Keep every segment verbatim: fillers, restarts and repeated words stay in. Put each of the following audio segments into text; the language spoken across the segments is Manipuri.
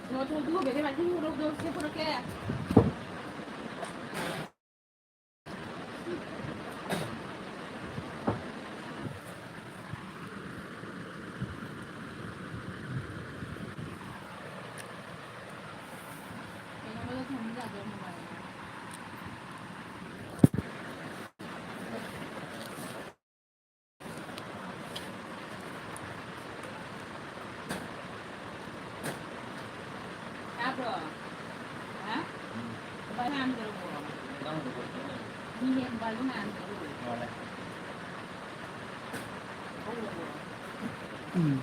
ꯊꯣꯡꯗꯣꯛꯑꯒ ꯏꯕꯦꯝꯃ, ꯏꯁꯤꯡ ꯍꯣꯔꯣ ꯍꯣꯔꯣ ꯁꯦ ꯄꯨꯔꯛꯀꯦ꯫ ꯀꯩꯅꯣ ꯃꯣꯏꯗ ꯊꯣꯡꯕ ꯌꯥꯗꯣꯏ ꯅꯨꯡꯉꯥꯏꯔꯦ꯫ ꯇꯥꯕ꯭ꯔꯣ? ꯍꯥ? ꯎꯝ꯫ ꯃꯣꯕꯥꯏꯜ ꯍꯥꯟꯈ꯭ꯔꯕꯣ? ꯅꯪꯗꯤ ꯀꯩꯅꯣ? ꯃꯤ ꯍꯦꯛ ꯃꯣꯕꯥꯏꯜꯗꯣ ꯍꯥꯟꯈ꯭ꯔꯕꯣ? ꯃꯥꯅꯦ꯫ ꯎꯝ꯫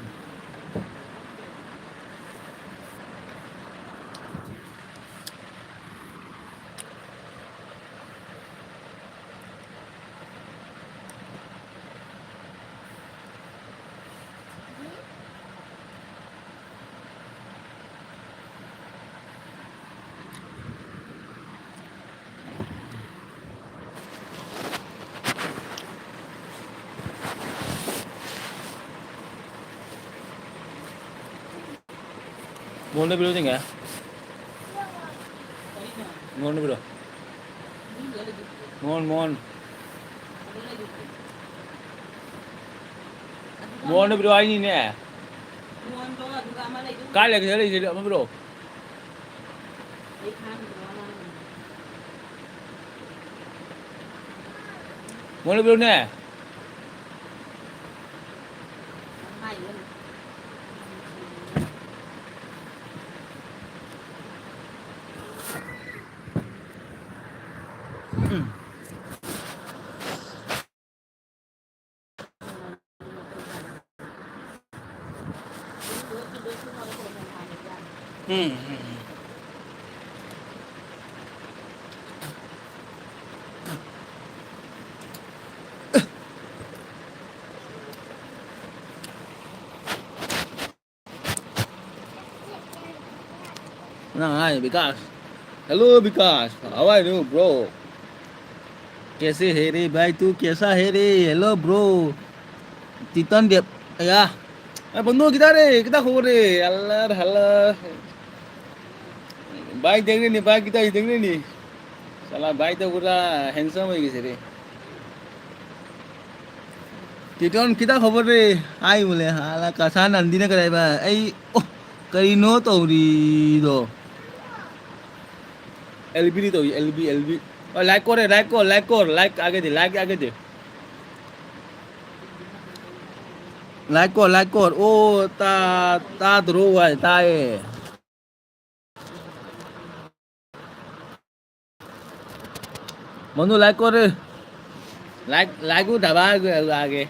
ꯃꯣꯍꯟꯗ ꯄꯤꯔꯛꯑꯣ ꯌꯦꯡꯒꯦ꯫ ꯃꯣꯍꯟꯗ ꯄꯤꯔꯛꯑꯣ꯫ ꯃꯣꯍꯟ, ꯃꯣꯍꯟ꯫ ꯃꯣꯍꯟꯗ ꯄꯤꯔꯛꯑꯣ ꯍꯥꯏꯅꯤꯅꯦ꯫ ꯀꯥꯏ ꯂꯩꯒꯦ? ꯂꯩꯁꯦ ꯑꯃ ꯄꯤꯔꯛꯑꯣ꯫ ꯃꯣꯍꯟꯗ ꯄꯤꯔꯛꯑꯣꯅꯦ꯫ ꯎꯝ, ꯎꯝ, ꯎꯝ꯫ ꯅꯪ ꯍꯥꯏ, Vikas. Hello, Vikas. How are you, bro? कैसे है रे भाई, तू कैसा है रे? Hello, bro। तीतन देव, या। ए, बंधु, किधर है? किधर हो रे? अल्लाह, अल्लाह। भाई देख रहे नहीं, भाई कितना ही देख रहे नहीं। साला भाई तो पूरा हैंडसम हो गया रे। टिटन कितना खबर रे? आई बोले, हाला कसा नंदी ने कराई बा। ऐ, ओ, करी नो तो री दो। एलबी री तो, एलबी, एलबी। और लाइक कर, लाइक कर, लाइक कर, लाइक आगे दे, लाइक आगे दे। लाइक कर, लाइक कर। ओ, ता, ता द्रो हुआ है, ता है। বন্ধু, লাইক করে। লাইক, লাইক উঠাবা আগে, আগে।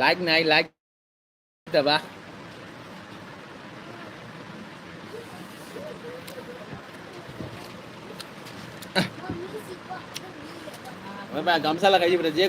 লাইক নাই, লাইক উঠাবা। ওই বা, গামছা লাগাই দিবি রে, যে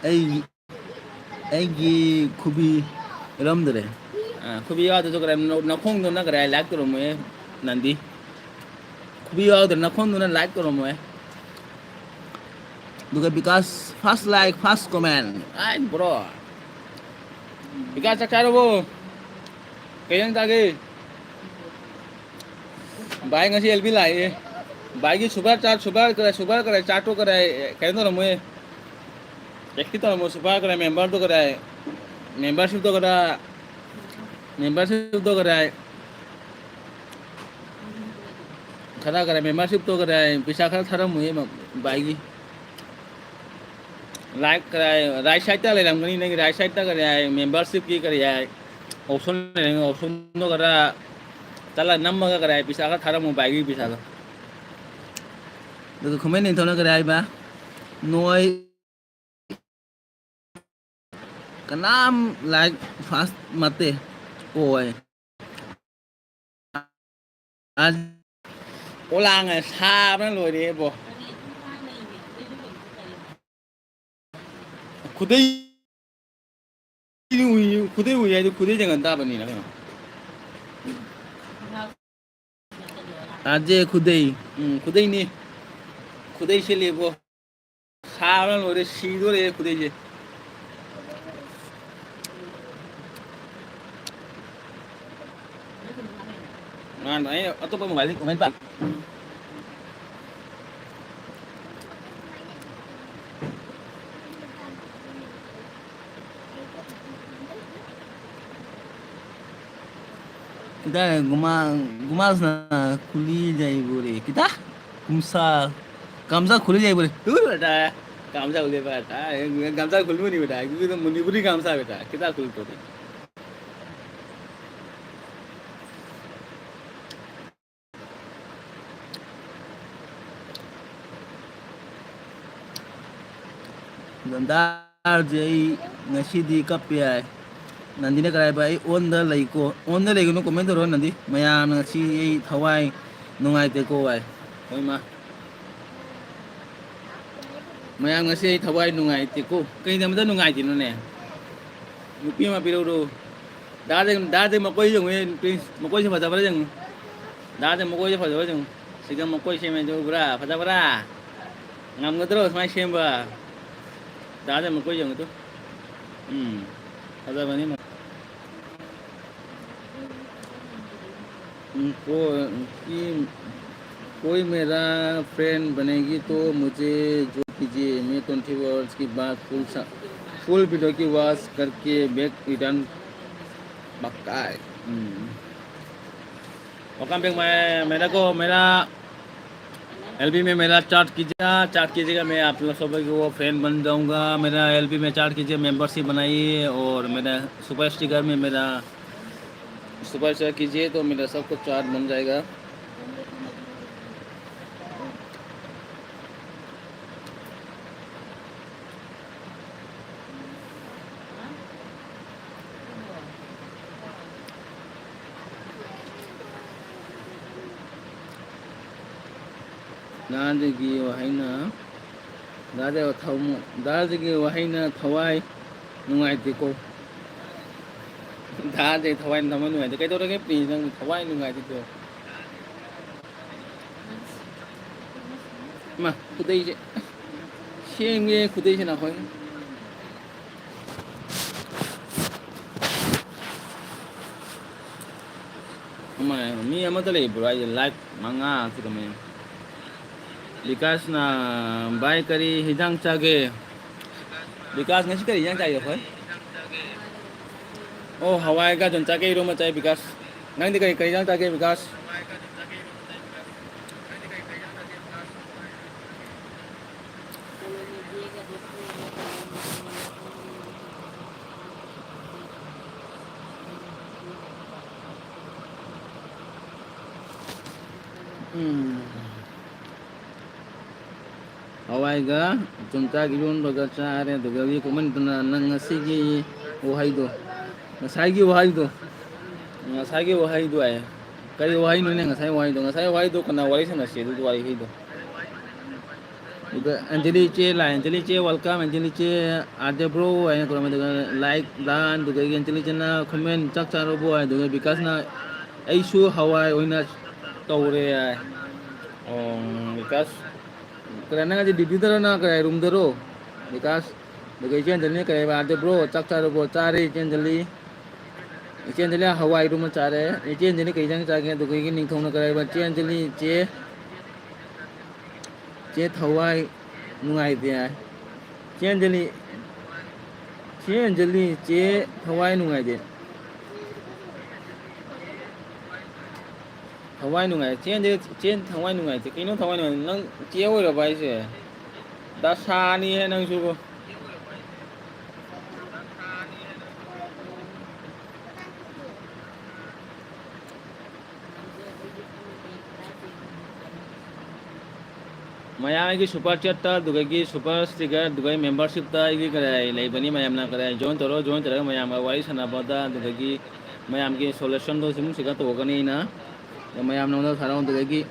ꯑꯩ ꯑꯩꯒꯤ ꯈꯨꯕꯤ ꯎꯠꯂꯝꯗ꯭ꯔꯦ꯫ ꯑ, ꯈꯨꯕꯤ ꯌꯥꯎꯗ꯭ꯔꯁꯨ ꯀꯔꯥꯏ, ꯅ-, ꯅꯈꯣꯡꯗꯨꯅ ꯀꯔꯥꯏ ꯂꯥꯏꯛ ꯇꯧꯔꯝꯃꯣꯏ ꯅꯟꯗꯤ꯫ ꯈꯨꯕꯤ ꯌꯥꯎꯗ꯭ꯔꯦ, ꯅꯈꯣꯡꯗꯨꯅ ꯂꯥꯏꯛ ꯇꯧꯔꯝꯃꯣꯏ꯫ ꯑꯗꯨꯒ Vikas, first like, first comment꯫ ꯑꯥꯏ, bro꯫ ꯕꯤꯀꯥꯁ, ꯆꯥꯛ ꯆꯥꯔꯕꯣ? ꯀꯩ ꯏꯟꯖꯥꯡ ꯆꯥꯒꯦ? ꯚꯥꯏ, ꯉꯁꯤ ꯑꯦꯜ ꯕꯤ ꯂꯥꯛꯑꯦ꯫ ꯚꯥꯏꯒꯤ super chat, super ꯀꯔꯥꯏ, super ꯀꯔꯥꯏ, chat ꯇꯣ ꯀꯔꯥꯏ, ꯀꯩꯅꯣ ꯇꯧꯔꯝꯃꯣꯏ꯫ ꯑꯦꯛꯇꯤ ꯇꯧꯔꯝꯃꯣꯏ, super ꯀꯔꯥꯏ, member ꯗꯣ ꯀꯔꯥꯏ, membership ꯇꯣ ꯀꯔꯥꯏ, membership ꯇꯣ ꯀꯔꯥꯏ꯫ ꯈꯔ ꯈꯔ membership ꯇꯣ ꯀꯔꯥꯏ, ꯄꯩꯁꯥ ꯈꯔ ꯊꯥꯔꯝꯃꯨꯍꯦ ꯃ-, ꯚꯥꯏꯒꯤ꯫ Like ꯀꯔꯥꯏ, right side ꯇ ꯂꯩꯔꯝꯒꯅꯤ, ꯅꯪꯒꯤ right side ꯇ ꯀꯔꯤ ꯍꯥꯏ, membership ꯀꯤ ꯀꯔꯤ ꯍꯥꯏ, option ꯂꯩꯔꯝꯒꯅꯤ, option ꯗꯣ ꯈꯔ ꯆꯠꯂ ꯅꯝꯃꯒ ꯀꯔꯥꯏ, ꯄꯩꯁꯥ ꯈꯔ ꯊꯥꯔꯝꯃꯨ ꯚꯥꯏꯒꯤ ꯄꯩꯁꯥꯗꯣ꯫ ꯑꯗꯨꯒ comment ꯅꯤꯡꯊꯧꯅ ꯀꯔꯤ ꯍꯥꯏꯕ? ꯅꯣꯏ ꯀꯅꯥꯝ like first ꯃꯠꯇꯦ꯫ ꯀꯣꯏ꯫ ꯑꯁ, ꯄꯣꯂꯥꯡꯅ ꯁꯥꯕꯅ ꯂꯣꯏꯔꯦꯕꯣ꯫ ꯈꯨꯗꯩ ꯈꯨꯗꯩ ꯎꯏ ꯍꯥꯏꯗꯤ ꯈꯨꯗꯩ ꯌꯦꯡꯍꯟ ꯇꯥꯕꯅꯤꯅ ꯀꯩꯅꯣ꯫ ꯇꯥꯖꯦ ꯈꯨꯗꯩ꯫ ꯎꯝ, ꯈꯨꯗꯩꯅꯤ꯫ ꯈꯨꯗꯩ ꯁꯦꯠꯂꯦꯕꯣ꯫ ꯁꯥꯕꯅ ꯂꯣꯏꯔꯦ, ꯁꯤꯗꯣꯔꯦ ꯈꯨꯗꯩꯁꯦ꯫ ꯃꯥꯅ ꯑꯩꯅ ꯑꯇꯣꯞꯄ ꯃꯣꯕꯥꯏꯜꯗ ꯀꯃꯥꯏꯅ ꯄꯥ-, किधर है? घुमा, घुमा उसने खुली जाई बोले। किता? घुमसा, गामसा खुली जाई बोले। दूर बेटा, गामसा खुले बेटा, गामसा खुलबो नहीं बेटा, क्योंकि तो मणिपुरी गामसा बेटा, किता खुल तो नहीं। ꯒꯟꯗꯥꯔꯁꯦ ꯑꯩ ꯉꯁꯤꯗꯤ ꯀꯞꯄ ꯌꯥꯏ꯫ ꯅꯟꯗꯤꯅ ꯀꯔꯥꯏꯕ? ꯑꯩ ꯑꯣꯟꯗ ꯂꯩꯀꯣ꯫ ꯑꯣꯟꯗ ꯂꯩꯒꯅꯨ, comment ꯇꯧꯔꯣ ꯅꯟꯗꯤ꯫ ꯃꯌꯥꯝꯅ ꯉꯁꯤ ꯑꯩ ꯊꯋꯥꯏ ꯅꯨꯡꯉꯥꯏꯇꯦꯀꯣ ꯚꯥꯏ꯫ ꯍꯣꯏ ꯃꯥ꯫ ꯃꯌꯥꯝ ꯉꯁꯤ ꯑꯩ ꯊꯋꯥꯏ ꯅꯨꯡꯉꯥꯏꯇꯦꯀꯣ꯫ ꯀꯩꯗꯝꯕꯗ ꯅꯨꯡꯉꯥꯏꯇꯦꯅꯣꯅꯦ? ꯅꯨꯄꯤ ꯑꯃ ꯄꯤꯔꯧꯔꯣ꯫ ꯗꯥꯗꯤ, ꯗꯥꯗꯤ ꯃꯀꯣꯏ ꯌꯦꯡꯉꯨꯅꯦ, ꯄ꯭ꯂꯤꯖ꯫ ꯃꯀꯣꯏꯁꯦ ꯐꯖꯕ꯭ꯔꯥ ꯌꯦꯡꯉꯨ꯫ ꯗꯥꯗꯤ ꯃꯀꯣꯏꯁꯦ ꯐꯖꯕ꯭ꯔꯥ ꯌꯦꯡꯉꯨ꯫ ꯁꯤꯒ ꯃꯀꯣꯏ ꯁꯦꯝꯃꯦ ꯑꯗꯨ ꯎꯕ꯭ꯔꯥ? ꯐꯖꯕ꯭ꯔꯥ? ꯉꯝꯒꯗ꯭ꯔꯣ ꯁꯨꯃꯥꯏꯅ ꯁꯦꯝꯕ? ꯗꯥꯗꯤ ꯃꯀꯣꯏ ꯌꯦꯡꯉꯨ ꯇꯨ꯫ ꯎꯝ꯫ ꯐꯖꯕꯅꯤ꯫ उनको कि कोई मेरा फ्रेंड बनेगी तो मुझे जो कीजिए, मैं ट्वेंटी आवर्स के बाद फुल सा-, फुल वीडियो की वॉच करके बैक रिटर्न पक्का है। हम्म। वेलकम बैक माय, मेरे को मेरा एलबी में मेरा चैट कीजिएगा, चैट कीजिएगा, मैं आप लोग सब को फ्रेंड बन जाऊंगा। मेरा एलबी में चैट कीजिए, मेंबरशिप बनाइए और मेरा सुपर स्टिकर में मेरा सुपर स्टिकर कीजिए तो मेरा सबको चैट बन जाएगा। ꯗꯥꯗꯒꯤ ꯋꯥꯍꯩꯅ, ꯗꯥꯗ ꯊꯝꯃꯣ-, ꯗꯥꯗꯒꯤ ꯋꯥꯍꯩꯅ ꯊꯋꯥꯏ ꯅꯨꯡꯉꯥꯏꯇꯦꯀꯣ꯫ ꯗꯥꯁꯦ ꯊꯋꯥꯏ ꯊꯋꯥꯏ ꯅꯨꯡꯉꯥꯏꯇꯦ꯫ ꯀꯩꯗꯧꯔꯒꯦ ꯄ꯭ꯔꯤꯟꯁ, ꯅꯪ ꯊꯋꯥꯏ ꯅꯨꯡꯉꯥꯏꯇꯦꯗꯣ? ꯏꯃꯥ, ꯈꯨꯗꯩꯁꯦ ꯁꯦꯝꯒꯦ, ꯈꯨꯗꯩꯁꯦ ꯅꯈꯣꯏ꯫ ꯏꯃꯥ, ꯃꯤ ꯑꯃꯠꯇ ꯂꯩꯕ꯭ꯔꯣ? ꯑꯩꯁꯦ ꯂꯥꯏꯛ ꯃꯉꯥ ꯈꯛꯇ ꯃꯌꯥꯝ꯫ ꯕꯤꯀꯥꯁꯅ, "ꯚꯥꯏ, ꯀꯔꯤ ꯍꯤꯟꯖꯥꯡ ꯆꯥꯒꯦ?" ꯕꯤꯀꯥꯁ, ꯉꯁꯤ ꯀꯔꯤ ꯍꯤꯟꯖꯥꯡ ꯆꯥꯒꯦ ꯑꯩꯈꯣꯏ? ꯑꯣ, ꯍꯋꯥꯏꯒ ꯌꯣꯡꯆꯥꯛꯀ ꯏꯔꯣꯝꯕ ꯆꯥꯏ ꯕꯤꯀꯥꯁ꯫ ꯅꯪꯗꯤ ꯀꯔꯤ, ꯀꯔꯤ ꯍꯤꯟꯖꯥꯡ ꯆꯥꯒꯦ ꯕꯤꯀꯥꯁ? ꯎꯝ꯫ ꯍꯋꯥꯏꯒ ꯌꯣꯡꯆꯥꯛ ꯏꯔꯣꯟꯕꯒ ꯆꯥꯔꯦ꯫ ꯑꯗꯨꯒ ꯀꯃꯥꯏꯅ ꯅꯪ ꯉꯁꯤꯒꯤ ꯋꯥꯍꯩꯗꯣ, ꯉꯁꯥꯏꯒꯤ ꯋꯥꯍꯩꯗꯣ, ꯉꯁꯥꯏꯒꯤ ꯋꯥꯍꯩꯗꯣ ꯍꯥꯏ꯫ ꯀꯔꯤ ꯋꯥꯍꯩꯅꯣꯅꯦ ꯉꯁꯥꯏ ꯋꯥꯍꯩꯗꯣ? ꯉꯁꯥꯏ ꯋꯥꯍꯩꯗꯣ ꯀꯅꯥ ꯋꯥꯔꯤ ꯁꯥꯟꯅꯁꯤ ꯑꯗꯨ ꯋꯥꯍꯩꯗꯣ? ꯑꯗꯨꯒ ꯑꯦꯟꯖꯂꯤ ꯏꯆꯦ ꯂꯥꯛꯑꯦ꯫ ꯑꯦꯟꯖꯂꯤ ꯏꯆꯦ, welcome꯫ ꯑꯦꯟꯖꯂꯤ ꯏꯆꯦ, "ꯑꯥꯗ ꯕ꯭ꯔꯣ?" ꯍꯥꯏꯅ ꯀꯧꯔꯝꯃꯦ꯫ ꯑꯗꯨꯒ ꯂꯥꯏꯛ ꯗꯥꯟ, ꯑꯗꯨꯗꯒꯤ ꯑꯦꯟꯖꯂꯤ ꯏꯆꯦꯅ ꯀꯃꯦꯟ, "ꯆꯥꯛ ꯆꯥꯔꯕꯣ?" ꯍꯥꯏ꯫ ꯑꯗꯨꯒ ꯕꯤꯀꯥꯁꯅ, "ꯑꯩꯁꯨ ꯍꯋꯥꯏ ꯑꯣꯏꯅ ꯇꯧꯔꯦ" ꯍꯥꯏ꯫ ꯑꯣ, ꯕꯤꯀꯥꯁ, ꯀꯔꯤ ꯅꯪ ꯍꯧꯖꯤꯛ ꯗ꯭ꯌꯨꯇꯤꯗꯔꯣ, ꯅꯪ ꯀꯔꯤ ꯔꯨꯝꯗꯔꯣ? ꯕꯤꯀꯥꯁ, ꯑꯗꯨꯒ ꯏꯆꯦ ꯑꯦꯟꯖꯂꯤꯅ ꯀꯔꯤ ꯍꯥꯏꯕ? "ꯑꯥꯗ ꯕ꯭ꯔꯣ, ꯆꯥꯛ ꯆꯥꯔꯕꯣ?" "ꯆꯥꯔꯦ ꯏꯆꯦ ꯑꯦꯟꯖꯂꯤ꯫ ꯏꯆꯦ ꯑꯦꯟꯖꯂꯤ ꯍꯋꯥꯏ ꯏꯔꯣꯝꯕ ꯆꯥꯔꯦ꯫ ꯏꯆꯦ ꯑꯦꯟꯖꯂꯤ ꯀꯔꯤ ꯏꯟꯖꯥꯡ ꯆꯥꯒꯦ?" ꯑꯗꯨꯒ ꯅꯤꯡꯊꯧꯅ ꯀꯔꯤ ꯍꯥꯏꯕ? "ꯏꯆꯦ ꯑꯦꯟꯖꯂꯤ, ꯏꯆꯦ, ꯏꯆꯦ ꯊꯋꯥꯏ ꯅꯨꯡꯉꯥꯏꯇꯦ" ꯍꯥꯏ꯫ ꯆꯦ ꯑꯦꯟꯖꯂꯤ, ꯆꯦ ꯑꯦꯟꯖꯂꯤ, ꯆꯦ ꯊꯋꯥꯏ ꯅꯨꯡꯉꯥꯏꯇꯦ꯫ ꯊꯋꯥꯏ ꯅꯨꯡꯉꯥꯏ-, ꯆꯦ ꯑꯦꯟꯖꯂꯤ, ꯆꯦ ꯊꯋꯥꯏ ꯅꯨꯡꯉꯥꯏꯇꯦ꯫ ꯀꯩꯅꯣ ꯊꯋꯥꯏ ꯅꯨꯡꯉꯥꯏꯇꯦ? ꯅꯪ ꯆꯦ ꯑꯣꯏꯔꯕ ꯍꯥꯏꯁꯦ? ꯗꯁꯥꯅꯤꯍꯦ ꯅꯪꯁꯨꯕꯣ꯫ ꯃꯌꯥꯝ ꯑꯩꯒꯤ super chatꯇ, ꯑꯗꯨꯗꯒꯤ super sticker, ꯑꯗꯨꯒ membershipꯇ ꯑꯩꯒꯤ ꯀꯔꯥꯏ ꯂꯩꯕꯅꯤ, ꯃꯌꯥꯝꯅ ꯀꯔꯥꯏ join ꯇꯧꯔꯣ, join ꯇꯧꯔꯒ ꯃꯌꯥꯝꯒ ꯋꯥꯔꯤ ꯁꯥꯟꯅꯕꯗ, ꯑꯗꯨꯗꯒꯤ ꯃꯌꯥꯝꯒꯤ solutionꯗꯣ ꯁꯤꯒꯨꯝꯕꯁꯤꯒ ꯇꯧꯔꯛꯀꯅꯤ ꯑꯩꯅ꯫ ꯑꯗꯣ ꯃꯌꯥꯝ ꯅꯉꯣꯟꯗ ꯊꯥꯔꯛꯑꯣ, ꯑꯗꯨꯗꯒꯤ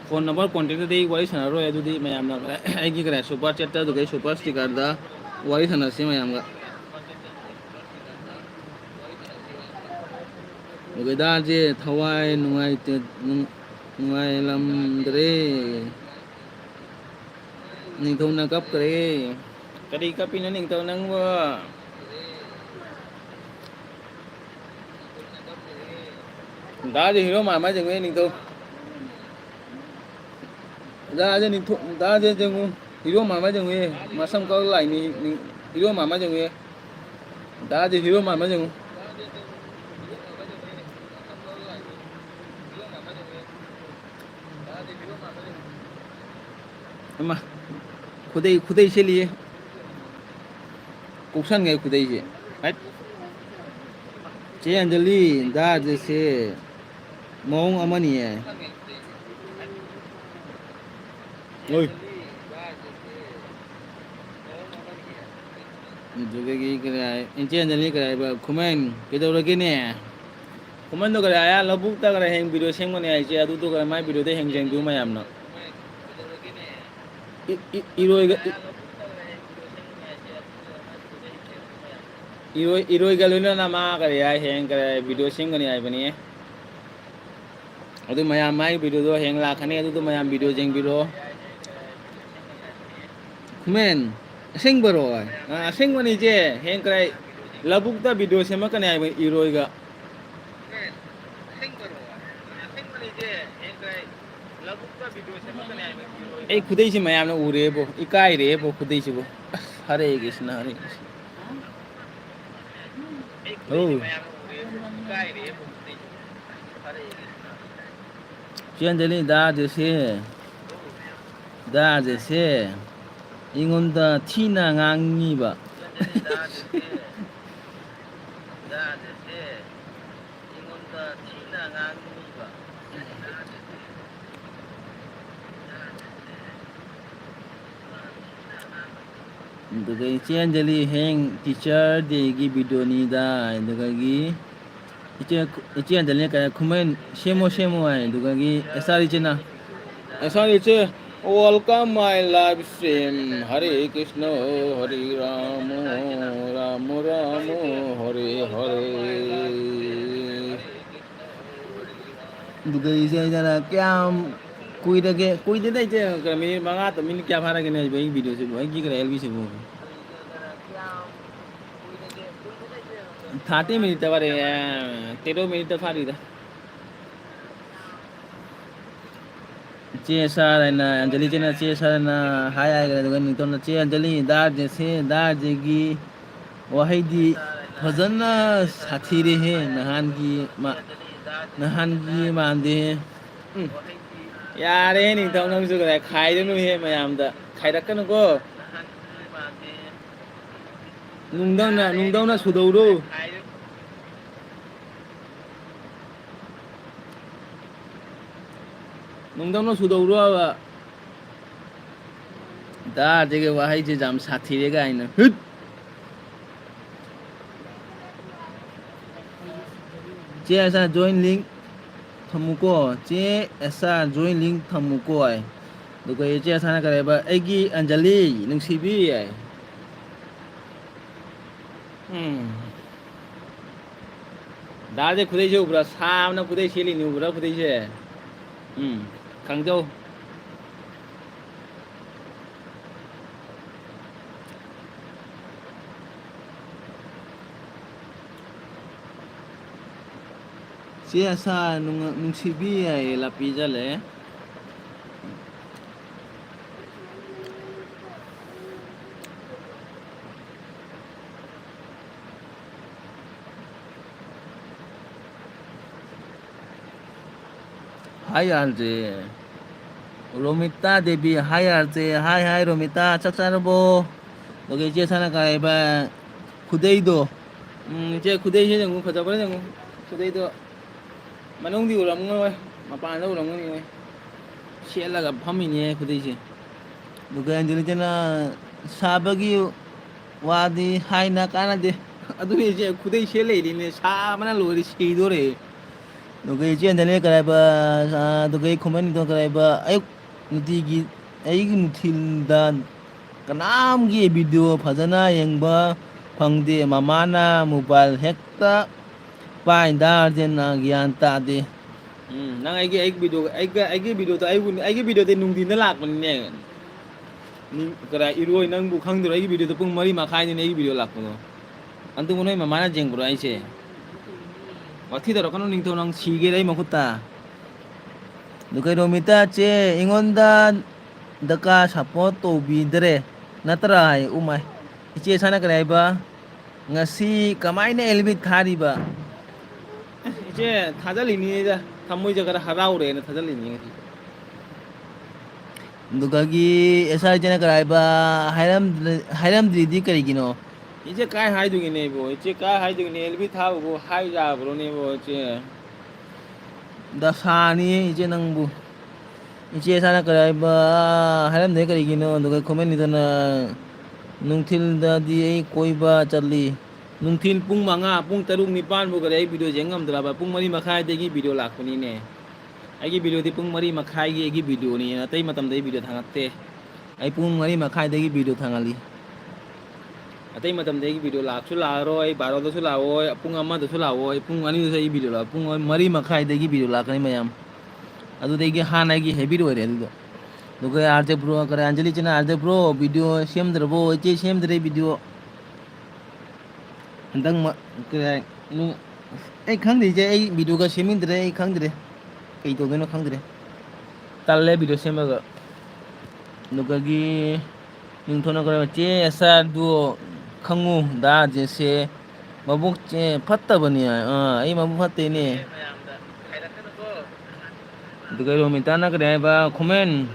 phone number contactꯇꯗꯤ ꯑꯩ ꯋꯥꯔꯤ ꯁꯥꯟꯅꯔꯣꯏ, ꯑꯗꯨꯗꯤ ꯃꯌꯥꯝꯅ ꯑꯩꯒꯤ ꯀꯔꯥꯏ super chatꯇ, ꯑꯗꯨꯗꯒꯤ super stickerꯗ ꯋꯥꯔꯤ ꯁꯥꯟꯅꯁꯤ ꯃꯌꯥꯝꯒ꯫ ꯋꯦꯗꯔꯁꯦ ꯊꯋꯥꯏ ꯅꯨꯡꯉꯥꯏꯇ-, ꯅꯨꯡ-, ꯅꯨꯡꯉꯥꯏꯂꯝꯗ꯭ꯔꯦ꯫ ꯅꯤꯡꯊꯧꯅ ꯀꯞꯈ꯭ꯔꯦ꯫ ꯀꯔꯤ ꯀꯞꯄꯤꯅꯣ ꯅꯤꯡꯊꯧ ꯅꯪꯕꯣ? ꯗꯥꯁꯦ ꯍꯤꯔꯣ ꯃꯥꯟꯕ ꯌꯦꯡꯉꯨꯍꯦ, ꯅꯤꯡꯊꯧ꯫ ꯗꯥꯁꯦ ꯅꯤꯡꯊꯧ, ꯗꯥꯁꯦ ꯌꯦꯡꯉꯨ꯫ ꯍꯤꯔꯣ ꯃꯥꯟꯕ ꯌꯦꯡꯉꯨꯍꯦ꯫ ꯃꯁꯝ ꯀꯛꯂ ꯂꯥꯛꯏꯅꯤ꯫ ꯍꯤꯔꯣ ꯃꯥꯟꯕ ꯌꯦꯡꯉꯨꯍꯦ꯫ ꯗꯥꯁꯦ ꯍꯤꯔꯣ ꯃꯥꯟꯕ ꯌꯦꯡꯉꯨ꯫ ꯏꯃꯥ, ꯈꯨꯗꯩ, ꯈꯨꯗꯩ ꯁꯦꯠꯂꯤꯌꯦ꯫ ꯀꯨꯞꯁꯟꯒꯦ ꯈꯨꯗꯩꯁꯦ꯫ ꯍꯥꯏꯠ꯫ ꯆꯦ ꯑꯟꯖꯂꯤ, ꯗꯥꯁꯦ ꯃꯑꯣꯡ ꯑꯃꯅꯤꯌꯦ꯫ ꯑꯣꯏ꯫ ꯑꯗꯨꯗꯒꯤ ꯀꯔꯤ ꯍꯥꯏ, ꯏꯆꯦ ꯑꯟꯖꯂꯤ ꯀꯔꯤ ꯍꯥꯏꯕ, ꯈꯨꯃꯟ, ꯀꯩꯗꯧꯔꯒꯦꯅꯦ? ꯈꯨꯃꯟꯗꯣ ꯀꯔꯤ ꯍꯥꯏ, ꯂꯧꯕꯨꯛꯇ ꯀꯔꯤ ꯍꯌꯦꯡ video ꯁꯦꯝꯒꯅꯤ ꯍꯥꯏꯁꯦ, ꯑꯗꯨꯗꯣ ꯀꯔꯤ ꯃꯥꯏ videoꯗ ꯍꯌꯦꯡ ꯌꯦꯡꯕꯤꯌꯨ ꯃꯌꯥꯝꯅ꯫ ꯏ-, ꯏ-, ꯏꯔꯣꯏꯒ-, ꯏ-, ꯏꯔꯣꯏ, ꯏꯔꯣꯏꯒ ꯂꯣꯏꯅꯅ ꯃꯥ ꯀꯔꯤ ꯍꯥꯏ, ꯍꯌꯦꯡ ꯀꯔꯤ ꯍꯥꯏ, video ꯁꯦꯝꯒꯅꯤ ꯍꯥꯏꯕꯅꯤ꯫ ꯑꯗꯨ ꯃꯌꯥꯝ ꯃꯥꯏ videoꯗꯣ ꯍꯌꯦꯡ ꯂꯥꯛꯀꯅꯤ, ꯑꯗꯨꯗꯣ ꯃꯌꯥꯝ video ꯌꯦꯡꯕꯤꯔꯣ꯫ ꯈꯨꯃꯦꯟ, ꯑꯁꯦꯡꯕꯔꯣ? ꯑ, ꯑꯁꯦꯡꯕꯅꯤ ꯏꯆꯦ, ꯍꯌꯦꯡ ꯀꯔꯤ ꯍꯥꯏ, ꯂꯧꯕꯨꯛꯇ video ꯁꯦꯝꯃꯛꯀꯅꯤ ꯍꯥꯏꯕ ꯏꯔꯣꯏꯒ꯫ ꯑꯩ ꯈꯨꯗꯩꯁꯤ ꯃꯌꯥꯝꯅ ꯎꯔꯦꯕꯣ, ꯏꯀꯥꯏꯔꯦꯕꯣ ꯈꯨꯗꯩꯁꯤꯕꯣ꯫ ꯑꯁ, ꯍꯔꯦ ꯀ꯭ꯔꯤꯁꯅ, ꯍꯔꯦ ꯀ꯭ꯔꯤꯁꯅ꯫ ꯑꯧ꯫ ꯆꯦꯟꯗꯅꯤ ꯗꯥꯗꯨꯁꯦ꯫ ꯗꯥꯗꯨꯁꯦ ꯑꯩꯉꯣꯟꯗ ꯊꯤꯅ ꯉꯥꯡꯉꯤꯕ꯫ ꯑꯗꯨꯒ ꯏꯆꯦ ꯑꯟꯖꯂꯤ ꯍꯌꯦꯡ teacher dayꯒꯤ videoꯅꯤꯗ, ꯑꯗꯨꯗꯒꯤ ꯏꯆꯦ, ꯏꯆꯦ ꯑꯟꯖꯂꯤꯅ ꯀꯩ ꯈꯨꯃꯟ ꯁꯦꯝꯃꯣ, ꯁꯦꯝꯃꯣ ꯍꯥꯏ, ꯑꯗꯨꯗꯒꯤ ꯑꯦꯁ ꯑꯥꯔ ꯏꯆꯦꯅ, ꯑꯦꯁ ꯑꯥꯔ ꯏꯆꯦ, welcome my live stream, Hare Krishna, Hare Rama, Rama Rama, Hare Hare. ꯑꯗꯨꯒ ꯏꯆꯦ ꯍꯣꯏꯗꯅ ꯀꯌꯥꯝ ꯀꯨꯏꯔꯒꯦ? ꯀꯨꯏꯗꯦꯗ ꯏꯆꯦ, ꯀꯩꯅꯣ, ꯃꯤꯅꯤꯠ ꯃꯉꯥ ꯇ-, ꯃꯤꯅꯤꯠ ꯀꯌꯥ ꯐꯥꯔꯒꯦꯅꯦ ꯍꯥꯏꯁꯤꯕꯨ? ꯑꯩꯒꯤ ꯚꯤꯗꯤꯑꯣꯁꯤꯕꯨ, ꯑꯩꯒꯤ ꯀꯩꯅꯣ, ꯑꯦꯜ ꯕꯤꯁꯤꯕꯨ? ꯊꯥꯔꯇꯤ ꯃꯤꯅꯤꯠꯇ ꯐꯥꯔꯦ, ꯇꯦꯔꯣ ꯃꯤꯅꯤꯠꯇ ꯐꯥꯔꯤꯗ꯫ ꯆꯦ ꯁꯥꯔ ꯍꯥꯏꯅ, ꯑꯟꯖꯂꯤ ꯆꯦꯅ ꯆꯦ ꯁꯥꯔꯅ ꯍꯥꯏ ꯍꯥꯏꯈ꯭ꯔꯦ, ꯑꯗꯨꯒ ꯅꯤꯡꯊꯧꯅ ꯆꯦ ꯑꯟꯖꯂꯤ, ꯗꯥꯔꯁꯦ ꯁꯦ, ꯗꯥꯔꯁꯤꯒꯤ ꯋꯥꯍꯩꯗꯤ ꯐꯖꯅ ꯁꯥꯊꯤꯔꯦꯍꯦ, ꯅꯍꯥꯟꯒꯤ ꯃꯥ-, ꯅꯍꯥꯟꯒꯤ ꯃꯥꯟꯗꯦꯍꯦ꯫ ꯎꯝ꯫ ꯌꯥꯔꯦꯍꯦ, ꯅꯤꯡꯊꯧ, ꯅꯪꯁꯨ ꯀꯗꯥꯏ ꯈꯥꯏꯗꯣꯏꯅꯣꯍꯦ ꯃꯌꯥꯝꯗ? ꯈꯥꯏꯔꯛꯀꯅꯨꯀꯣ꯫ ꯅꯨꯡꯗꯧꯅ, ꯅꯨꯡꯗꯧꯅ ꯁꯨꯗꯧꯔꯣ꯫ ꯅꯨꯡꯗꯧꯅ ꯁꯨꯗꯧꯔꯣꯕ꯫ ꯗꯥꯗꯒꯤ ꯋꯥꯍꯩꯁꯦ ꯌꯥꯝ ꯁꯥꯊꯤꯔꯦ ꯀꯥꯏꯅ꯫ ꯍꯨꯠ! ꯆꯦ ꯑꯦꯁ ꯑꯥꯔ join link ꯊꯝꯃꯨꯀꯣ꯫ ꯆꯦ ꯑꯦꯁ ꯑꯥꯔ join link ꯊꯝꯃꯨꯀꯣ ꯍꯥꯏ꯫ ꯑꯗꯨꯒ ꯆꯦ ꯑꯦꯁ ꯑꯥꯔꯅ ꯀꯔꯤ ꯍꯥꯏꯕ? "ꯑꯩꯒꯤ ꯑꯟꯖꯂꯤ ꯅꯨꯡꯁꯤꯕꯤ" ꯍꯥꯏ꯫ ꯎꯝ꯫ ꯗꯥꯁꯦ ꯈꯨꯗꯩꯁꯦ ꯎꯕ꯭ꯔꯥ? ꯁꯥꯕꯅ ꯈꯨꯗꯩ ꯁꯦꯠꯂꯤꯅꯤ, ꯎꯕ꯭ꯔꯥ ꯈꯨꯗꯩꯁꯦ? ꯎꯝ, ꯈꯪꯖꯧ꯫ ꯆꯦ ꯑꯁꯥ, ꯅꯨꯡ-, ꯅꯨꯡꯁꯤꯕꯤ ꯍꯥꯏꯌꯦ, ꯂꯥꯛꯄꯤ ꯆꯠꯂꯦ꯫ ꯍꯥꯏ ꯑꯥꯔ ꯖꯦ꯫ ꯔꯣꯃꯤꯇꯥ ꯗꯦꯕꯤ, ꯍꯥꯏ ꯑꯥꯔ ꯖꯦ, ꯍꯥꯏ, ꯍꯥꯏ ꯔꯣꯃꯤꯇꯥ, ꯆꯥꯛ ꯆꯥꯔꯕꯣ? ꯑꯗꯨꯒ ꯏꯆꯦ ꯁꯥꯅ ꯀꯥꯏꯕ ꯈꯨꯗꯩꯗꯣ꯫ ꯎꯝ, ꯏꯆꯦ ꯈꯨꯗꯩꯁꯦ ꯌꯦꯡꯉꯨ, ꯐꯖꯕ꯭ꯔꯥ ꯌꯦꯡꯉꯨ꯫ ꯈꯨꯗꯩꯗꯣ ꯃꯅꯨꯡꯗꯤ ꯎꯔꯝꯉꯣꯏ, ꯃꯄꯥꯟꯗ ꯎꯔꯝꯒꯅꯤ꯫ ꯁꯦꯠꯂꯒ ꯐꯝꯃꯤꯅꯦ ꯈꯨꯗꯩꯁꯦ꯫ ꯑꯗꯨꯒ ꯑꯦꯟꯖꯦꯂꯤꯅ ꯁꯥꯕꯒꯤ ꯋꯥꯗꯤ ꯍꯥꯏꯅ ꯀꯥꯟꯅꯗꯦ꯫ ꯑꯗꯨꯅꯤ ꯏꯆꯦ, ꯈꯨꯗꯩ ꯁꯦꯠ ꯂꯩꯔꯤꯅꯦ, ꯁꯥꯕꯅ ꯂꯣꯏꯔꯦ, ꯁꯤꯗꯣꯔꯦ꯫ ꯑꯗꯨꯒ ꯏꯆꯦ ꯑꯦꯟꯖꯦꯂꯤꯅ ꯀꯔꯤ ꯍꯥꯏꯕ, ꯑ, ꯑꯗꯨꯒ ꯑꯩ ꯈꯨꯃꯟꯒꯤꯗꯣ ꯀꯔꯤ ꯍꯥꯏꯕ, ꯑꯌꯨꯛ ꯅꯨꯡꯇꯤꯒꯤ ꯑꯩꯒꯤ ꯅꯨꯡꯊꯤꯜꯗ ꯀꯅꯥꯝꯒꯤ ꯚꯤꯗꯤꯑꯣ ꯐꯖꯅ ꯌꯦꯡꯕ ꯐꯪꯗꯦ꯫ ꯃꯃꯥꯅ ꯃꯣꯕꯥꯏꯜ ꯍꯦꯛꯇ ꯄꯥꯏꯗ ꯑꯥꯔꯖꯦꯟꯅ ꯒ꯭ꯌꯥꯟ ꯇꯥꯗꯦ꯫ ꯎꯝ, ꯅꯪ ꯑꯩꯒꯤ, ꯑꯩꯒꯤ video, ꯑꯩꯒ, ꯑꯩꯒꯤ videoꯗꯣ, ꯑꯩꯕꯨ, ꯑꯩꯒꯤ videoꯗꯤ ꯅꯨꯡꯊꯤꯟꯗ ꯂꯥꯛꯄꯅꯤꯅꯦ꯫ ꯅꯤꯡ-, ꯀꯔꯥꯏ, ꯏꯔꯣꯏ, ꯅꯪꯕꯨ ꯈꯪꯗ꯭ꯔꯣ? ꯑꯩꯒꯤ videoꯗꯣ ꯄꯨꯡ ꯃꯔꯤ ꯃꯈꯥꯏꯅꯤꯅꯦ ꯑꯩꯒꯤ video ꯂꯥꯛꯄꯗꯣ꯫ ꯑꯗꯨꯕꯨ ꯅꯣꯏ ꯃꯃꯥꯅ ꯌꯦꯡꯕ꯭ꯔꯣ ꯑꯩꯁꯦ? ꯋꯥꯊꯤ ꯇꯧꯔꯛꯀꯅꯨ ꯅꯤꯡꯊꯧ, ꯅꯪ ꯁꯤꯒꯦꯔ ꯑꯩ ꯃꯈꯨꯠꯇ꯫ ꯑꯗꯨ ꯀꯩ ꯔꯣꯃꯤꯇꯥ ꯆꯦ, ꯑꯩꯉꯣꯟꯗ ꯗꯀꯥ support ꯇꯧꯕꯤꯗ꯭ꯔꯦ ꯅꯠꯇ꯭ꯔꯥ ꯍꯥꯏ꯫ ꯎꯃꯥꯏ꯫ ꯏꯆꯦ ꯁꯥꯅ ꯀꯔꯤ ꯍꯥꯏꯕ? ꯉꯁꯤ ꯀꯃꯥꯏꯅ ꯑꯦꯜꯕꯤ ꯊꯥꯔꯤꯕ? ꯏꯆꯦ, ꯊꯥꯖꯤꯜꯂꯤꯅꯤꯗ꯫ ꯊꯃꯣꯏꯁꯦ ꯈꯔ ꯍꯔꯥꯎꯔꯦꯅ ꯊꯥꯖꯤꯜꯂꯤꯅꯤ ꯉꯁꯤ꯫ ꯑꯗꯨꯒꯒꯤ ꯑꯦꯁ ꯑꯥꯏ ꯆꯦꯅ ꯀꯔꯤ ꯍꯥꯏꯕ? ꯍꯥꯏꯔꯝꯗ꯭ꯔ-, ꯍꯥꯏꯔꯝꯗ꯭ꯔꯤꯗꯤ ꯀꯔꯤꯒꯤꯅꯣ? ꯏꯆꯦ, ꯀꯥꯏ ꯍꯥꯏꯗꯣꯏꯅꯦꯕꯣ? ꯏꯆꯦ, ꯀꯥꯏ ꯍꯥꯏꯗꯣꯏꯅꯦ? ꯑꯦꯜꯕꯤ ꯊꯥꯕꯕꯨ ꯍꯥꯏ ꯌꯥꯕ꯭ꯔꯣꯅꯦꯕꯣ, ꯏꯆꯦ? ꯗꯁꯥꯅꯤ ꯏꯆꯦ ꯅꯪꯕꯨ꯫ ꯏꯆꯦ ꯁꯥꯅ ꯀꯔꯤ ꯍꯥꯏꯕ? ꯍꯥꯏꯔꯝꯗꯦ ꯀꯔꯤꯒꯤꯅꯣ? ꯑꯗꯨꯒ comment ꯅꯤꯗꯅ, "ꯅꯨꯡꯊꯤꯜꯗꯗꯤ ꯑꯩ ꯀꯣꯏꯕ ꯆꯠꯂꯤ"꯫ ꯅꯨꯡꯊꯤꯜ ꯄꯨꯡ ꯃꯉꯥ, ꯄꯨꯡ ꯇꯔꯨꯛ, ꯅꯤꯄꯥꯟꯕꯨ ꯀꯔꯤ ꯑꯩ video ꯌꯦꯡ ꯉꯝꯗ꯭ꯔꯕ? ꯄꯨꯡ ꯃꯔꯤ ꯃꯈꯥꯏꯗꯒꯤ video ꯂꯥꯛꯄꯅꯤꯅꯦ꯫ ꯑꯩꯒꯤ videoꯗꯤ ꯄꯨꯡ ꯃꯔꯤ ꯃꯈꯥꯏꯒꯤ ꯑꯩꯒꯤ videoꯅꯤ꯫ ꯑꯇꯩ ꯃꯇꯝꯗ ꯑꯩ video ꯊꯥꯡꯒꯠꯇꯦ꯫ ꯑꯩ ꯄꯨꯡ ꯃꯔꯤ ꯃꯈꯥꯏꯗꯒꯤ video ꯊꯥꯡꯒꯠꯂꯤ꯫ ꯑꯇꯩ ꯃꯇꯝꯗ ꯑꯩꯒꯤ video ꯂꯥꯛꯁꯨ ꯂꯥꯛꯑꯔꯣꯏ, ꯕꯥꯔꯣꯗꯁꯨ ꯂꯥꯛꯑꯣꯏ, ꯄꯨꯡ ꯑꯃꯗꯁꯨ ꯂꯥꯛꯑꯣꯏ, ꯄꯨꯡ ꯑꯅꯤꯗꯁꯨ ꯑꯩ video ꯂꯥꯛꯑꯣꯏ, ꯄꯨꯡ ꯃꯔꯤ ꯃꯈꯥꯏꯗꯒꯤ video ꯂꯥꯛꯀꯅꯤ ꯃꯌꯥꯝ꯫ ꯑꯗꯨꯗꯤ ꯑꯩꯒꯤ ꯍꯥꯟꯅꯒꯤ habit ꯑꯣꯏꯔꯦ ꯑꯗꯨꯗꯣ꯫ ꯑꯗꯨꯒ ꯑꯥꯔ ꯖꯦ ꯕ꯭ꯔꯣ, ꯀꯔꯤ ꯑꯟꯖꯂꯤ ꯆꯦꯅ ꯑꯥꯔ ꯖꯦ ꯕ꯭ꯔꯣ, video ꯁꯦꯝꯗ꯭ꯔꯕꯣ? ꯏꯆꯦ ꯁꯦꯝꯗ꯭ꯔꯦ video꯫ ꯍꯟꯗꯛ ꯃ-, ꯀꯔꯤ ꯍꯥꯏ-, ꯅꯨ-, ꯑꯩ ꯈꯪꯗꯦ ꯏꯆꯦ, ꯑꯩ videoꯒ ꯁꯦꯝꯅꯤꯡꯗ꯭ꯔꯦ, ꯑꯩ ꯈꯪꯗ꯭ꯔꯦ꯫ ꯀꯩ ꯇꯧꯗꯣꯏꯅꯣ ꯈꯪꯗ꯭ꯔꯦ꯫ ꯇꯜꯂꯦ video ꯁꯦꯝꯕꯒ꯫ ꯑꯗꯨꯒꯒꯤ ꯅꯤꯡꯊꯧꯅ ꯀꯔꯤ, "ꯆꯦ ꯑꯦꯁ ꯑꯥꯔꯗꯨ ꯈꯪꯉꯨ, ꯗꯥ ꯖꯦꯁꯦ ꯃꯕꯨꯛ ꯆꯦ ꯐꯠꯇꯕꯅꯤ" ꯍꯥꯏ꯫ ꯑꯥ, ꯑꯩ ꯃꯕꯨꯛ ꯐꯠꯇꯦꯅꯦ꯫ ꯑꯗꯨꯒ ꯔꯣꯃꯤꯇꯥꯅ ꯀꯔꯤ ꯍꯥꯏꯕ? Comment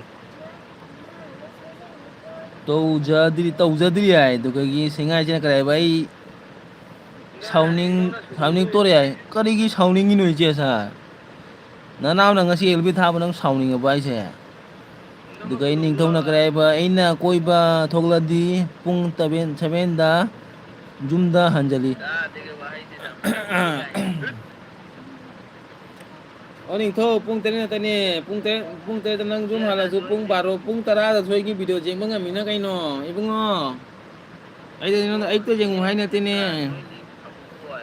ꯇꯧꯖꯗ꯭ꯔꯤ, ꯇꯧꯖꯗ꯭ꯔꯤ ꯍꯥꯏ꯫ ꯑꯗꯨꯒꯒꯤ ꯁꯦꯡꯉꯥꯏꯁꯤꯅ ꯀꯔꯤ ꯍꯥꯏꯕ? "ꯑꯩ ꯁꯥꯎꯅꯤꯡ-, ꯁꯥꯎꯅꯤꯡꯇꯣꯔꯦ" ꯍꯥꯏ꯫ ꯀꯔꯤꯒꯤ ꯁꯥꯎꯅꯤꯡꯉꯤꯅꯣ ꯏꯆꯦ ꯁꯥꯔ? ꯅꯅꯥꯎꯅ ꯉꯁꯤ ꯑꯦꯜ ꯕꯤ ꯊꯥꯕ ꯅꯪ ꯁꯥꯎꯅꯤꯡꯉꯕ ꯍꯥꯏꯁꯦ? ꯑꯗꯨꯒ ꯑꯩ ꯅꯤꯡꯊꯧꯅ ꯀꯔꯤ ꯍꯥꯏꯕ? "ꯑꯩꯅ ꯀꯣꯏꯕ ꯊꯣꯛꯂꯗꯤ ꯄꯨꯡ ꯇꯔꯦꯠ, sevenꯗ ꯌꯨꯝꯗ ꯍꯟꯖꯜꯂꯤ"꯫ ꯑꯣ, ꯅꯤꯡꯊꯧ, ꯄꯨꯡ ꯇꯔꯦꯠ ꯅꯠꯇꯦꯅꯦ꯫ ꯄꯨꯡ ꯇꯔꯦꯠ, ꯄꯨꯡ ꯇꯔꯦꯠꯇ ꯅꯪ ꯌꯨꯝ ꯍꯜꯂꯁꯨ, ꯄꯨꯡ ꯕꯥꯔꯣ, ꯄꯨꯡ ꯇꯔꯥꯗꯁꯨ ꯑꯩꯒꯤ video ꯌꯦꯡꯕ ꯉꯝꯃꯤꯅ ꯀꯩꯅꯣ, ꯏꯕꯨꯡꯉꯣ? ꯑꯩꯗꯤ ꯅꯉꯣꯟꯗ ꯑꯌꯨꯛꯇ ꯌꯦꯡꯉꯨ ꯍꯥꯏ ꯅꯠꯇꯦꯅꯦ꯫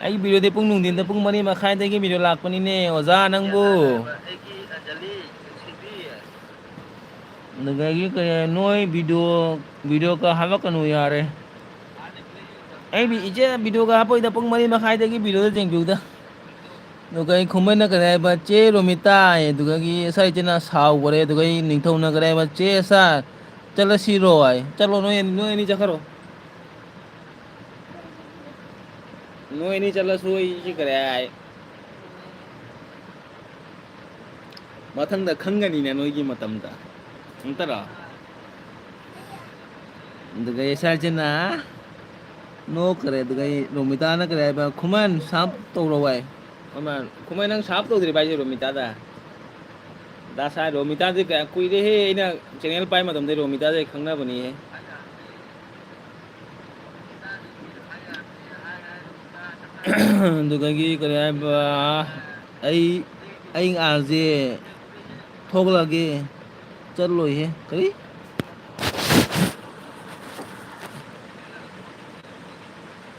ꯑꯩ videoꯗꯤ ꯄꯨꯡ ꯅꯨꯡꯊꯤꯟꯗ ꯄꯨꯡ ꯃꯔꯤ ꯃꯈꯥꯏꯗꯒꯤ video ꯂꯥꯛꯄꯅꯤꯅꯦ, ꯑꯣꯖꯥ ꯅꯪꯕꯨ꯫ ꯑꯗꯨꯗꯒꯤ ꯀꯩ, ꯅꯣꯏ video, videoꯒ ꯍꯥꯞꯂꯛꯀꯅꯨ ꯌꯥꯔꯦ꯫ ꯑꯩ ꯚꯤ-, ꯏꯆꯦ, videoꯒ ꯍꯥꯞꯄꯣꯏꯗ, ꯄꯨꯡ ꯃꯔꯤ ꯃꯈꯥꯏꯗꯒꯤ videoꯗ ꯌꯦꯡꯕꯤꯌꯨꯗ꯫ ꯑꯗꯨꯒ ꯑꯩ ꯈꯨꯃꯟꯅ ꯀꯔꯤ ꯍꯥꯏꯕ, "ꯆꯦ ꯔꯣꯃꯤꯇꯥ" ꯍꯥꯏ꯫ ꯑꯗꯨꯗꯒꯤ ꯁꯥꯔ ꯏꯆꯦꯅ ꯁꯥꯎꯈ꯭ꯔꯦ꯫ ꯑꯗꯨꯒ ꯑꯩ ꯅꯤꯡꯊꯧꯅ ꯀꯔꯤ ꯍꯥꯏꯕ, "ꯆꯦ ꯁꯥꯔ, ꯆꯠꯂꯁꯤꯔꯣ?" ꯍꯥꯏ꯫ "ꯆꯠꯂꯣ, ꯅꯣꯏ, ꯅꯣꯏ ꯑꯅꯤ ꯆꯠꯈ꯭ꯔꯣ꯫ ꯅꯣꯏ ꯑꯅꯤ ꯆꯠꯂꯁꯨ ꯑꯩ ꯁꯤ ꯀꯔꯤ ꯍꯥꯏ?" ꯃꯊꯪꯗ ꯈꯪꯒꯅꯤꯅꯦ ꯅꯣꯏꯒꯤ ꯃꯇꯝꯗ꯫ ꯅꯠꯇꯔꯣ? ꯑꯗꯨꯒ ꯁꯥꯔ ꯏꯆꯦꯅ ꯅꯣꯛꯈ꯭ꯔꯦ꯫ ꯑꯗꯨꯒ ꯑꯩ ꯔꯣꯃꯤꯇꯥꯅ ꯀꯔꯤ ꯍꯥꯏꯕ? "ꯈꯨꯃꯟ, ꯁꯥꯞ ꯇꯧꯔꯣ" ꯍꯥꯏ꯫ ꯈꯨꯃꯟ, ꯈꯨꯃꯟ, ꯅꯪ ꯁꯥꯞ ꯇꯧꯗ꯭ꯔꯤꯕ ꯍꯥꯏꯁꯦ ꯔꯣꯃꯤꯇꯥꯗ? ꯗꯥꯁꯥ, ꯔꯣꯃꯤꯇꯥꯗꯤ ꯀꯌꯥ ꯀꯨꯏꯔꯦꯍꯦ, ꯑꯩꯅ channel ꯄꯥꯏ ꯃꯇꯝꯗꯩ ꯔꯣꯃꯤꯇꯥꯗꯤ ꯑꯩ ꯈꯪꯅꯕꯅꯤꯍꯦ꯫ ꯑꯗꯨꯗꯒꯤ ꯀꯔꯤ ꯍꯥꯏꯕ, ꯑꯩ, ꯑꯩ ꯑꯥꯔ ꯖꯦ ꯊꯣꯛꯂꯒꯦ, ꯆꯠꯂꯣꯏꯍꯦ꯫ ꯀꯔꯤ?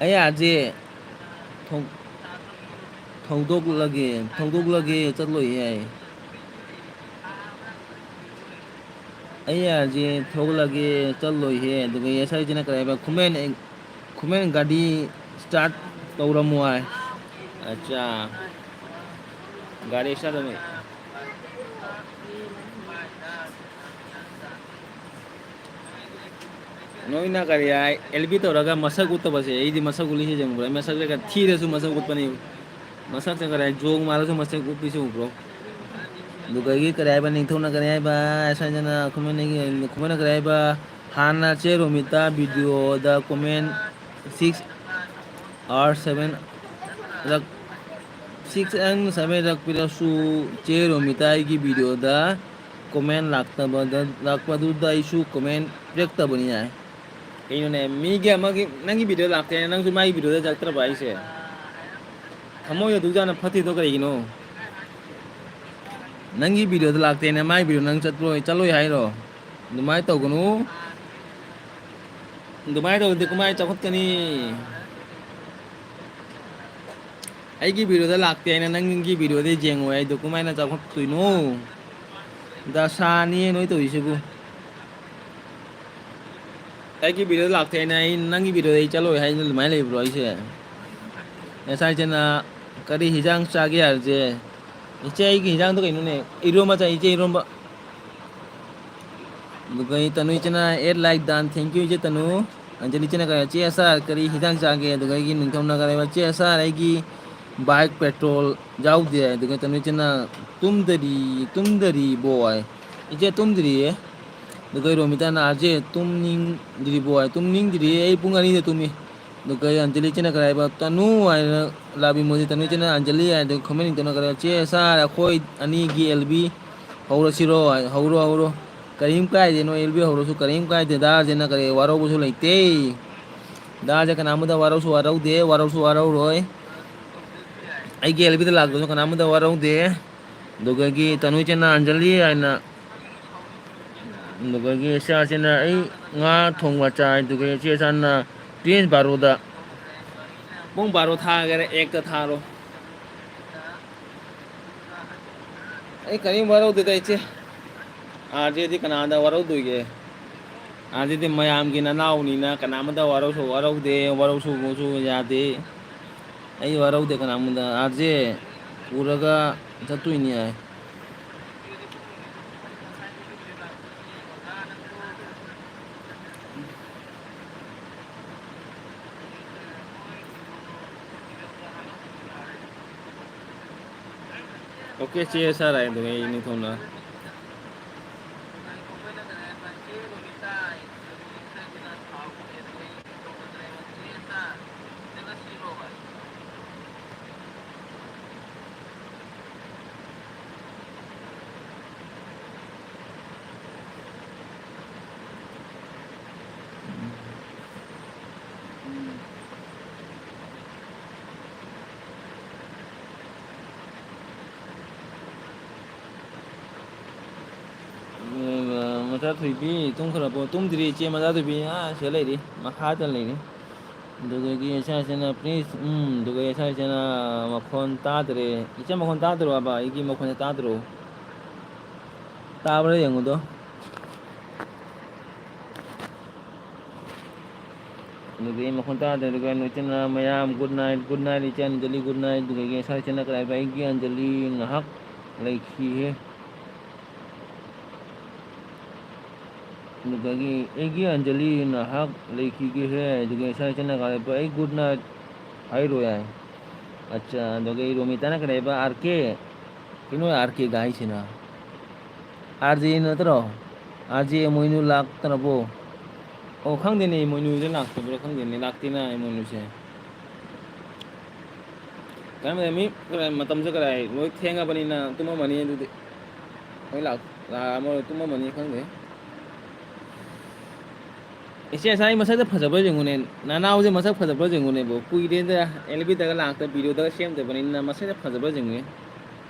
ꯑꯩ ꯑꯥꯔ ꯖꯦ ꯊꯧ-, ꯊꯧꯗꯣꯛꯂꯒꯦ, ꯊꯧꯗꯣꯛꯂꯒꯦ, ꯆꯠꯂꯣꯏꯍꯦ ꯍꯥꯏ꯫ ꯑꯩ ꯑꯥꯔ ꯖꯦ ꯊꯣꯛꯂꯒꯦ, ꯆꯠꯂꯣꯏꯍꯦ꯫ ꯑꯗꯨꯒ ꯌꯦꯁ ꯍꯥꯏꯁꯤꯅ ꯀꯔꯤ ꯍꯥꯏꯕ? ꯈꯨꯃꯦꯟ, ꯈꯨꯃꯦꯟ ꯒꯥꯔꯤ start ꯇꯧꯔꯝꯃꯣ ꯍꯥꯏ꯫ ꯑꯠꯆꯥ꯫ ꯒꯥꯔꯤ start ꯇꯧꯔꯝꯃꯣ꯫ ꯅꯣꯏꯅ ꯀꯔꯤ ꯍꯥꯏ, ꯑꯦꯜ ꯕꯤ ꯇꯧꯔꯒ ꯃꯁꯛ ꯎꯠꯇꯕꯁꯦ, ꯑꯩꯗꯤ ꯃꯁꯛ ꯎꯠꯂꯤꯁꯦ ꯌꯦꯡꯕ꯭ꯔꯥ? ꯑꯩ ꯃꯁꯛꯁꯦ ꯈꯔ ꯊꯤꯔꯁꯨ ꯃꯁꯛ ꯎꯠꯄꯅꯤ꯫ ꯃꯁꯛꯁꯦ ꯈꯔ ꯖꯣꯡ ꯃꯥꯜꯂꯁꯨ ꯃꯁꯛ ꯎꯠꯄꯤꯁꯦ ꯎꯕ꯭ꯔꯣ? ꯑꯗꯨꯗꯒꯤ ꯀꯔꯤ ꯍꯥꯏꯕ, ꯅꯤꯡꯊꯧꯅ ꯀꯔꯤ ꯍꯥꯏꯕ, ꯁ꯭ꯋꯥꯏꯗꯅ ꯈꯨꯃꯟꯒꯤ, ꯈꯨꯃꯟꯅ ꯀꯔꯤ ꯍꯥꯏꯕ, ꯍꯥꯟꯅ ꯆꯦ Romita videoꯗ comment six or seven ꯔꯛ, six and seven ꯔꯛ ꯄꯤꯔꯛꯁꯨ, ꯆꯦ ꯔꯣꯃꯤꯇꯥ ꯑꯩꯒꯤ videoꯗ comment ꯂꯥꯛꯇꯕꯗ, ꯂꯥꯛꯄꯗꯨꯗ ꯑꯩꯁꯨ comment ꯄꯤꯔꯛꯇꯕꯅꯤ ꯍꯥꯏ꯫ ꯀꯩꯅꯣꯅꯦ, ꯃꯤꯒꯤ ꯑꯃꯒꯤ, ꯅꯪꯒꯤ video ꯂꯥꯛꯇꯦꯅ ꯅꯪꯁꯨ ꯃꯥꯒꯤ videoꯗ ꯆꯠꯇ꯭ꯔꯕ ꯍꯥꯏꯁꯦ? ꯊꯃꯣꯏ ꯑꯗꯨꯛ ꯌꯥꯝꯅ ꯐꯠꯇ꯭ꯔꯤꯗꯣ ꯀꯩꯒꯤꯅꯣ? ꯅꯪꯒꯤ videoꯗ ꯂꯥꯛꯇꯦꯅ ꯃꯥꯒꯤ video ꯅꯪ ꯆꯠꯂꯣꯏ, ꯆꯠꯂꯣꯏ ꯍꯥꯏꯔꯣ? ꯑꯗꯨꯃꯥꯏꯅ ꯇꯧꯒꯅꯨ꯫ ꯑꯗꯨꯃꯥꯏꯅ ꯇꯧꯔꯗꯤ ꯀꯃꯥꯏꯅ ꯆꯥꯎꯈꯠꯀꯅꯤ? ꯑꯩꯒꯤ ꯚꯤꯗꯤꯑꯣꯗ ꯂꯥꯛꯇꯦ ꯍꯥꯏꯅ ꯅꯪꯒꯤ ꯚꯤꯗꯤꯑꯣꯗ ꯌꯦꯡꯉꯣꯏ ꯍꯥꯏꯗꯣ ꯀꯃꯥꯏꯅ ꯆꯥꯎꯈꯠꯇꯣꯏꯅꯣ? ꯗꯁꯥꯅꯤ ꯅꯣꯏ ꯇꯧꯔꯤꯁꯤꯕꯨ꯫ ꯑꯩꯒꯤ ꯚꯤꯗꯤꯑꯣꯗ ꯂꯥꯛꯇꯦ ꯍꯥꯏꯅ ꯑꯩ ꯅꯪꯒꯤ ꯚꯤꯗꯤꯑꯣꯗ ꯑꯩ ꯆꯠꯂꯣꯏ ꯍꯥꯏꯅ ꯑꯗꯨꯃꯥꯏꯅ ꯂꯩꯕ꯭ꯔꯣ ꯑꯩꯁꯦ? ꯉꯁꯥꯏ ꯏꯆꯦꯅ ꯀꯔꯤ ꯍꯤꯟꯖꯥꯡ ꯆꯥꯒꯦ ꯍꯥꯏꯕꯁꯦ, "ꯏꯆꯦ, ꯑꯩꯒꯤ ꯍꯤꯟꯖꯥꯡꯗꯣ ꯀꯩꯅꯣꯅꯦ? ꯏꯔꯣꯝꯕ ꯆꯥꯏ ꯏꯆꯦ, ꯏꯔꯣꯝꯕ"꯫ ꯑꯗꯨꯒ ꯑꯩ ꯇꯅꯨ ꯏꯆꯦꯅ eight like done, thank you ꯏꯆꯦ ꯇꯅꯨ꯫ ꯑꯟꯖꯂꯤ ꯏꯆꯦꯅ ꯀꯔꯤ, "ꯆꯦ ꯑꯁꯥꯔ ꯀꯔꯤ ꯍꯤꯟꯖꯥꯡ ꯆꯥꯒꯦ?" ꯑꯗꯨꯒ ꯑꯩꯒꯤ ꯅꯤꯡꯊꯧꯅ ꯀꯔꯤ ꯍꯥꯏꯕ, "ꯆꯦ ꯑꯁꯥꯔ ꯑꯩꯒꯤ bike petrol ꯌꯥꯎꯗꯦ"꯫ ꯑꯗꯨꯒ ꯇꯅꯨ ꯏꯆꯦꯅ "ꯇꯨꯝꯗꯔꯤ, ꯇꯨꯝꯗꯔꯤꯕꯣ" ꯍꯥꯏ꯫ "ꯏꯆꯦ ꯇꯨꯝꯗ꯭ꯔꯤꯌꯦ"꯫ ꯑꯗꯨꯒ ꯔꯣꯃꯤꯇꯥꯅ "ꯑꯥꯔ ꯖꯦ ꯇꯨꯝꯅꯤꯡꯗ꯭ꯔꯤꯕꯣ" ꯍꯥꯏ꯫ "ꯇꯨꯝꯅꯤꯡꯗ꯭ꯔꯤꯌꯦ, ꯑꯩ ꯄꯨꯡ ꯑꯅꯤꯗ ꯇꯨꯝꯃꯤ"꯫ ꯑꯗꯨꯒ ꯑꯟꯖꯂꯤ ꯏꯆꯦꯅ ꯀꯔꯤ ꯍꯥꯏꯕ, "ꯇꯅꯨ" ꯍꯥꯏꯅ ꯂꯥꯕꯤ ꯃꯣꯏꯁꯦ ꯇꯅꯨ ꯏꯆꯦꯅ ꯑꯟꯖꯂꯤ ꯍꯥꯏꯗꯨ ꯈꯨꯃꯟ ꯅꯤꯡꯊꯧꯅ ꯀꯔꯤ ꯍꯥꯏꯕ, "ꯆꯦ ꯑꯁꯥꯔ ꯑꯩꯈꯣꯏ ꯑꯅꯤꯒꯤ ꯑꯦꯜ ꯕꯤ ꯍꯧꯔꯁꯤꯔꯣ" ꯍꯥꯏ꯫ "ꯍꯧꯔꯣ, ꯍꯧꯔꯣ꯫ ꯀꯔꯤꯝ ꯀꯥꯏꯗꯦ, ꯅꯣꯏ ꯑꯦꯜ ꯕꯤ ꯍꯧꯔꯁꯨ ꯀꯔꯤꯝ ꯀꯥꯏꯗꯦ꯫ ꯗꯥ ꯑꯥꯔ ꯖꯦꯅ ꯀꯔꯤ ꯋꯥꯔꯧꯕꯁꯨ ꯂꯩꯇꯦ꯫ ꯗꯥ ꯑꯥꯔ ꯖꯦ ꯀꯅꯥꯝꯇ ꯋꯥꯔꯧꯁꯨ ꯋꯥꯔꯧꯗꯦ, ꯋꯥꯔꯧꯁꯨ ꯋꯥꯔꯧꯔꯣꯏ꯫ ꯑꯩꯒꯤ ꯑꯦꯜ ꯕꯤꯗ ꯂꯥꯛꯇꯁꯨ ꯀꯅꯥꯝꯇ ꯋꯥꯔꯧꯗꯦ"꯫ ꯑꯗꯨꯗꯒꯤ ꯇꯅꯨ ꯏꯆꯦꯅ "ꯑꯟꯖꯂꯤ" ꯍꯥꯏꯅ, ꯑꯗꯨꯗꯒꯤ ꯁꯤ ꯑꯥꯔ ꯁꯤꯅ "ꯑꯩ ꯉꯥ ꯊꯣꯡꯕ ꯆꯥꯏ"꯫ ꯑꯗꯨꯗꯒꯤ ꯆꯦ ꯁꯥꯟꯅ "ꯄ꯭ꯂꯤꯖ ꯕꯥꯔꯣꯗ"꯫ ꯄꯨꯡ ꯕꯥꯔꯣ ꯊꯥꯒꯦꯔꯥ ꯑꯦꯛꯇ ꯊꯥꯔꯣ꯫ ꯑꯩ ꯀꯔꯤꯝ ꯋꯥꯔꯧꯗꯦꯗ ꯏꯆꯦ꯫ ꯑꯥꯔ ꯖꯦꯗꯤ ꯀꯅꯥꯗ ꯋꯥꯔꯧꯗꯣꯏꯒꯦ? ꯑꯥꯔ ꯖꯦꯗꯤ ꯃꯌꯥꯝꯒꯤ ꯅꯅꯥꯎꯅꯤꯅ ꯀꯅꯥꯃꯗ ꯋꯥꯔꯧꯁꯨ ꯋꯥꯔꯧꯗꯦ, ꯋꯥꯔꯧꯁꯨ ꯌꯥꯗꯦ꯫ ꯑꯩ ꯋꯥꯔꯧꯗꯦ ꯀꯅꯥꯃꯗ꯫ ꯑꯥꯔ ꯖꯦ ꯄꯨꯔꯒ ꯆꯠꯇꯣꯏꯅꯤ ꯍꯥꯏ꯫ ꯑꯣꯀꯦ ꯆꯦ ꯁꯥꯔ ꯍꯥꯏꯗꯨꯅꯦ ꯑꯩ ꯅꯤꯡꯊꯧꯅ꯫ ꯃꯆꯥ ꯊꯣꯏꯕꯤ ꯇꯨꯝꯈ꯭ꯔꯕꯣ? ꯇꯨꯝꯗ꯭ꯔꯤ ꯏꯆꯦ, ꯃꯆꯥ ꯊꯣꯏꯕꯤ ꯑꯥ ꯁꯤꯗ ꯂꯩꯔꯤ, ꯃꯈꯥꯗ ꯂꯩꯔꯤ꯫ ꯑꯗꯨꯗꯒꯤ ꯏꯆꯥꯁꯤꯅ, "Please", ꯎꯝ, ꯑꯗꯨꯒ ꯏꯆꯥꯁꯤꯅ ꯃꯈꯣꯟ ꯇꯥꯗ꯭ꯔꯦ꯫ ꯏꯆꯥ ꯃꯈꯣꯟ ꯇꯥꯗ꯭ꯔꯣ ꯍꯥꯏꯕ? ꯑꯩꯒꯤ ꯃꯈꯣꯟꯁꯦ ꯇꯥꯗ꯭ꯔꯣ? ꯇꯥꯕ꯭ꯔꯥ ꯌꯦꯡꯉꯨꯗꯣ꯫ ꯑꯗꯨꯗꯒꯤ ꯃꯈꯣꯟ ꯇꯥꯗ꯭ꯔꯦ꯫ ꯑꯗꯨꯒ ꯏꯆꯟꯅ, "ꯃꯌꯥꯝ good night, good night, ꯏꯆꯟ ꯑꯟꯖꯂꯤ, good night"꯫ ꯑꯗꯨꯗꯒꯤ ꯏꯆꯥ, ꯏꯆꯟꯅ ꯀꯔꯤ ꯍꯥꯏꯕ? "ꯑꯩꯒꯤ ꯑꯟꯖꯂꯤ ꯉꯥꯏꯍꯥꯛ ꯂꯩꯈꯤꯍꯦ"꯫ ꯑꯗꯨꯗꯒꯤ "ꯑꯩꯒꯤ ꯑꯟꯖꯂꯤ ꯉꯥꯏꯍꯥꯛ ꯂꯩꯈꯤꯒꯦꯍꯦ"꯫ ꯑꯗꯨꯒ ꯏꯆꯥ, ꯏꯆꯟꯅ ꯀꯔꯤ ꯍꯥꯏꯕ? "ꯑꯩ good night ꯍꯥꯏꯔꯣꯏ" ꯍꯥꯏ꯫ ꯑꯠꯆꯥ, ꯑꯗꯨꯗꯒꯤ ꯔꯣꯃꯤꯇꯥꯅ ꯀꯔꯤ ꯍꯥꯏꯕ? "R K". ꯀꯩꯅꯣ ꯑꯥꯔ ꯀꯦꯒ ꯍꯥꯏꯁꯤꯅ? ꯑꯥꯔ ꯖꯦ ꯅꯠꯇ꯭ꯔꯣ? ꯑꯥꯔ ꯖꯦ ꯃꯣꯏꯅꯨ ꯂꯥꯛꯇ꯭ꯔꯕꯣ? ꯑꯣ, ꯈꯪꯗꯦꯅꯦ, ꯃꯣꯏꯅꯨꯁꯦ ꯂꯥꯛꯇꯕ꯭ꯔꯥ ꯈꯪꯗꯦꯅꯦ, ꯂꯥꯛꯇꯦꯅ ꯃꯣꯏꯅꯨꯁꯦ꯫ ꯀꯔꯝꯕ ꯃꯤ, ꯀꯔꯥꯏ ꯃꯇꯝꯁꯦ, ꯀꯔꯥꯏ ꯂꯣꯏ ꯊꯦꯡꯉꯕꯅꯤꯅ ꯇꯨꯝꯃꯝꯃꯅꯤ ꯑꯗꯨꯗꯤ꯫ ꯃꯣꯏ ꯂꯥꯛ-, ꯂꯥꯛꯑꯝꯃꯔꯣꯏ, ꯇꯨꯝꯃꯝꯃꯅꯤ ꯈꯪꯗꯦ꯫ ꯏꯆꯦ, ꯉꯁꯥꯏ ꯃꯁꯛꯇ ꯐꯖꯕ꯭ꯔꯥ ꯌꯦꯡꯉꯨꯅꯦ, ꯅꯅꯥꯎꯁꯦ ꯃꯁꯛ ꯐꯖꯕ꯭ꯔꯥ ꯌꯦꯡꯉꯨꯅꯦꯕꯣ, ꯀꯨꯏꯔꯦꯗ ꯑꯦꯜ ꯕꯤꯗꯒ ꯂꯥꯛꯇ ꯚꯤꯗꯤꯑꯣꯗꯒ ꯁꯦꯝꯗꯕꯅꯤꯅ ꯃꯁꯛꯇ ꯐꯖꯕ꯭ꯔꯥ ꯌꯦꯡꯉꯨꯅꯦ꯫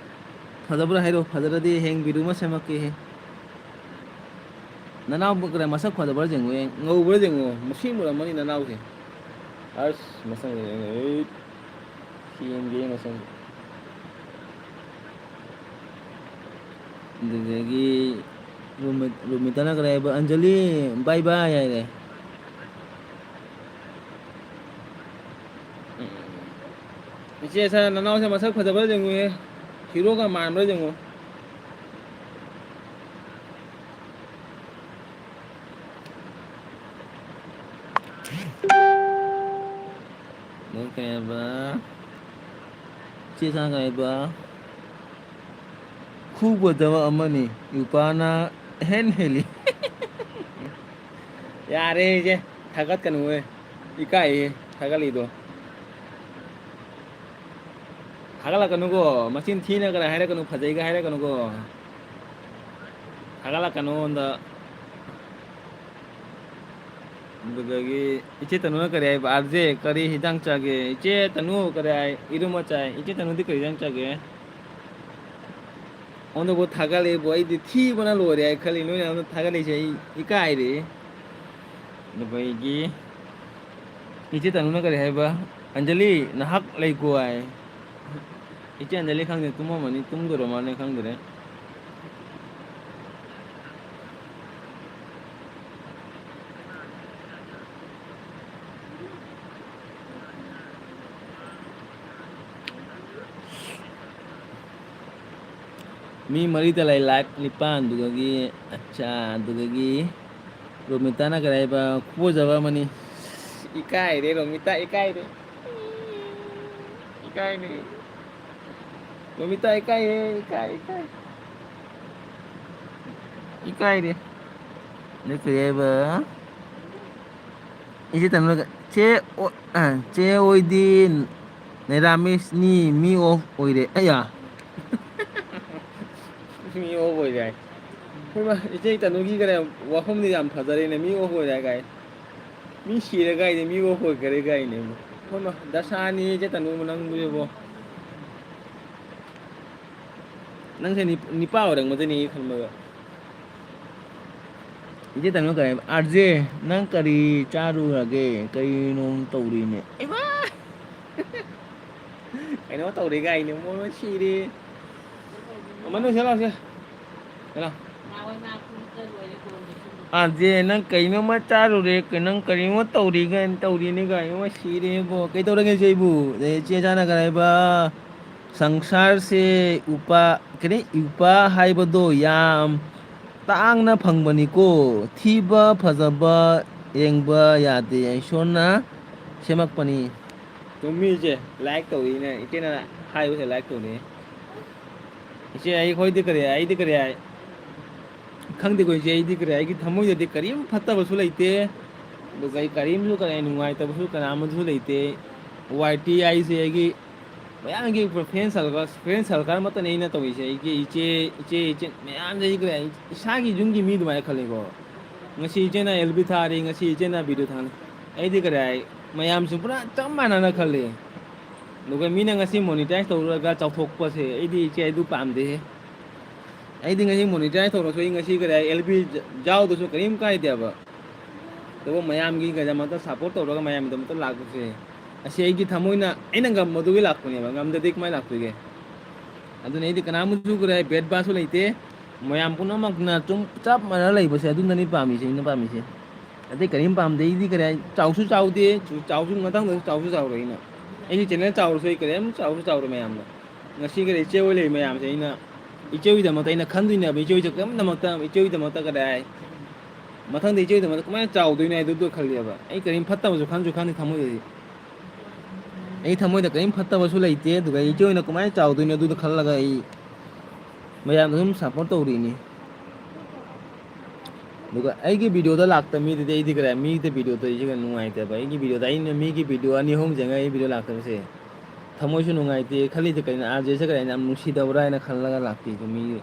ꯐꯖꯕ꯭ꯔꯥ ꯍꯥꯏꯔꯣ, ꯐꯖꯔꯗꯤ ꯍꯌꯦꯡ ꯚꯤꯗꯤꯑꯣ ꯑꯃ ꯁꯦꯝꯃꯛꯀꯦꯍꯦ꯫ ꯅꯅꯥꯎꯕꯨ ꯀꯗꯥꯏ ꯃꯁꯛ ꯐꯖꯕ꯭ꯔꯥ ꯌꯦꯡꯉꯨ, ꯉꯧꯕ꯭ꯔꯥ ꯌꯦꯡꯉꯨ, ꯃꯨꯁꯤꯟ ꯃꯨꯔꯝꯃꯅꯤ ꯅꯅꯥꯎꯁꯦ꯫ ꯑꯁ, ꯃꯁꯛ ꯌꯦꯡꯉꯨ, ꯑꯩ ꯌꯦꯡꯒꯦ ꯃꯁꯛ꯫ ꯑꯗꯨꯗꯒꯤ ꯔꯣꯃꯤ-, ꯔꯣꯃꯤꯇꯥꯅ ꯀꯔꯤ ꯍꯥꯏꯕ? "ꯑꯟꯖꯂꯤ, bye bye" ꯍꯥꯏꯔꯦ꯫ ꯏꯆꯦ, ꯁꯥꯔ, ꯅꯅꯥꯎꯁꯦ ꯃꯁꯛ ꯐꯖꯕ꯭ꯔꯥ ꯌꯦꯡꯉꯨꯍꯦ, ꯍꯤꯔꯣꯒ ꯃꯥꯟꯕ꯭ꯔꯥ ꯌꯦꯡꯉꯨ꯫ ꯅꯪ ꯀꯩ ꯍꯥꯏꯕ? ꯆꯦ ꯆꯥꯡ ꯀꯩ ꯍꯥꯏꯕ? ꯈꯨ ꯐꯖꯕ ꯑꯃꯅꯤ, ꯅꯨꯄꯥꯅ ꯍꯦꯟ ꯍꯦꯜꯂꯤ꯫ ꯌꯥꯔꯦ ꯏꯆꯦ, ꯊꯥꯒꯠꯀꯅꯨꯍꯦ, ꯏꯀꯥꯏꯍꯦ ꯊꯥꯒꯠꯂꯤꯗꯣ꯫ ꯊꯥꯒꯠꯂꯛꯀꯅꯨꯀꯣ, ꯃꯆꯤꯟ ꯊꯤꯅꯒ ꯍꯥꯏꯔꯛꯀꯅꯨ, ꯐꯖꯩꯒ ꯍꯥꯏꯔꯛꯀꯅꯨꯀꯣ꯫ ꯊꯥꯒꯠꯂꯛꯀꯅꯨ ꯑꯩꯉꯣꯟꯗ꯫ ꯑꯗꯨꯗꯒꯤ ꯏꯆꯦ ꯇꯅꯨꯅ ꯀꯔꯤ ꯍꯥꯏꯕ? "ꯑꯥꯔ ꯖꯦ, ꯀꯔꯤ ꯍꯤꯟꯖꯥꯡ ꯆꯥꯒꯦ?" ꯏꯆꯦ ꯇꯅꯨ ꯀꯔꯤ ꯍꯥꯏ? "ꯏꯔꯨꯝꯕ ꯆꯥꯏ"꯫ ꯏꯆꯦ ꯇꯅꯨꯗꯤ ꯀꯔꯤ ꯍꯤꯟꯖꯥꯡ ꯆꯥꯒꯦ? ꯑꯩꯉꯣꯟꯗꯕꯨ ꯊꯥꯒꯠꯂꯛꯏꯕꯨ ꯑꯩꯗꯤ ꯊꯤꯕꯅ ꯂꯣꯏꯔꯦ ꯍꯥꯏ ꯈꯜꯂꯤ꯫ ꯅꯣꯏꯅ ꯑꯩꯉꯣꯟꯗ ꯊꯥꯒꯠꯂꯛꯏꯁꯦ ꯑꯩ ꯏꯀꯥꯏꯔꯦ꯫ ꯑꯗꯨꯒ ꯑꯩꯒꯤ ꯏꯆꯦ ꯇꯅꯨꯅ ꯀꯔꯤ ꯍꯥꯏꯕ? "ꯑꯟꯖꯂꯤ, ꯅꯍꯥꯛ ꯂꯩꯀꯣ" ꯍꯥꯏ꯫ ꯏꯆꯦ ꯑꯟꯖꯂꯤ ꯈꯪꯗꯦ, ꯇꯨꯝꯃꯝꯃꯅꯤ, ꯇꯨꯝꯗꯣꯔ ꯃꯥꯜꯂꯦ, ꯈꯪꯗ꯭ꯔꯦ꯫ ꯃꯤ ꯃꯔꯤꯗ ꯂꯩ, ꯂꯥꯏꯛ ꯅꯤꯄꯥꯟꯗꯨꯗꯒꯤ꯫ ꯑꯠꯆꯥ, ꯑꯗꯨꯗꯒꯤ ꯔꯣꯃꯤꯇꯥꯅ ꯀꯔꯤ ꯍꯥꯏꯕ? "ꯈꯨꯕꯣꯖꯕ ꯑꯃꯅꯤ"꯫ ꯏꯀꯥꯏꯔꯦ ꯔꯣꯃꯤꯇꯥ, ꯏꯀꯥꯏꯔꯦ꯫ ꯏꯀꯥꯏꯅꯦ꯫ ꯔꯣꯃꯤꯇꯥ ꯏꯀꯥꯏꯌꯦ, ꯏꯀꯥꯏ, ꯏꯀꯥꯏ꯫ ꯏꯀꯥꯏꯔꯦ꯫ ꯑꯗꯩ ꯀꯔꯤ ꯍꯥꯏꯕ? ꯏꯆꯦ ꯇꯅꯨꯒ, "ꯆꯦ ꯑꯣ-, ꯑ, ꯆꯦ ꯑꯣꯏꯗꯤ ꯅꯩꯔꯥꯃꯤꯁꯅꯤ, ꯃꯤ ꯑꯣꯐ ꯑꯣꯏꯔꯦ"꯫ ꯑꯌꯥ꯫ ꯃꯤ ꯑꯣꯐ ꯑꯣꯏꯔꯦ ꯍꯥꯏ꯫ ꯍꯣꯏꯃ, ꯏꯆꯦ ꯇꯅꯨꯒꯤ ꯀꯩꯅꯣ ꯋꯥꯐꯝꯗꯤ ꯌꯥꯝ ꯐꯖꯔꯦꯅꯦ, "ꯃꯤ ꯑꯣꯐ ꯑꯣꯏꯔꯦ" ꯍꯥꯏ ꯀꯥꯏ꯫ ꯃꯤ ꯁꯤꯔꯦ ꯀꯥꯏꯗꯤ, ꯃꯤ ꯑꯣꯐ ꯑꯣꯏꯈꯔꯦ ꯀꯥꯏꯅꯦ꯫ ꯍꯣꯏꯃ, ꯗꯁꯥꯅꯤ ꯏꯆꯦ ꯇꯅꯨ ꯅꯪꯕꯨ ꯏꯕꯣ꯫ ꯅꯪꯁꯦ ꯅꯤꯞ-, ꯅꯤꯄꯥ ꯑꯣꯏꯔꯝꯒꯗꯣꯏꯅꯤ ꯑꯩ ꯈꯟꯕꯗ꯫ ꯏꯆꯦ ꯇꯅꯨ ꯀꯔꯤ ꯍꯥꯏꯕ? "ꯑꯥꯔ ꯖꯦ, ꯅꯪ ꯀꯔꯤ ꯆꯥꯔꯨꯔꯒꯦ? ꯀꯔꯤꯅꯣꯝ ꯇꯧꯔꯤꯅꯦ?" ꯏꯃꯥ! ꯀꯩꯅꯣ ꯇꯧꯔꯦ ꯀꯥꯏꯅꯦ, ꯃꯣꯏ ꯁꯤꯔꯦ꯫ ꯃꯅꯨꯡ ꯆꯪꯂꯥꯎꯁꯦ꯫ ꯀꯩꯅꯣ? "ꯑꯥꯔ ꯖꯦ, ꯅꯪ ꯀꯩꯅꯣꯝꯃ ꯆꯥꯔꯨꯔꯦ, ꯀ-, ꯅꯪ ꯀꯔꯤꯅꯣ ꯇꯧꯔꯤꯒ-, ꯇꯧꯔꯤꯅꯦ" ꯀꯥꯏꯅ, ꯃꯣꯏ ꯁꯤꯔꯦꯕꯣ꯫ ꯀꯩ ꯇꯧꯔꯒꯦ ꯏꯆꯦ ꯏꯕꯨ? ꯑꯗꯩ ꯏꯆꯦ ꯏꯆꯥꯅ ꯀꯔꯤ ꯍꯥꯏꯕ? "ꯁꯪꯁꯥꯔꯁꯦ ꯎꯄꯥ-, ꯀꯔꯤ, ꯎꯄꯥ ꯍꯥꯏꯕꯗꯣ ꯌꯥꯝ ꯇꯥꯡꯅ ꯐꯪꯕꯅꯤꯀꯣ꯫ ꯊꯤꯕ ꯐꯖꯕ ꯌꯦꯡꯕ ꯌꯥꯗꯦ, ꯏꯁꯣꯔꯅ ꯁꯦꯝꯃꯛꯄꯅꯤ"꯫ ꯆꯨꯝꯃꯤ ꯏꯆꯦ, ꯂꯥꯏꯛ ꯇꯧꯔꯤꯅꯦ, ꯏꯆꯦꯅ ꯍꯥꯏꯕꯁꯦ ꯂꯥꯏꯛ ꯇꯧꯔꯤ꯫ ꯏꯆꯦ, ꯑꯩꯈꯣꯏꯗꯤ ꯀꯔꯤ, ꯑꯩꯗꯤ ꯀꯔꯤ ꯍꯥꯏ? ꯈꯪꯗꯦꯀꯣ ꯏꯆꯦ, ꯑꯩꯗꯤ ꯀꯔꯤ, ꯑꯩꯒꯤ ꯊꯃꯣꯏꯗꯗꯤ ꯀꯔꯤꯝ ꯐꯠꯇꯕꯁꯨ ꯂꯩꯇꯦ, ꯑꯗꯨꯒ ꯑꯩ ꯀꯔꯤꯝꯁꯨ ꯀꯔꯤ ꯅꯨꯡꯉꯥꯏꯇꯕꯁꯨ ꯀꯅꯥ ꯑꯃꯁꯨ ꯂꯩꯇꯦ꯫ ꯋꯥꯏ ꯇꯤ ꯍꯥꯏꯁꯦ ꯑꯩꯒꯤ ꯃꯌꯥꯝꯒꯤ friend circle, friend circle ꯑꯃꯠꯇꯅꯦ ꯑꯩꯅ ꯇꯧꯔꯤꯁꯦ꯫ ꯑꯩꯒꯤ ꯏꯆꯦ, ꯏꯆꯦ, ꯏꯆꯦ ꯃꯌꯥꯝꯁꯦ ꯑꯩ ꯀꯔꯤ ꯍꯥꯏ, ꯏꯁꯥꯒꯤ ꯌꯨꯝꯒꯤ ꯃꯤ ꯑꯗꯨꯃꯥꯏꯅ ꯈꯜꯂꯤꯀꯣ꯫ ꯉꯁꯤ ꯏꯆꯦꯅ L B ꯊꯥꯔꯤ, ꯉꯁꯤ ꯏꯆꯦꯅ video ꯊꯥꯅꯤ꯫ ꯑꯩꯗꯤ ꯀꯔꯤ ꯍꯥꯏ, ꯃꯌꯥꯝꯁꯨ ꯄꯨꯔꯥ ꯆꯞ ꯃꯥꯟꯅꯅ ꯈꯜꯂꯤ꯫ ꯑꯗꯨꯒ ꯃꯤꯅ ꯉꯁꯤ monetize ꯇꯧꯔꯒ ꯆꯥꯎꯊꯣꯛꯄꯁꯦ, ꯑꯩꯗꯤ ꯏꯆꯦ ꯑꯗꯨ ꯄꯥꯝꯗꯦꯍꯦ꯫ ꯑꯩꯗꯤ ꯉꯁꯤ monetize ꯇꯧꯔꯁꯨ ꯑꯩ ꯉꯁꯤ ꯀꯔꯤ ꯍꯥꯏ, L B ꯌꯥꯎꯗ꯭ꯔꯁꯨ ꯀꯔꯤꯝ ꯀꯥꯏꯗꯦꯕ꯫ ꯃꯌꯥꯝꯒꯤꯗꯃꯛꯇ support ꯇꯧꯔꯒ ꯃꯌꯥꯝꯒꯤꯗꯃꯛꯇ ꯂꯥꯛꯄꯁꯦ, ꯑꯁꯤ ꯑꯩꯒꯤ ꯊꯃꯣꯏꯅ, ꯑꯩꯅ ꯉꯝꯕꯗꯨꯒꯤ ꯂꯥꯛꯄꯅꯦꯕ, ꯉꯝꯗꯗꯤ ꯀꯃꯥꯏꯅ ꯂꯥꯛꯇꯣꯏꯒꯦ? ꯑꯗꯨꯅ ꯑꯩꯗꯤ ꯀꯅꯥꯃꯁꯨ ꯀꯔꯤ ꯍꯥꯏ, ꯕꯦꯠ ꯕꯥꯁꯨ ꯂꯩꯇꯦ꯫ ꯃꯌꯥꯝ ꯄꯨꯝꯅꯃꯛꯅ ꯆꯨꯝ ꯆꯞ ꯃꯥꯟꯅ ꯂꯩꯕꯁꯦ, ꯑꯗꯨꯅꯅꯤ ꯄꯥꯝꯃꯤꯁꯦ, ꯑꯩꯅ ꯄꯥꯝꯃꯤꯁꯦ꯫ ꯑꯇꯩ ꯀꯔꯤꯝ ꯄꯥꯝꯗꯦ꯫ ꯑꯩꯗꯤ ꯀꯔꯤ ꯍꯥꯏ, ꯆꯥꯎꯁꯨ ꯆꯥꯎꯗꯦ, ꯆꯥꯎꯁꯨ, ꯃꯊꯪꯗꯁꯨ ꯆꯥꯎꯁꯨ ꯆꯥꯎꯔꯣꯏ ꯑꯩꯅ꯫ ꯑꯩꯒꯤ ꯆꯦꯅꯦꯜ ꯆꯥꯎꯔꯁꯨ ꯑꯩ ꯀꯔꯤꯝ ꯆꯥꯎꯁꯨ ꯆꯥꯎꯔꯣꯏ ꯃꯌꯥꯝꯅ꯫ ꯉꯁꯤ ꯀꯔꯤ ꯏꯆꯦ ꯍꯣꯏ ꯂꯩ ꯃꯌꯥꯝꯁꯦ ꯑꯩꯅ ꯏꯆꯦ ꯍꯣꯏꯒꯤꯗꯃꯛꯇ ꯑꯩꯅ ꯈꯟꯗꯣꯏꯅꯦꯕ꯫ ꯏꯆꯦ ꯍꯣꯏꯁꯦ ꯀꯔꯤꯝꯗꯃꯛꯇ, ꯏꯆꯦ ꯍꯣꯏꯒꯤꯗꯃꯛꯇ ꯀꯔꯤ ꯍꯥꯏ, ꯃꯊꯪꯗ ꯏꯆꯦ ꯍꯣꯏꯒꯤꯗꯃꯛꯇ ꯀꯃꯥꯏꯅ ꯆꯥꯎꯗꯣꯏꯅꯣ ꯍꯥꯏꯗꯨꯗꯣ ꯈꯜꯂꯦꯕ꯫ ꯑꯩ ꯀꯔꯤꯝ ꯐꯠꯇꯕꯁꯨ ꯈꯟꯁꯨ ꯈꯟꯗꯦ ꯊꯃꯣꯏꯗꯗꯤ꯫ ꯑꯩ ꯊꯃꯣꯏꯗ ꯀꯔꯤꯝ ꯐꯠꯇꯕꯁꯨ ꯂꯩꯇꯦ꯫ ꯑꯗꯨꯒ ꯏꯆꯦ ꯍꯣꯏꯅ ꯀꯃꯥꯏꯅ ꯆꯥꯎꯗꯣꯏꯅꯣ ꯑꯗꯨꯗꯣ ꯈꯜꯂꯒ ꯑꯩ ꯃꯌꯥꯝꯗ ꯑꯗꯨꯝ support ꯇꯧꯔꯤꯅꯤ꯫ ꯑꯗꯨꯒ ꯑꯩꯒꯤ videoꯗ ꯂꯥꯛꯇꯕ ꯃꯤꯗꯨꯗꯤ ꯑꯩꯗꯤ ꯀꯔꯤ, ꯃꯤꯒꯤ videoꯗ ꯑꯩꯁꯦ ꯅꯨꯡꯉꯥꯏꯇꯕ꯫ ꯑꯩꯒꯤ videoꯗ ꯑꯩꯅ ꯃꯤꯒꯤ video ꯑꯅꯤ ꯑꯍꯨꯝ ꯆꯪꯉꯒ ꯑꯩ video ꯂꯥꯛꯇꯕꯁꯦ ꯊꯃꯣꯏꯁꯨ ꯅꯨꯡꯉꯥꯏꯇꯦ꯫ ꯈꯜꯂꯤꯁꯦ ꯀꯩꯅꯣ, RJꯁꯦ ꯀꯔꯤ ꯌꯥꯝ ꯅꯨꯡꯁꯤꯗꯕ꯭ꯔꯥ ꯍꯥꯏꯅ ꯈꯜꯂꯒ ꯂꯥꯛꯇꯦ꯫ ꯑꯗꯨ ꯃꯤ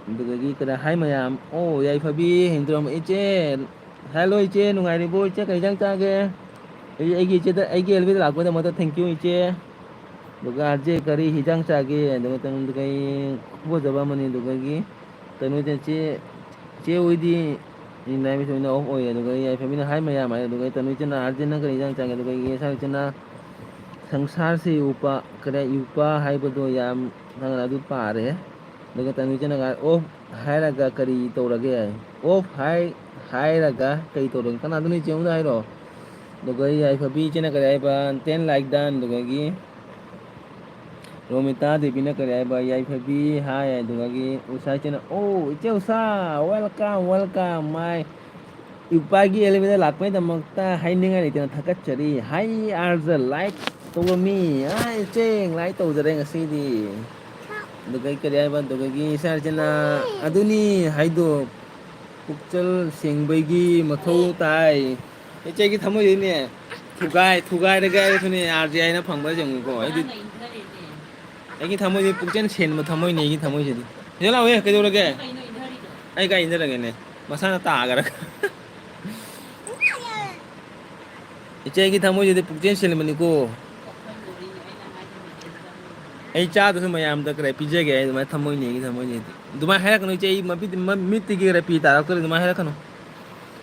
ꯑꯗꯨꯗꯒꯤ ꯀꯔꯤ ꯍꯥꯏ ꯃꯌꯥꯝ, ꯑꯣ, ꯌꯥꯏꯐꯕꯤ, ꯍꯤꯟꯗ꯭ꯔꯣꯝ ꯏꯆꯦ, hello ꯏꯆꯦ, ꯅꯨꯡꯉꯥꯏꯔꯤꯕꯣ ꯏꯆꯦ? ꯀꯩ ꯏꯟꯖꯥꯡ ꯆꯥꯒꯦ? ꯑꯩ, ꯑꯩꯒꯤ ꯏꯆꯦꯗ, ꯑꯩꯒꯤ ꯑꯦꯜꯕꯤꯗ ꯂꯥꯛꯄꯒꯤꯗꯃꯛꯇ thank you ꯏꯆꯦ꯫ ꯑꯗꯨꯒ ꯆꯦ ꯀꯔꯤ ꯍꯤꯟꯖꯥꯡ ꯆꯥꯒꯦ? ꯑꯗꯨꯒ ꯇꯪ-, ꯀꯩ ꯈꯨꯕꯖꯕ ꯑꯃꯅꯤ꯫ ꯑꯗꯨꯒꯒꯤ ꯀꯩꯅꯣꯗ ꯆꯦ, ꯆꯦ ꯍꯣꯏꯗꯤ ꯅꯥꯏꯕꯁꯨ ꯑꯣꯏꯅ off ꯑꯣꯏꯌꯦ꯫ ꯑꯗꯨꯒ ꯌꯥꯏꯐꯕꯤꯅ ꯍꯥꯏ ꯃꯌꯥꯝ ꯍꯥꯏ꯫ ꯑꯗꯨꯒ ꯇꯅꯨ ꯏꯆꯦꯅ, "ꯑꯥꯔꯖꯦ ꯅꯪ ꯀꯔꯤ ꯏꯟꯖꯥꯡ ꯆꯥꯒꯦ?" ꯑꯗꯨꯒ ꯌꯦꯁꯥ ꯏꯆꯦꯅ, "ꯁꯪꯁꯥꯔꯁꯤ ꯎꯄꯥ ꯀꯔꯤ ꯎꯄꯥ ꯍꯥꯏꯕꯗꯣ ꯌꯥꯝ ꯅꯪꯅ ꯑꯗꯨ ꯄꯥꯔꯦ"꯫ ꯑꯗꯨꯒ ꯇꯅꯨ ꯏꯆꯦꯅ ꯉꯥꯏ, "ꯑꯣꯐ ꯍꯥꯏꯔꯒ ꯀꯔꯤ ꯇꯧꯔꯒꯦ? ꯑꯣꯐ ꯍꯥꯏ ꯍꯥꯏꯔꯒ ꯀꯔꯤ ꯇꯧꯔꯒꯦ?" ꯀꯅꯥꯗꯅꯣ ꯏꯆꯦ ꯑꯃꯗ ꯍꯥꯏꯔꯣ꯫ ꯑꯗꯨꯒ ꯌꯥꯏꯐꯕꯤ ꯏꯆꯦꯅ ꯀꯔꯤ ꯍꯥꯏꯕ? "Ten like done"꯫ ꯑꯗꯨꯗꯒꯤ ꯔꯣꯃꯤꯇꯥ ꯗꯦꯕꯤꯅ ꯀꯔꯤ ꯍꯥꯏꯕ? "ꯌꯥꯏꯐꯕꯤ ꯍꯥꯏ"꯫ ꯑꯗꯨꯗꯒꯤ ꯎꯁꯥ ꯏꯆꯦꯅ, "ꯑꯣ, ꯏꯆꯦ ꯎꯁꯥ, welcome, welcome, my ꯏꯄꯥꯒꯤ ꯑꯦꯂꯦꯕꯦꯟꯗ ꯂꯥꯛꯄꯒꯤꯗꯃꯛꯇ ꯍꯥꯏꯅꯤꯡꯉꯥꯏ ꯂꯩꯇꯅ ꯊꯥꯒꯠꯆꯔꯤ꯫ Hi, are the like ꯇꯧꯔꯝꯃꯤ꯫ ꯑꯥ, ꯏꯆꯦ, like ꯇꯧꯖꯔꯦ ꯉꯁꯤꯗꯤ"꯫ ꯑꯗꯨꯒ ꯀꯔꯤ ꯍꯥꯏꯕ? ꯑꯗꯨꯗꯒꯤ ꯏꯆꯥ ꯏꯆꯦꯅ, "ꯑꯗꯨꯅꯤ ꯍꯥꯏꯗꯣ, ꯄꯨꯛꯆꯦꯜ ꯁꯦꯡꯕꯒꯤ ꯃꯊꯧ ꯇꯥꯏ"꯫ ꯏꯆꯦꯒꯤ ꯊꯃꯣꯏꯗꯤꯅꯦ, ꯊꯨꯒꯥꯏ, ꯊꯨꯒꯥꯏꯔꯒꯦ ꯍꯥꯏꯔꯁꯨꯅꯦ, RJꯅ ꯐꯪꯕ꯭ꯔꯥ ꯌꯦꯡꯉꯨꯀꯣ꯫ ꯑꯩꯗꯤ, ꯑꯩꯒꯤ ꯊꯃꯣꯏꯗꯤ ꯄꯨꯛꯆꯦꯜ ꯁꯦꯡꯕ ꯊꯃꯣꯏꯅꯦ, ꯑꯩꯒꯤ ꯊꯃꯣꯏꯁꯤꯗꯤ꯫ ꯁꯤꯗ ꯂꯥꯛꯑꯣꯍꯦ, ꯀꯩꯗꯧꯔꯒꯦ? ꯑꯩ ꯀꯥꯏ ꯏꯟꯖꯔꯒꯦꯅꯦ? ꯃꯁꯥꯅ ꯇꯥꯈ꯭ꯔꯒ꯫ ꯏꯆꯦꯒꯤ ꯊꯃꯣꯏꯁꯤꯗꯤ ꯄꯨꯛꯆꯦꯜ ꯁꯦꯡꯕꯅꯤꯀꯣ꯫ ꯑꯩ ꯆꯥꯗꯁꯨ ꯃꯌꯥꯝꯗ ꯈꯔ ꯄꯤꯖꯒꯦ ꯍꯥꯏ ꯑꯗꯨꯃꯥꯏꯅ ꯊꯝꯃꯣꯏꯅꯦꯒꯤ ꯊꯝꯃꯣꯏꯅꯦꯗꯤ꯫ ꯑꯗꯨꯃꯥꯏꯅ ꯍꯥꯏꯔꯛꯀꯅꯨ ꯏꯆꯦ, ꯑꯩ ꯃꯃꯤꯠ-, ꯃ-, ꯃꯤꯠꯇꯒꯤ ꯈꯔ ꯄꯤ ꯇꯥꯔꯛꯇ꯭ꯔꯦ, ꯑꯗꯨꯃꯥꯏꯅ ꯍꯥꯏꯔꯛꯀꯅꯨ꯫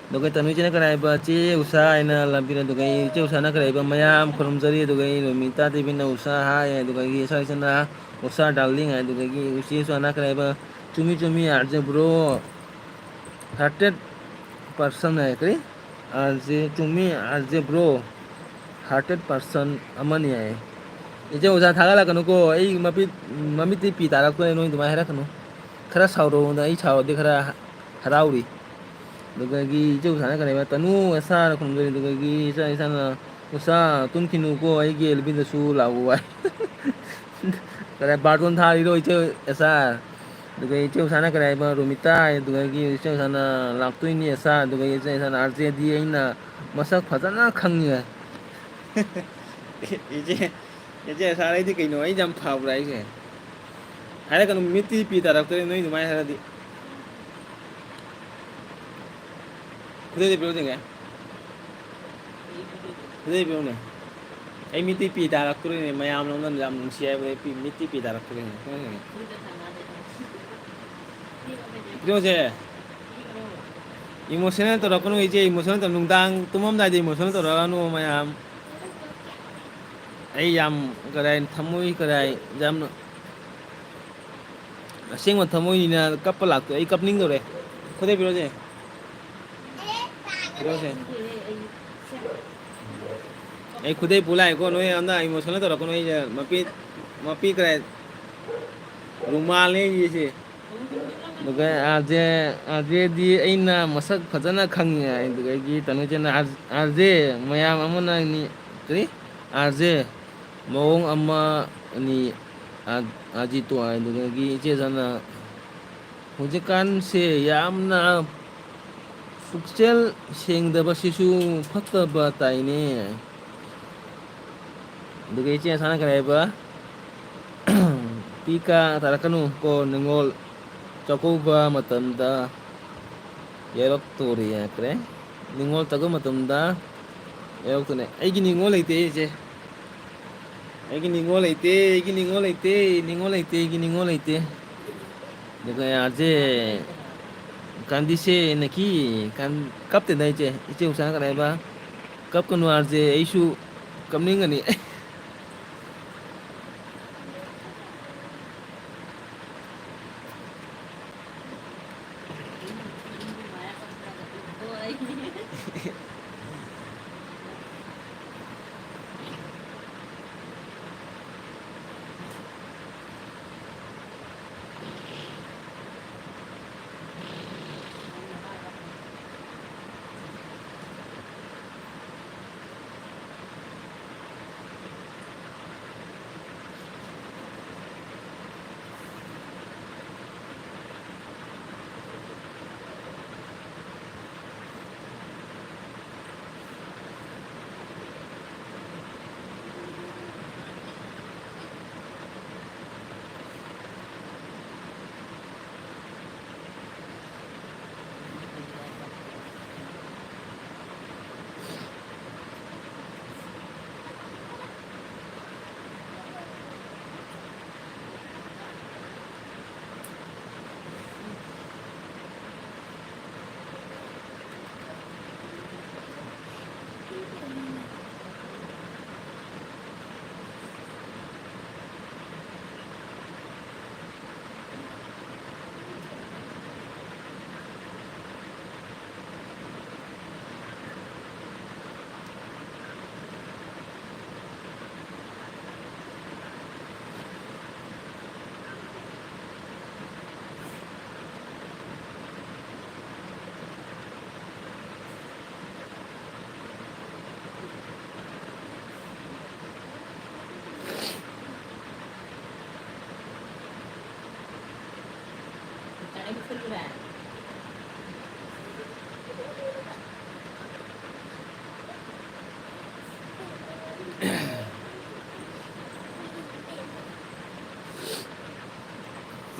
ꯑꯗꯨꯒ ꯇꯅꯨ ꯏꯆꯦꯅ ꯀꯔꯤ ꯍꯥꯏꯕ? "ꯆꯦ ꯎꯁꯥ" ꯍꯥꯏꯅ ꯂꯝꯕꯤꯅ, ꯑꯗꯨꯒ ꯑꯩ ꯏꯆꯦ ꯎꯁꯥꯅ ꯀꯔꯤ ꯍꯥꯏꯕ? "ꯃꯌꯥꯝ ꯈꯨꯔꯨꯝꯖꯔꯤ", ꯑꯗꯨꯒ ꯑꯩ ꯔꯣꯃꯤꯇꯥ ꯗꯦꯕꯤꯅ "ꯎꯁꯥ ꯍꯥꯏ", ꯑꯗꯨꯒ ꯑꯩꯒꯤ ꯏꯆꯥ ꯏꯆꯟꯅ "ꯎꯁꯥ ꯗꯥꯔꯂꯤꯡ" ꯍꯥꯏ, ꯑꯗꯨꯒ ꯑꯩꯒꯤ ꯏꯆꯦ ꯎꯁꯥꯅ ꯀꯔꯤ ꯍꯥꯏꯕ? "ꯆꯨꯝꯃꯤ, ꯆꯨꯝꯃꯤ, ꯑꯥꯔ ꯖꯦ ꯕ꯭ꯔꯣ, ꯍꯥꯔꯇꯦꯠ ꯄꯥꯔꯁꯟ" ꯍꯥꯏ, ꯀꯔꯤ? "ꯑꯥꯔ ꯖꯦ ꯆꯨꯝꯃꯤ, ꯑꯥꯔ ꯖꯦ ꯕ꯭ꯔꯣ, ꯍꯥꯔꯇꯦꯠ ꯄꯥꯔꯁꯟ ꯑꯃꯅꯤ" ꯍꯥꯏ꯫ ꯏꯆꯦ ꯎꯁꯥ ꯊꯥꯒꯠꯂꯛꯀꯅꯨꯀꯣ, ꯑꯩ ꯃꯃꯤꯠ, ꯃꯃꯤꯠꯇꯤ ꯄꯤ ꯇꯥꯔꯛꯇꯣꯔꯦ, ꯅꯣꯏ ꯑꯗꯨꯃꯥꯏꯅ ꯍꯥꯏꯔꯛꯀꯅꯨ꯫ ꯈꯔ ꯁꯥꯎꯔꯛꯑꯣꯅ, ꯑꯩ ꯁꯥꯎꯔꯗꯤ ꯈꯔ ꯍꯔꯥꯎꯔꯤ꯫ ꯑꯗꯨꯗꯒꯤ ꯏꯆꯦ ꯎꯁꯥꯅ ꯀꯔꯤ ꯍꯥꯏꯕ? "ꯇꯅꯨ ꯑꯦꯁ ꯑꯥꯔ" ꯈꯨꯝꯗꯣꯏ, ꯑꯗꯨꯗꯒꯤ ꯏꯆꯥ ꯏꯁꯥꯅ, "ꯎꯁꯥ, ꯇꯨꯝꯈꯤꯅꯨꯀꯣ, ꯑꯩꯒꯤ ꯑꯦꯜ ꯕꯤꯗꯁꯨ ꯂꯥꯛꯎ" ꯍꯥꯏ꯫ ꯀꯔꯤ ꯕꯥꯔꯇꯣꯟ ꯊꯥꯔꯤꯔꯣ, ꯏꯆꯦ ꯑꯦꯁ ꯑꯥꯔ? ꯑꯗꯨꯒ ꯏꯆꯦ ꯎꯁꯥꯅ ꯀꯔꯤ ꯍꯥꯏꯕ? "ꯔꯣꯃꯤꯇꯥ" ꯍꯥꯏ, ꯑꯗꯨꯗꯒꯤ ꯏꯆꯦ ꯎꯁꯥꯅ "ꯂꯥꯛꯇꯣꯏꯅꯤ ꯑꯦꯁ ꯑꯥꯔ", ꯑꯗꯨꯒ ꯏꯆꯦ ꯎꯁꯥꯅ "ꯑꯥꯔ ꯖꯦꯗꯤ ꯑꯩꯅ ꯃꯁꯛ ꯐꯖꯅ ꯈꯪꯉꯤ" ꯍꯥꯏ꯫ ꯏꯆꯦ, ꯏꯆꯦ ꯑꯦꯁ ꯑꯥꯔ, ꯑꯩꯗꯤ ꯀꯩꯅꯣ, ꯑꯩꯗꯤ ꯌꯥꯝ ꯐꯕ꯭ꯔꯥ ꯑꯩꯁꯦ? ꯍꯥꯏꯔꯛꯀꯅꯨ, ꯃꯤꯠꯇꯤ ꯄꯤ ꯇꯥꯔꯛꯇꯣꯔꯦ ꯅꯣꯏ ꯑꯗꯨꯃꯥꯏꯅ ꯍꯥꯏꯔꯗꯤ꯫ ꯈꯨꯗꯩꯗꯤ ꯄꯤꯔꯛꯑꯣ ꯌꯦꯡꯒꯦ꯫ ꯈꯨꯗꯩ ꯄꯤꯔꯛꯎꯅꯦ꯫ ꯑꯩ ꯃꯤꯠꯇꯤ ꯄꯤ ꯇꯥꯔꯛꯇꯣꯔꯤꯅꯦ, ꯃꯌꯥꯝꯅ ꯑꯩꯉꯣꯟꯗ ꯌꯥꯝ ꯅꯨꯡꯁꯤ ꯍꯥꯏꯕꯗ ꯑꯩ ꯄꯤ-, ꯃꯤꯠꯇꯤ ꯄꯤ ꯇꯥꯔꯛꯇꯣꯔꯤꯅꯦ꯫ ꯈꯪꯉꯦ, ꯈꯪꯉꯦ꯫ ꯄꯤꯔꯛꯑꯣꯁꯦ꯫ ꯏꯃꯣꯁꯅꯦꯜ ꯇꯧꯔꯛꯀꯅꯨ ꯏꯆꯦ, ꯏꯃꯣꯁꯅꯦꯜ ꯇꯧ-, ꯅꯨꯡꯗꯥꯡ ꯇꯨꯝꯃꯝꯗꯥꯏꯗ ꯏꯃꯣꯁꯅꯦꯜ ꯇꯧꯔꯛꯀꯅꯨ ꯃꯌꯥꯝ꯫ ꯑꯩ ꯌꯥꯝ ꯀꯗꯥꯏ ꯊꯃꯣꯏ ꯀꯗꯥꯏ ꯌꯥꯝꯅ ꯑꯁꯦꯡꯕ ꯊꯃꯣꯏꯅꯤꯅ ꯀꯞꯄ ꯂꯥꯛꯇꯣꯏ꯫ ꯑꯩ ꯀꯞꯅꯤꯡꯗꯧꯔꯦ꯫ ꯈꯨꯗꯩ ꯄꯤꯔꯛꯑꯣꯁꯦ꯫ ꯄꯤꯔꯛꯑꯣꯁꯦ꯫ ꯑꯩ ꯈꯨꯗꯩ ꯄꯨ ꯂꯥꯛꯑꯦꯀꯣ, ꯅꯣꯏ ꯑꯝꯇ ꯏꯃꯣꯁꯅꯦꯜ ꯇꯧꯔꯛꯀꯅꯨ꯫ ꯑꯩꯁꯦ ꯃꯄꯤ, ꯃꯄꯤ ꯀꯔꯥꯏ ꯔꯨꯃꯥꯜꯅꯦ ꯑꯩꯁꯦ꯫ ꯑꯗꯨꯒ ꯑꯥꯔ ꯖꯦ, ꯑꯥꯔ ꯖꯦꯗꯤ ꯑꯩꯅ ꯃꯁꯛ ꯐꯖꯅ ꯈꯪꯉꯤ꯫ ꯑꯗꯨꯗꯒꯤ ꯇꯅꯨꯖꯅ ꯑꯥꯔ-, ꯑꯥꯔ ꯖꯦ ꯃꯌꯥꯝ ꯑꯃꯅ ꯅꯤ-, ꯀꯔꯤ? ꯑꯥꯔ ꯖꯦ ꯃꯑꯣꯡ ꯑꯃꯅꯤ꯫ ꯑꯥ-, ꯑꯥꯖꯤꯠꯇꯣ ꯍꯥꯏꯗꯨꯗꯒꯤ ꯏꯆꯦ ꯁꯥꯅ ꯍꯧꯖꯤꯛꯀꯥꯟꯁꯦ ꯌꯥꯝꯅ ꯄꯨꯛꯆꯦꯜ ꯁꯦꯡꯗꯕꯁꯤꯁꯨ ꯐꯠꯇꯕ ꯇꯥꯏꯅꯦ꯫ ꯑꯗꯨꯒ ꯏꯆꯦ ꯁꯥꯅ ꯀꯔꯤ ꯍꯥꯏꯕ? ꯄꯤ ꯀꯥ ꯇꯥꯔꯛꯀꯅꯨ ꯀꯣ, ꯅꯤꯉꯣꯜ ꯆꯥꯛꯀꯧꯕ ꯃꯇꯝꯗ ꯌꯥꯎꯔꯛꯇꯣꯔꯤ ꯍꯥꯏꯈ꯭ꯔꯦ꯫ ꯅꯤꯉꯣꯜ ꯆꯥꯛꯀꯧꯕ ꯃꯇꯝꯗ ꯌꯥꯎꯔꯛꯇꯣꯏꯅꯦ꯫ ꯑꯩꯒꯤ ꯅꯤꯉꯣꯜ ꯂꯩꯇꯦ ꯏꯆꯦ꯫ ꯑꯩꯒꯤ ꯅꯤꯡꯉꯣꯜ ꯂꯩꯇꯦ, ꯑꯩꯒꯤ ꯅꯤꯡꯉꯣꯜ ꯂꯩꯇꯦ, ꯅꯤꯡꯉꯣꯜ ꯂꯩꯇꯦ, ꯑꯩꯒꯤ ꯅꯤꯡꯉꯣꯜ ꯂꯩꯇꯦ꯫ ꯑꯗꯨꯒ ꯑꯥꯔ ꯖꯦ, ꯀꯥꯟꯗꯤꯁꯦ ꯅꯀꯤ ꯀꯥꯟ-, ꯀꯞꯇꯦꯗ ꯏꯆꯦ꯫ ꯏꯆꯦ ꯎꯁꯥ ꯀꯔꯥꯏꯕ? ꯀꯞꯀꯅꯨ ꯑꯥꯔꯖꯦ, ꯑꯩꯁꯨ ꯀꯞꯅꯤꯡꯒꯅꯤ꯫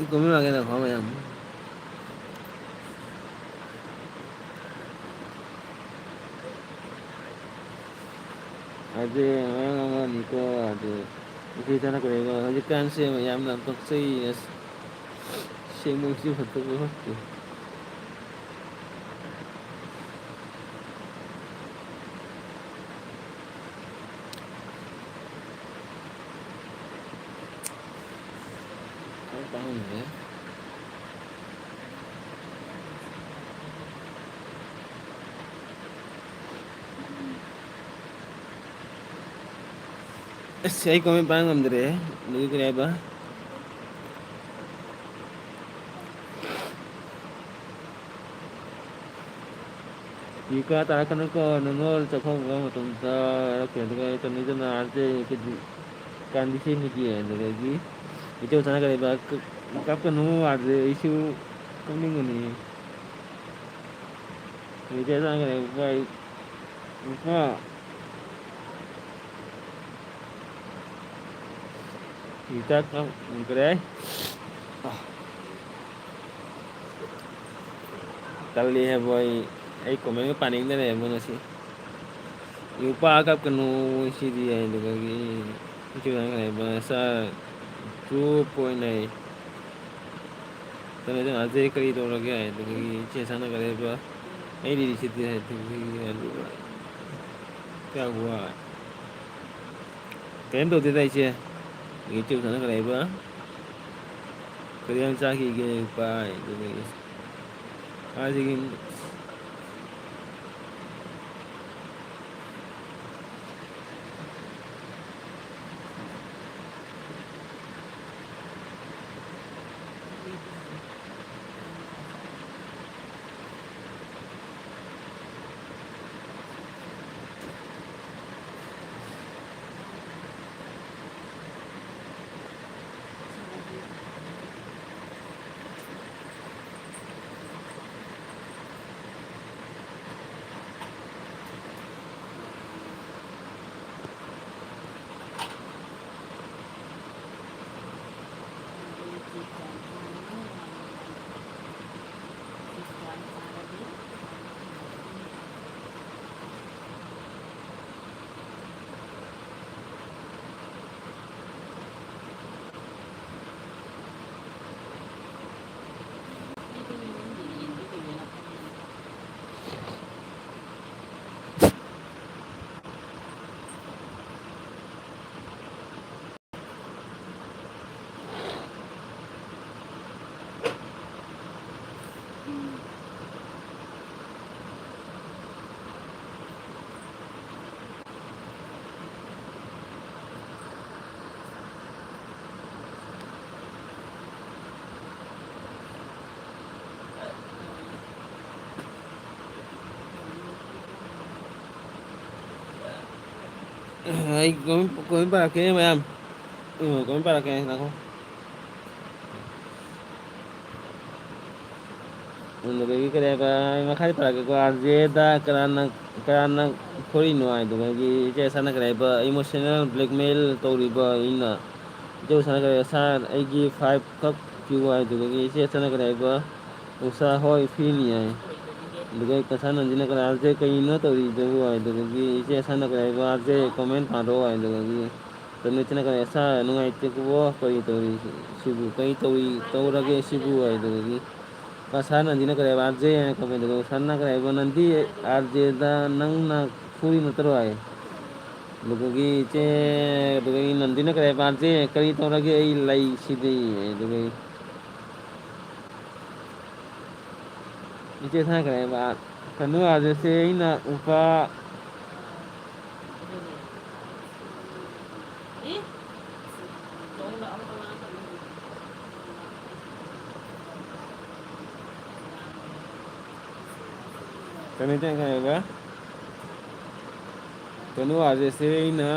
ꯀꯨꯝꯃꯤ ꯃꯥꯒꯦ ꯅꯈꯣ ꯃꯌꯥꯝ꯫ ꯑꯗꯨ ꯃꯌꯥꯝ ꯑꯃꯅꯤꯀꯣ꯫ ꯑꯗꯨ ꯏꯆꯦ ꯆꯅ ꯀꯔꯤꯒꯣ ꯍꯧꯖꯤꯛꯀꯥꯟꯁꯦ ꯌꯥꯝꯅ ꯄꯛꯆꯩ꯫ ꯑꯁ, ꯁꯦꯡꯗꯣꯛꯁꯤ ꯐꯠꯇꯕ ꯐꯠꯇꯦ꯫ ꯄꯥꯡꯗꯦ꯫ ꯑꯁ, ꯑꯩ comment ꯄꯥꯡ ꯉꯝꯗ꯭ꯔꯦ꯫ ꯑꯗꯨ ꯀꯔꯤ ꯍꯥꯏꯕ? ꯏ ꯀꯥ ꯇꯥꯔꯛꯀꯅꯨꯀꯣ, ꯅꯉꯣꯜ ꯆꯥꯛꯈꯨꯝ ꯃꯇꯣꯝꯇ ꯀꯩꯅꯣ ꯇꯧꯔꯛꯀꯅꯤ, ꯑꯗꯨꯅ ꯑꯥꯔ ꯖꯦ ꯀꯦ ꯗꯤ ꯀꯥꯟꯗꯤ ꯁꯦꯝꯃꯤꯗꯤ, ꯑꯗꯨꯗꯒꯤ ꯏꯆꯧ ꯆꯥꯟꯅꯒꯗꯕ ꯀ-, ꯀꯞꯀꯅꯨ, ꯑꯥꯔ ꯖꯦ, ꯑꯩꯁꯨ ꯀꯞꯅꯤꯡꯒꯅꯤ꯫ ꯏꯆꯧ ꯆꯥꯟꯅꯒꯗꯕ ꯂꯨꯄꯥ, ꯂꯨꯄꯥ ꯏ ꯀꯥ ꯀꯞ-, ꯀꯔꯤ ꯍꯥꯏ? ꯇꯜꯂꯤ ꯍꯥꯏꯕ ꯑꯩ, ꯑꯩ comment ꯄꯥꯅꯤꯡꯗꯔꯦꯕ ꯉꯁꯤ꯫ ꯅꯨꯄꯥ ꯀꯞꯀꯅꯨ ꯁꯤꯗꯤ ꯍꯥꯏꯗꯕꯒꯤ ꯁꯥꯔ two point nine꯫ ꯇꯅꯦꯖꯟ ꯑꯖꯦ ꯀꯔꯤ ꯇꯧꯔꯒꯦ ꯍꯥꯏꯗꯕꯒꯤ ꯏꯆꯦ ꯁꯥꯟꯅꯒꯔꯦꯕ꯫ ꯑꯩ ꯂꯤꯔꯤꯁꯤꯗꯤ ꯍꯥꯏꯗꯕꯒꯤ ꯑꯗꯨꯒ ꯀꯌꯥ ꯋꯥ-, ꯀꯔꯤꯝ ꯇꯧꯗꯦꯗ ꯏꯆꯦ꯫ YouTube ꯁꯥꯟꯅꯒꯔꯦꯕ꯫ ꯀꯔꯤ ꯌꯥꯝ ꯆꯥꯈꯤꯒꯦ ꯎꯄꯥꯏ ꯑꯗꯨꯗꯒꯤ ꯑꯁꯤꯒꯤ ꯑꯩ ꯀꯃꯦꯟ, ꯀꯃꯦꯟ ꯄꯥꯔꯛꯀꯦ ꯃꯌꯥꯝ꯫ ꯎꯝ, ꯀꯃꯦꯟ ꯄꯥꯔꯛꯀꯦ, ꯉꯥꯏꯈꯣ꯫ ꯑꯗꯨꯗꯒꯤ ꯀꯔꯤ ꯍꯥꯏꯕ, ꯑꯩ ꯃꯈꯥꯗꯤ ꯄꯥꯔꯛꯀꯦꯀꯣ꯫ ꯑꯥꯔ ꯖꯦꯗ ꯀꯅꯥꯅ, ꯀꯅꯥꯅ ꯐꯨꯔꯤꯅꯣ ꯍꯥꯏꯗꯨꯗꯒꯤ ꯏꯆꯦ ꯁꯥꯟꯅ ꯀꯔꯤ ꯍꯥꯏꯕ, emotional blackmail ꯇꯧꯔꯤꯕ ꯑꯩꯅ꯫ ꯏꯆꯦ ꯁꯥꯟꯅ ꯀꯔꯤ ꯍꯥꯏꯕ, "ꯁꯥꯔ, ꯑꯩꯒꯤ ꯐꯥꯏꯚ ꯈꯛ ꯄꯤꯌꯨ" ꯍꯥꯏꯗꯨꯗꯒꯤ ꯏꯆꯦ ꯁꯥꯟꯅ ꯀꯔꯤ ꯍꯥꯏꯕ, "ꯎꯁꯥ ꯍꯣꯏ, ꯐꯤꯅꯤ" ꯍꯥꯏ꯫ ꯑꯗꯨꯒ ꯀꯁꯥꯔ ꯅꯟꯗꯤꯅ ꯀꯔꯤ, "ꯑꯥꯔ ꯖꯦ ꯀꯩꯅꯣ ꯇꯧꯔꯤꯗꯨꯕꯨ?" ꯍꯥꯏꯗꯨꯗꯒꯤ ꯏꯆꯦ ꯁꯥꯟꯅ ꯀꯔꯤ ꯍꯥꯏꯕ, "ꯑꯥꯔ ꯖꯦ ꯀꯃꯦꯟ ꯄꯥꯔꯣ" ꯍꯥꯏꯗꯨꯗꯒꯤ ꯇꯅꯨꯆꯅ ꯀꯔꯤ, "ꯁꯥꯔ, ꯅꯨꯡꯉꯥꯏꯇꯦꯀꯣ, ꯀꯔꯤ ꯇꯧꯔꯤ ꯁꯤꯕꯨ? ꯀꯔꯤ ꯇꯧꯔꯤ, ꯇꯧꯔꯒꯦ ꯁꯤꯕꯨ?" ꯍꯥꯏꯗꯨꯗꯒꯤ ꯀꯁꯥꯔ ꯅꯟꯗꯤꯅ ꯀꯔꯤ ꯍꯥꯏꯕ, "ꯑꯥꯔ ꯖꯦ" ꯍꯥꯏꯅ ꯀꯃꯦꯟ ꯇꯧꯕ, ꯀꯁꯥꯔꯅ ꯀꯔꯤ ꯍꯥꯏꯕ, "ꯅꯟꯗꯤ ꯑꯥꯔ ꯖꯦꯗ ꯅꯪꯅ ꯐꯨꯔꯤ ꯅꯠꯇ꯭ꯔꯣ?" ꯍꯥꯏ꯫ ꯑꯗꯨꯗꯒꯤ ꯏꯆꯦ, ꯑꯗꯨꯗꯒꯤ ꯅꯟꯗꯤꯅ ꯀꯔꯤ ꯍꯥꯏꯕ, "ꯑꯥꯔ ꯖꯦ, ꯀꯔꯤ ꯇꯧꯔꯒꯦ? ꯑꯩ ꯂꯩꯁꯤꯗꯤ"꯫ ꯑꯗꯨꯗꯒꯤ ꯏꯆꯦ ꯁꯥꯟꯅ ꯀꯔꯤ ꯍꯥꯏꯕ, "ꯀꯩꯅꯣ, ꯑꯥꯔ ꯖꯦꯁꯦ ꯑꯩꯅ ꯂꯨꯄꯥ" ꯀꯩꯅꯣ ꯇꯧꯔꯒ, ꯀꯩꯅꯣ, ꯑꯥꯔ ꯖꯦꯁꯦ ꯑꯩꯅ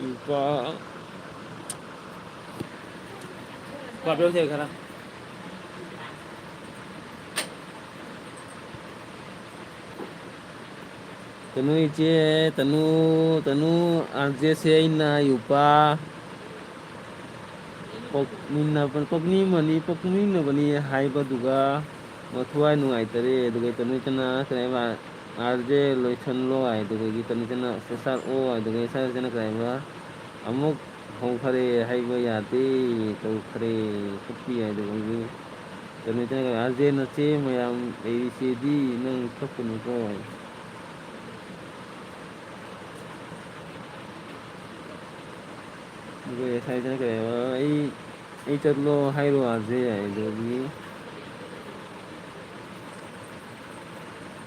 ꯂꯨꯄꯥ, ꯂꯨꯄꯥ ꯄꯤꯔꯛꯇꯦ ꯈꯔ꯫ ꯇꯅꯨ ꯏꯆꯦ, ꯇꯅꯨ, ꯇꯅꯨ, ꯑꯥꯔ ꯖꯦꯁꯦ ꯑꯩꯅ ꯌꯨꯄꯥ ꯄꯣꯛꯃꯤꯟꯅꯕ-, ꯄꯣꯛꯃꯤꯟꯅꯕꯅꯤ, ꯄꯣꯛꯃꯤꯟꯅꯕꯅꯤ ꯍꯥꯏꯕꯗꯨꯒ ꯃꯊ꯭ꯋꯥꯏ ꯅꯨꯡꯉꯥꯏꯇꯔꯦ꯫ ꯑꯗꯨꯒ ꯇꯅꯨ ꯏꯆꯟꯅ ꯀꯔꯤ ꯍꯥꯏꯕ, "ꯑꯥꯔ ꯖꯦ ꯂꯣꯏꯁꯟꯂꯣ" ꯍꯥꯏꯗꯨꯒ ꯇꯅꯨ ꯏꯆꯟꯅ ꯁꯦꯁꯥꯔ ꯑꯣ ꯍꯥꯏꯗꯨꯒ ꯏꯆꯟꯅ ꯀꯔꯤ ꯍꯥꯏꯕ, "ꯑꯃꯨꯛ ꯍꯧꯈꯔꯦ ꯍꯥꯏꯕ ꯌꯥꯗꯦ, ꯇꯧꯈꯔꯦ, ꯐꯨꯠꯄꯤ" ꯍꯥꯏꯗꯨꯒ ꯇꯅꯨ ꯏꯆꯟꯅ ꯀꯔꯤ, "ꯑꯥꯔ ꯖꯦ ꯅꯆꯦ ꯃꯌꯥꯝ ꯂꯩꯔꯤꯁꯤꯗꯤ ꯅꯪ ꯀꯞꯀꯅꯨꯀꯣ" ꯍꯥꯏ꯫ ꯑꯗꯨꯒ ꯉꯁꯥꯏꯗꯅ ꯀꯔꯤ ꯍꯥꯏꯕ? "ꯑꯩ, ꯑꯩ ꯆꯠꯂꯣ ꯍꯥꯏꯔꯣ ꯑꯥꯔ ꯖꯦ" ꯍꯥꯏ꯫ ꯑꯗꯨꯗꯒꯤ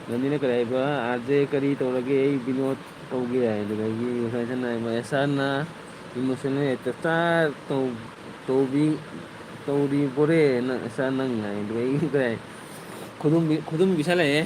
ꯅꯟꯗꯤꯅ ꯀꯔꯤ ꯍꯥꯏꯕ? "ꯑꯥꯔ ꯖꯦ ꯀꯔꯤ ꯇꯧꯔꯒꯦ? ꯑꯩ ꯕꯤꯅꯣꯗ ꯀꯧꯒꯦ" ꯍꯥꯏ꯫ ꯑꯗꯨꯗꯒꯤ ꯉꯁꯥꯏꯗꯅ ꯍꯥꯏꯕ, "ꯑꯦꯁ ꯑꯥꯔꯅ emotional attack ꯇꯧ-, ꯇꯧꯕꯤ-, ꯇꯧꯔꯤꯕꯣꯔꯦ ꯅꯪ, ꯑꯦꯁ ꯑꯥꯔ ꯅꯪ" ꯍꯥꯏ꯫ ꯑꯗꯨꯗꯒꯤ ꯀꯔꯤ ꯍꯥꯏ? ꯈꯨꯗꯨꯝ ꯄꯤ-, ꯈꯨꯗꯨꯝ ꯄꯤꯁꯜꯂꯛꯑꯦ꯫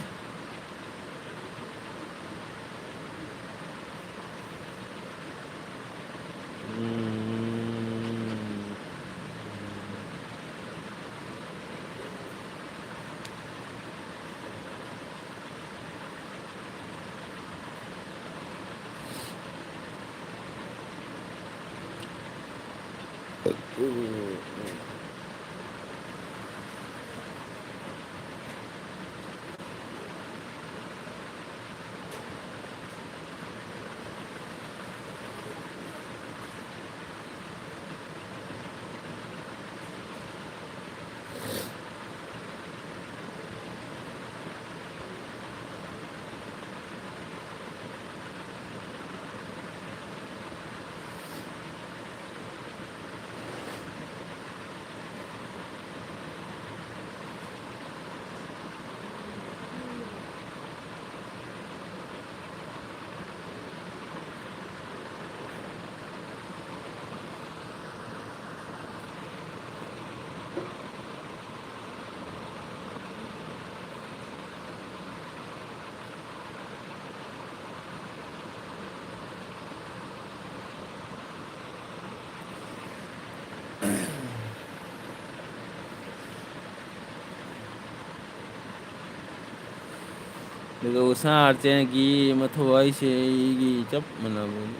ꯑꯗꯨꯒ ꯎꯁꯥ ꯑꯥꯔ ꯖꯦꯒꯤ ꯃꯊꯧ ꯍꯥꯏꯁꯦ ꯑꯩꯒꯤ ꯆꯞ ꯃꯥꯟꯅꯕꯅꯤ꯫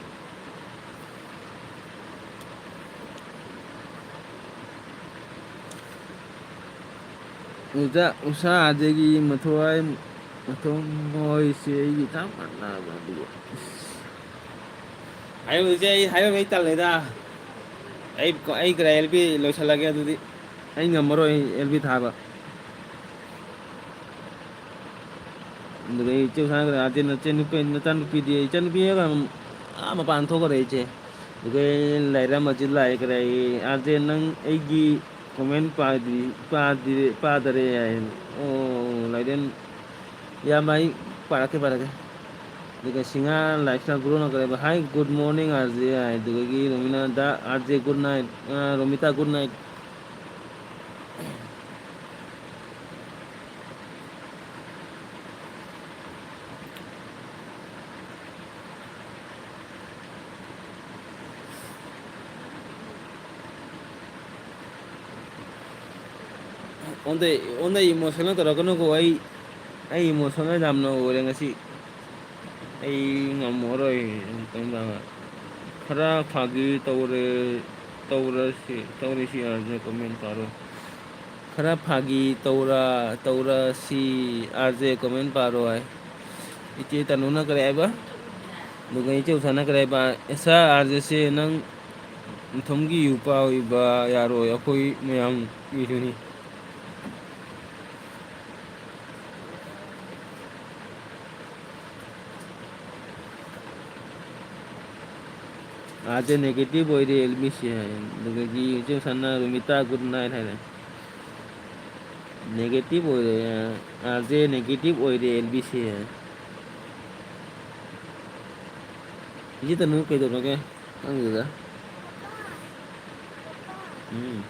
ꯎꯁꯥ, ꯎꯁꯥ ꯑꯥꯔ ꯖꯦꯒꯤ ꯃꯊꯧ ꯍꯥꯏ-, ꯃꯊꯧ ꯍꯥꯏꯁꯦ ꯑꯩꯒꯤ ꯆꯞ ꯃꯥꯟꯅꯕ ꯑꯗꯨꯒ꯫ ꯍꯥꯏꯔꯝꯕꯁꯦ ꯑꯩ ꯍꯥꯏꯔꯝꯃꯦ, ꯑꯩ ꯇꯜꯂꯦꯗ꯫ ꯑꯩ, ꯑꯩ ꯀꯗꯥꯏ ꯑꯦꯜ ꯕꯤ ꯂꯣꯏꯁꯤꯜꯂꯒꯦ ꯑꯗꯨꯗꯤ꯫ ꯑꯩ ꯉꯝꯃꯔꯣꯏ ꯑꯦꯜ ꯕꯤ ꯊꯥꯕ꯫ ꯑꯗꯨꯗꯩ ꯏꯆꯦ ꯁꯥꯟꯅꯈ꯭ꯔꯦ, ꯑꯥꯔ ꯖꯦ ꯅꯆꯦ ꯅꯨꯄꯤ, ꯅꯆꯥꯅꯨꯄꯤꯗꯤ, ꯏꯆꯥꯅꯨꯄꯤ ꯍꯥꯏꯔꯒ ꯑꯥ ꯃꯄꯥꯟ ꯊꯣꯛꯈ꯭ꯔꯦ ꯏꯆꯦ꯫ ꯑꯗꯨꯗꯩ ꯂꯥꯏꯔꯤꯛ ꯑꯃꯁꯨ ꯂꯥꯛꯑꯦ, ꯀꯔꯤ, "ꯑꯥꯔ ꯖꯦ ꯅꯪ ꯑꯩꯒꯤ ꯀꯣꯃꯦꯟ ꯄꯥꯗ꯭ꯔꯤ-, ꯄꯥꯗ꯭ꯔꯤ-, ꯄꯥꯗꯔꯦ" ꯍꯥꯏ꯫ ꯑꯣ, ꯂꯥꯏꯔꯦꯟ ꯏꯌꯥꯝꯕ, ꯑꯩ ꯄꯥꯔꯛꯀꯦ, ꯄꯥꯔꯛꯀꯦ꯫ ꯑꯗꯨꯒ ꯁꯤꯡꯍꯥ ꯂꯥꯏꯐ ꯏꯁꯇꯥꯏꯜ ꯒꯨꯔꯨꯅ ꯀꯔꯤ ꯍꯥꯏꯕ? "Hi, good morning, R J" ꯍꯥꯏ꯫ ꯑꯗꯨꯗꯒꯤ ꯔꯣꯃꯤꯅꯥꯗ, "ꯑꯥꯔ ꯖꯦ, good night"꯫ ꯑ, ꯔꯣꯃꯤꯇꯥ, "Good night"꯫ ꯑꯣꯟꯗꯩ, ꯑꯣꯟꯗꯩ ꯏꯃꯣꯁꯅꯦꯜ ꯇꯧꯔꯛꯀꯅꯨꯀꯣ꯫ ꯑꯩ, ꯑꯩ ꯏꯃꯣꯁꯅꯦꯜ ꯌꯥꯝꯅ ꯑꯣꯏꯔꯦ ꯉꯁꯤ꯫ ꯑꯩ ꯉꯝꯃꯔꯣꯏ꯫ ꯈꯔ ꯐꯥꯒꯤ ꯇꯧꯔꯦ꯫ ꯇꯧꯔꯁꯤ, ꯇꯧꯔꯁꯤ ꯑꯥꯔ ꯖꯦ ꯀꯣꯃꯦꯟ ꯄꯥꯔꯣ꯫ ꯈꯔ ꯐꯥꯒꯤ ꯇꯧꯔ, ꯇꯧꯔꯁꯤ ꯑꯥꯔ ꯖꯦ ꯀꯣꯃꯦꯟ ꯄꯥꯔꯣ ꯍꯥꯏ꯫ ꯏꯆꯦ ꯇꯅꯨꯅ ꯀꯔꯤ ꯍꯥꯏꯕ? ꯑꯗꯨꯒ ꯏꯆꯦ ꯎꯁꯥꯅ ꯀꯔꯤ ꯍꯥꯏꯕ? ꯑꯦꯁꯥ ꯑꯥꯔ ꯖꯦꯁꯦ ꯅꯪ ꯅꯊꯣꯝꯒꯤ ꯌꯨ ꯄꯥꯎ ꯏꯕ ꯌꯥꯔꯣꯏ, ꯑꯩꯈꯣꯏ ꯃꯌꯥꯝꯒꯤꯁꯨꯅꯤ꯫ ꯑꯥꯔ ꯖꯦ negative ꯑꯣꯏꯔꯦ ꯑꯦꯜ ꯕꯤ ꯁꯤ ꯍꯥꯏ꯫ ꯑꯗꯨꯗꯒꯤ ꯏꯆꯦ ꯁꯟꯅ ꯔꯣꯃꯤꯇꯥ good night ꯍꯥꯏꯔꯦ꯫ Negative ꯑꯣꯏꯔꯦ, ꯑꯥꯔ ꯖꯦ negative ꯑꯣꯏꯔꯦ ꯑꯦꯜ ꯕꯤ ꯁꯤ ꯍꯥꯏ꯫ ꯏꯆꯦ ꯇꯅꯨ ꯀꯩꯗꯧꯔꯒꯦ? ꯈꯪꯗꯦꯗ꯫ ꯎꯝ꯫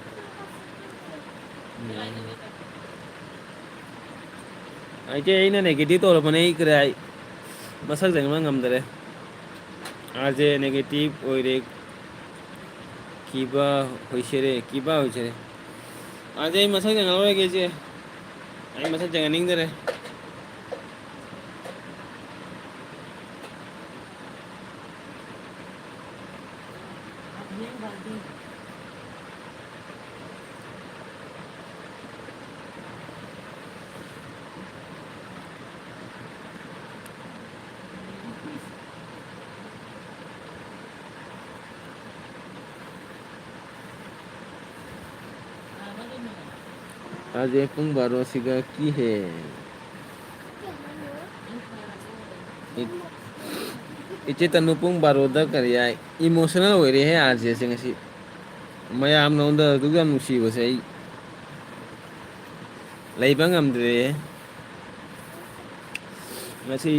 ꯑꯩꯁꯦ ꯑꯩꯅ negative ꯇꯧꯔꯕꯅꯦ, ꯑꯩ ꯀꯔꯤ ꯍꯥꯏ? ꯃꯁꯛ ꯌꯦꯡꯕ ꯉꯝꯗꯔꯦ꯫ ꯑꯥꯔ ꯖꯦ negative ꯑꯣꯏꯔꯦ꯫ ꯀꯤꯕ ꯍꯣꯏꯁꯦꯔꯦ, ꯀꯤꯕ ꯍꯣꯏꯁꯦꯔꯦ꯫ ꯑꯥꯔ ꯖꯦ ꯑꯩ ꯃꯁꯛ ꯌꯦꯡꯍꯜꯂꯔꯣꯏꯒꯦ ꯏꯆꯦ꯫ ꯑꯩ ꯃꯁꯛ ꯌꯦꯡꯍꯟꯅꯤꯡꯗꯔꯦ꯫ आज ये पुंग बारो सिगा की है। इ-, ꯏꯆꯦ ꯇꯅꯨ ꯄꯨꯡ ꯕꯥꯔꯣꯗ ꯀꯔꯤ ꯍꯥꯏ? Emotional ꯑꯣꯏꯔꯦꯍꯦ ꯑꯥꯔ ꯖꯦꯁꯦ ꯉꯁꯤ꯫ ꯃꯌꯥꯝꯅ ꯑꯩꯉꯣꯟꯗ ꯑꯗꯨꯛ ꯌꯥꯝ ꯅꯨꯡꯁꯤꯕꯁꯦ ꯑꯩ ꯂꯩꯕ ꯉꯝꯗ꯭ꯔꯦꯍꯦ꯫ ꯉꯁꯤ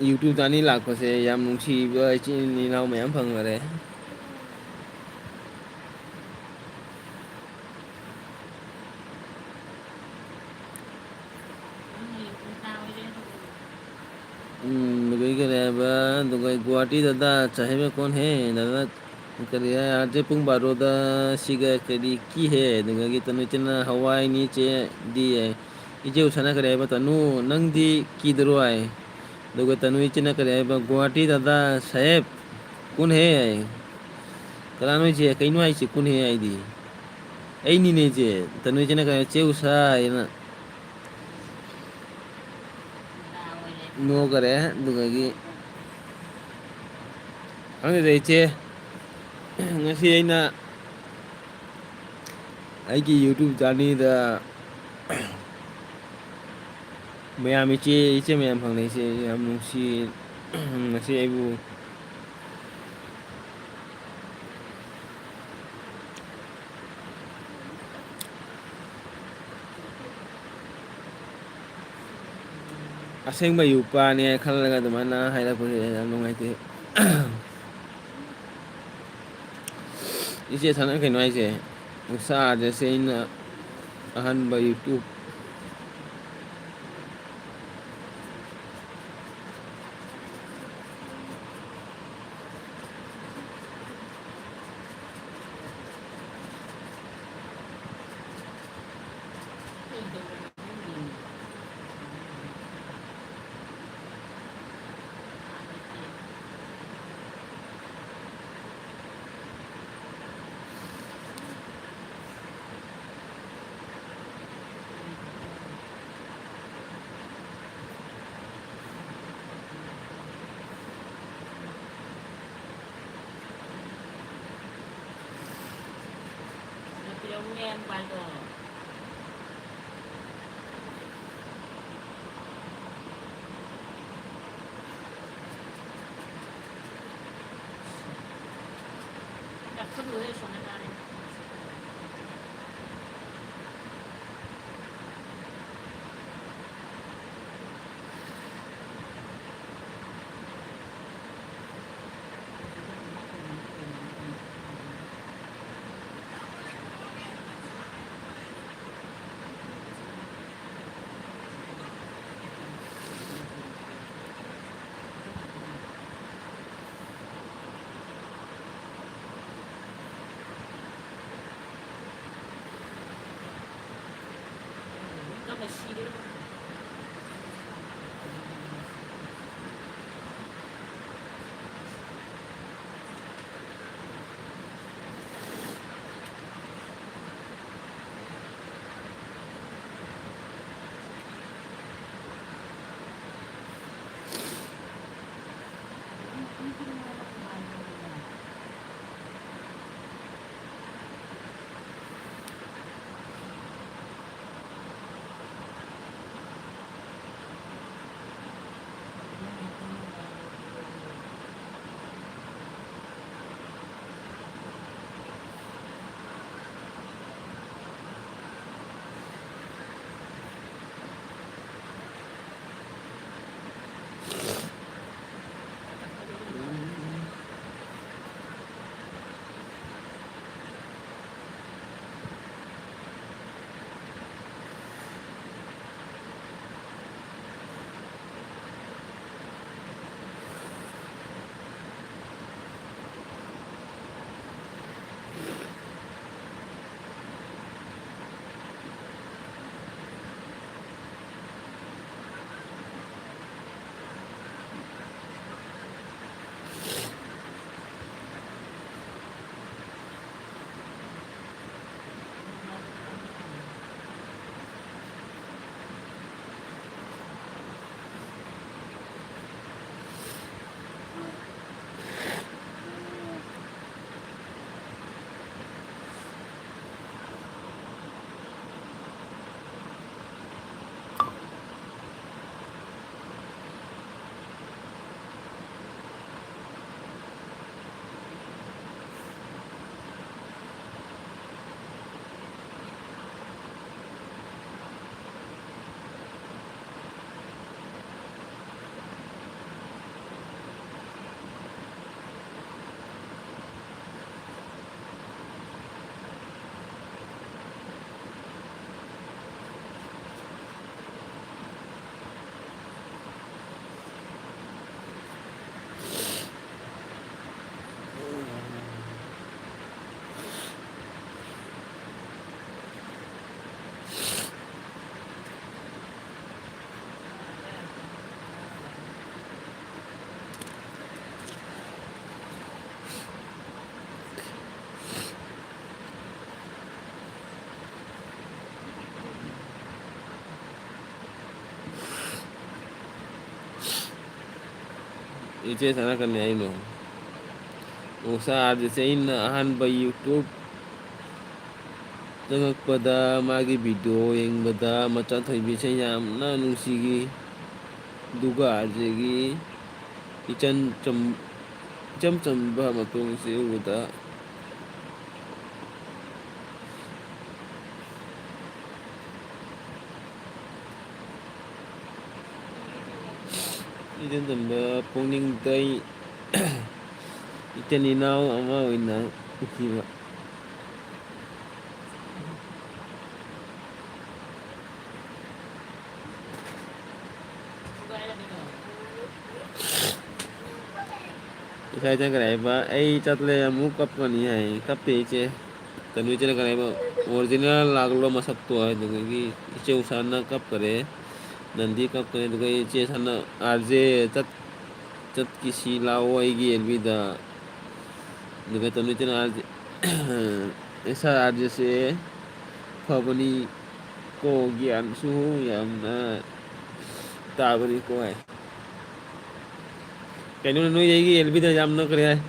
YouTube ꯇ ꯑꯅꯤ ꯂꯥꯛꯄꯁꯦ ꯌꯥꯝ ꯅꯨꯡꯁꯤꯕ ꯏꯆꯤꯟ ꯏꯅꯥꯎ ꯃꯌꯥꯝ ꯐꯪꯅꯔꯦ꯫ ꯎꯝ, ꯑꯗꯨꯒ ꯀꯔꯤ ꯍꯥꯏꯕ? ꯑꯗꯨꯒ ꯒꯨꯋꯥꯍꯥꯇꯤ ꯗꯗꯥ ꯆꯥꯍꯦꯕ ꯀꯣꯟ ꯍꯦ? ꯗꯗꯥ ꯀꯔꯤ ꯍꯥꯏ? ꯑꯥꯔ ꯖꯦ ꯄꯨꯡ ꯕꯥꯔꯣꯗ ꯁꯤꯒ ꯀꯔꯤ ꯀꯤ ꯍꯦ? ꯑꯗꯨꯒ ꯇꯅꯨ ꯏꯆꯦꯅ ꯍꯋꯥꯏꯅꯤ ꯆꯦ ꯗꯤ ꯍꯥꯏ꯫ ꯏꯆꯦ ꯎꯁꯥꯅ ꯀꯔꯤ ꯍꯥꯏꯕ? ꯇꯅꯨ, ꯅꯪꯗꯤ ꯀꯤꯗꯔꯣ ꯍꯥꯏ꯫ ꯑꯗꯨꯒ ꯇꯅꯨ ꯏꯆꯦꯅ ꯀꯔꯤ ꯍꯥꯏꯕ? ꯒꯨꯋꯥꯍꯥꯇꯤ ꯗꯗꯥ ꯁꯥꯍꯦꯕ, ꯀꯨꯟ ꯍꯦ꯫ ꯀꯅꯥꯅꯣ ꯏꯆꯦ? ꯀꯩꯅꯣ ꯍꯥꯏꯁꯦ, ꯀꯨꯟ ꯍꯦ ꯍꯥꯏꯗꯤ? ꯑꯩꯅꯤꯅꯦ ꯏꯆꯦ꯫ ꯇꯅꯨ ꯏꯆꯦꯅ ꯀꯩꯅꯣ, "ꯆꯦ ꯎꯁꯥ" ꯍꯥꯏꯅ ꯅꯣꯛꯈꯔꯦ꯫ ꯑꯗꯨꯗꯒꯤ ꯈꯪꯗꯦꯗ ꯏꯆꯦ, ꯉꯁꯤ ꯑꯩꯅ ꯑꯩꯒꯤ YouTube ꯖꯔꯅꯤꯗ ꯃꯌꯥꯝ, ꯏꯆꯦ, ꯏꯆꯦ ꯃꯌꯥꯝ ꯐꯪꯅꯩꯁꯦ ꯌꯥꯝ ꯅꯨꯡꯁꯤ꯫ ꯉꯁꯤ ꯑꯩꯕꯨ ꯑꯁꯦꯡꯕ ꯌꯨꯄꯥꯅꯦ ꯈꯜꯂꯒ ꯑꯗꯨꯃꯥꯏꯅ ꯍꯥꯏꯔꯛꯄꯁꯦ ꯌꯥꯝ ꯅꯨꯡꯉꯥꯏꯇꯦ꯫ ꯏꯆꯦ ꯁꯅ ꯀꯩꯅꯣ ꯍꯥꯏꯁꯦ? ꯎꯁꯥꯗꯁꯦ ꯑꯩꯅ ꯑꯍꯥꯟꯕ YouTube꯫ ꯏꯆꯦ ꯁꯅꯥꯀꯟꯌꯥ ꯍꯥꯏꯅꯣ? ꯎꯁꯥ ꯑꯥꯔ ꯖꯦꯁꯦ ꯑꯩꯅ ꯑꯍꯥꯟꯕ YouTube ꯆꯪꯉꯛꯄꯗ ꯃꯥꯒꯤ video ꯌꯦꯡꯕꯗ ꯃꯆꯥꯊꯣꯏꯕꯤꯁꯦ ꯌꯥꯝꯅ ꯅꯨꯡꯁꯤꯈꯤ꯫ ꯑꯗꯨꯒ ꯑꯥꯔ ꯖꯦꯒꯤ ꯏꯆꯝ ꯆꯝ-, ꯏꯆꯝ ꯆꯝꯕ ꯃꯇꯧꯁꯦ ꯎꯕꯗ ꯏꯆꯝ ꯆꯝꯕ ꯄꯨꯛꯅꯤꯡꯗ ꯏꯆꯤꯟ ꯏꯅꯥꯎ ꯑꯃ ꯑꯣꯏꯅ ꯎꯈꯤꯕ꯫ ꯏꯁꯥ ꯆꯠꯈ꯭ꯔꯦ ꯍꯥꯏꯕ, ꯑꯩ ꯆꯠꯂꯦ ꯑꯃꯨꯛ ꯀꯞꯀꯅꯤ ꯍꯥꯏ꯫ ꯀꯞꯇꯦ ꯏꯆꯦ꯫ ꯇꯅꯨ ꯏꯆꯦꯅ ꯀꯔꯤ ꯍꯥꯏꯕ? Original ꯂꯥꯛꯂꯣ ꯃꯁꯛꯇꯣ ꯍꯥꯏꯗꯨꯗꯒꯤ ꯏꯆꯦ ꯎꯁꯥꯅ ꯀꯞꯈ꯭ꯔꯦ꯫ ꯅꯟꯗꯤ ꯀꯞꯈ꯭ꯔꯦ꯫ ꯑꯗꯨꯒ ꯏꯆꯦ ꯁꯥꯅ, "ꯑꯥꯔ ꯖꯦ ꯆꯠ-, ꯆꯠꯈꯤꯁꯤ ꯂꯥꯛꯑꯣ ꯑꯩꯒꯤ ꯑꯦꯜ ꯕꯤꯗ"꯫ ꯑꯗꯨꯒ ꯇꯅꯨ ꯏꯆꯦꯅ, "ꯑꯥꯔ ꯖꯦ, ꯑꯦꯁ ꯑꯥꯔ, ꯑꯥꯔ ꯖꯦꯁꯦ ꯐꯕꯅꯤ ꯀꯣ, ꯒ꯭ꯌꯥꯟꯁꯨ ꯌꯥꯝꯅ ꯇꯥꯕꯅꯤ ꯀꯣ" ꯍꯥꯏ꯫ ꯀꯩꯅꯣꯅꯦ, ꯅꯣꯏ ꯑꯩꯒꯤ ꯑꯦꯜ ꯕꯤꯗ ꯌꯥꯝ ꯅꯣꯛꯈ꯭ꯔꯦ ꯍꯥꯏ꯫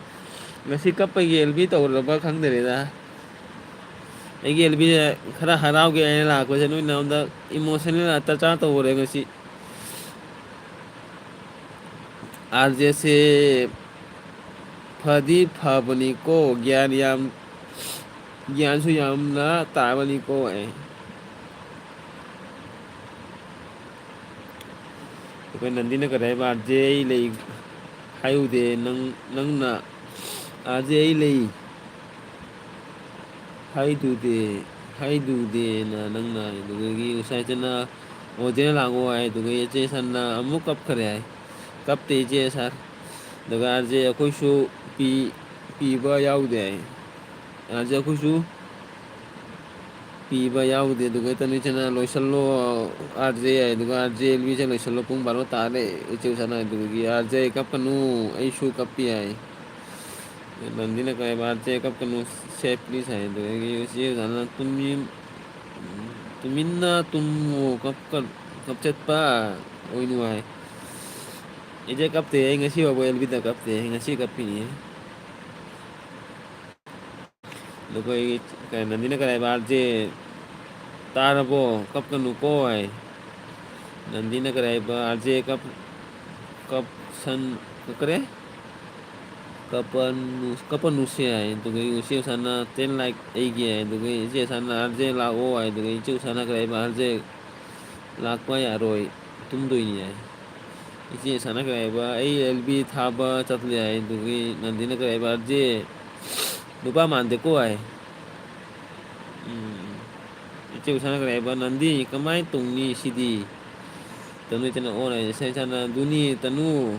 ꯉꯁꯤ ꯀꯞꯄꯒꯤ ꯑꯦꯜ ꯕꯤ ꯇꯧꯔꯕ ꯈꯪꯗꯔꯦꯗ꯫ ꯑꯩꯒꯤ ꯑꯦꯜ ꯕꯤꯁꯦ ꯈꯔ ꯍꯔꯥꯎꯒꯦ ꯍꯥꯏꯅ ꯂꯥꯛꯄꯁꯦ, ꯅꯣꯏ ꯅꯉꯣꯟꯗ emotional ꯑꯇꯥꯆꯥꯔ ꯇꯧꯔꯦ ꯉꯁꯤ꯫ ꯑꯥꯔ ꯖꯦꯁꯦ ꯐꯗꯤ ꯐꯕꯅꯤꯀꯣ, ꯒ꯭ꯌꯥꯟ ꯌꯥꯝ, ꯒ꯭ꯌꯥꯟꯁꯨ ꯌꯥꯝꯅ ꯇꯥꯕꯅꯤꯀꯣ ꯑꯦ꯫ ꯑꯩꯈꯣꯏ ꯅꯟꯗꯤꯅ ꯀꯔꯤ ꯍꯥꯏꯕ? "ꯑꯥꯔ ꯖꯦ ꯑꯩ ꯂꯩ ꯍꯥꯏꯔꯨꯗꯦ, ꯅꯪ, ꯅꯪꯅ ꯑꯥꯔ ꯖꯦ ꯑꯩ ꯂꯩ ꯍꯥꯏꯗꯨꯗꯤ, ꯍꯥꯏꯗꯨꯗꯤꯅ ꯅꯪꯅ", ꯑꯗꯨꯗꯒꯤ ꯉꯁꯥꯏ ꯏꯆꯦꯅ ꯑꯣꯖꯦꯅ ꯂꯥꯛꯑꯣ ꯍꯥꯏ, ꯑꯗꯨꯒ ꯏꯆꯦ ꯁꯟꯅ ꯑꯃꯨꯛ ꯀꯞꯈ꯭ꯔꯦ ꯍꯥꯏ꯫ "ꯀꯞꯇꯦ ꯏꯆꯦ ꯁꯥꯔ", ꯑꯗꯨꯒ "ꯑꯥꯔ ꯖꯦ ꯑꯩꯈꯣꯏꯁꯨ ꯄꯤ-, ꯄꯤꯕ ꯌꯥꯎꯗꯦ" ꯍꯥꯏ꯫ "ꯑꯥꯔ ꯖꯦ ꯑꯩꯈꯣꯏꯁꯨ ꯄꯤꯕ ꯌꯥꯎꯗꯦ", ꯑꯗꯨꯒ ꯇꯅꯨ ꯏꯆꯦꯅ "ꯂꯣꯏꯁꯜꯂꯣ ꯑꯥꯔ ꯖꯦ" ꯍꯥꯏ, ꯑꯗꯨꯒ "ꯑꯥꯔ ꯖꯦ ꯑꯦꯜ ꯕꯤꯁꯦ ꯂꯣꯏꯁꯜꯂꯣ, ꯄꯨꯡ ꯕꯥꯔꯣ ꯇꯥꯔꯦ", ꯏꯆꯦ ꯎꯁꯥꯅ ꯑꯗꯨꯗꯒꯤ "ꯑꯥꯔ ꯖꯦ ꯀꯞꯀꯅꯨ, ꯑꯩꯁꯨ ꯀꯞꯄꯤ" ꯍꯥꯏ꯫ ꯅꯟꯗꯤꯅ ꯀꯔꯤ ꯍꯥꯏꯕ? "ꯑꯥꯔ ꯖꯦ ꯀꯞꯀꯅꯨ, ꯁꯦ ꯄ꯭ꯂꯤꯖ" ꯍꯥꯏ꯫ ꯑꯗꯨꯗꯒꯤ ꯏꯆꯦ ꯎꯁꯥꯅ "ꯇꯨꯃꯤꯟ-, ꯇꯨꯃꯤꯟꯅ ꯇꯨꯝꯃꯣ, ꯀꯞꯀ-, ꯀꯞꯆꯠꯄ ꯑꯣꯏꯅꯨ" ꯍꯥꯏ꯫ ꯑꯩꯁꯦ ꯀꯞꯇꯦ, ꯑꯩ ꯉꯁꯤ ꯐꯥꯎꯕ ꯑꯦꯜ ꯕꯤꯗ ꯀꯞꯇꯦ, ꯑꯩ ꯉꯁꯤ ꯀꯞꯄꯤꯅꯤ꯫ ꯑꯗꯨꯒ ꯑꯩ ꯀꯩ, ꯅꯟꯗꯤꯅ ꯀꯔꯤ ꯍꯥꯏꯕ, "ꯑꯥꯔ ꯖꯦ ꯇꯥꯔꯕꯣ? ꯀꯞꯀꯅꯨꯀꯣ" ꯍꯥꯏ꯫ ꯅꯟꯗꯤꯅ ꯀꯔꯤ ꯍꯥꯏꯕ, "ꯑꯥꯔ ꯖꯦ ꯀꯞ-, ꯀꯞꯁꯟ-, ꯀꯔꯤ? ꯀꯞꯄꯅꯨ-, ꯀꯞꯄꯅꯨꯁꯦ" ꯍꯥꯏ꯫ ꯑꯗꯨꯒ ꯏꯆꯦ ꯎꯁꯥꯅ, "ꯇꯦꯟ ꯂꯥꯏꯛ ꯑꯩꯒꯤ" ꯍꯥꯏ꯫ ꯑꯗꯨꯒ ꯏꯆꯦ ꯎꯁꯥꯅ, "ꯑꯥꯔ ꯖꯦ ꯂꯥꯛꯑꯣ" ꯍꯥꯏ꯫ ꯑꯗꯨꯒ ꯏꯆꯦ ꯎꯁꯥꯅ ꯀꯔꯤ ꯍꯥꯏꯕ, "ꯑꯥꯔ ꯖꯦ ꯂꯥꯛꯄ ꯌꯥꯔꯣꯏ, ꯇꯨꯝꯗꯣꯏꯅꯤ" ꯍꯥꯏ꯫ ꯏꯆꯦ ꯎꯁꯥꯅ ꯀꯔꯤ ꯍꯥꯏꯕ, "ꯑꯩ ꯑꯦꯜ ꯕꯤ ꯊꯥꯕ ꯆꯠꯂꯦ" ꯍꯥꯏ꯫ ꯑꯗꯨꯒꯤ ꯅꯟꯗꯤꯅ ꯀꯔꯤ ꯍꯥꯏꯕ, "ꯑꯥꯔ ꯖꯦ ꯅꯨꯄꯥ ꯃꯥꯟꯗꯦꯀꯣ" ꯍꯥꯏ꯫ ꯎꯝ꯫ ꯏꯆꯦ ꯎꯁꯥꯅ ꯀꯔꯤ ꯍꯥꯏꯕ, "ꯅꯟꯗꯤ ꯀꯃꯥꯏꯅ ꯇꯧꯅꯤ ꯁꯤꯗꯤ?" ꯇꯅꯨ ꯏꯆꯦꯅ ꯑꯣꯟ ꯍꯥꯏ꯫ ꯏꯆꯦ ꯎꯁꯥꯅ, "ꯑꯗꯨꯅꯤ ꯇꯅꯨ,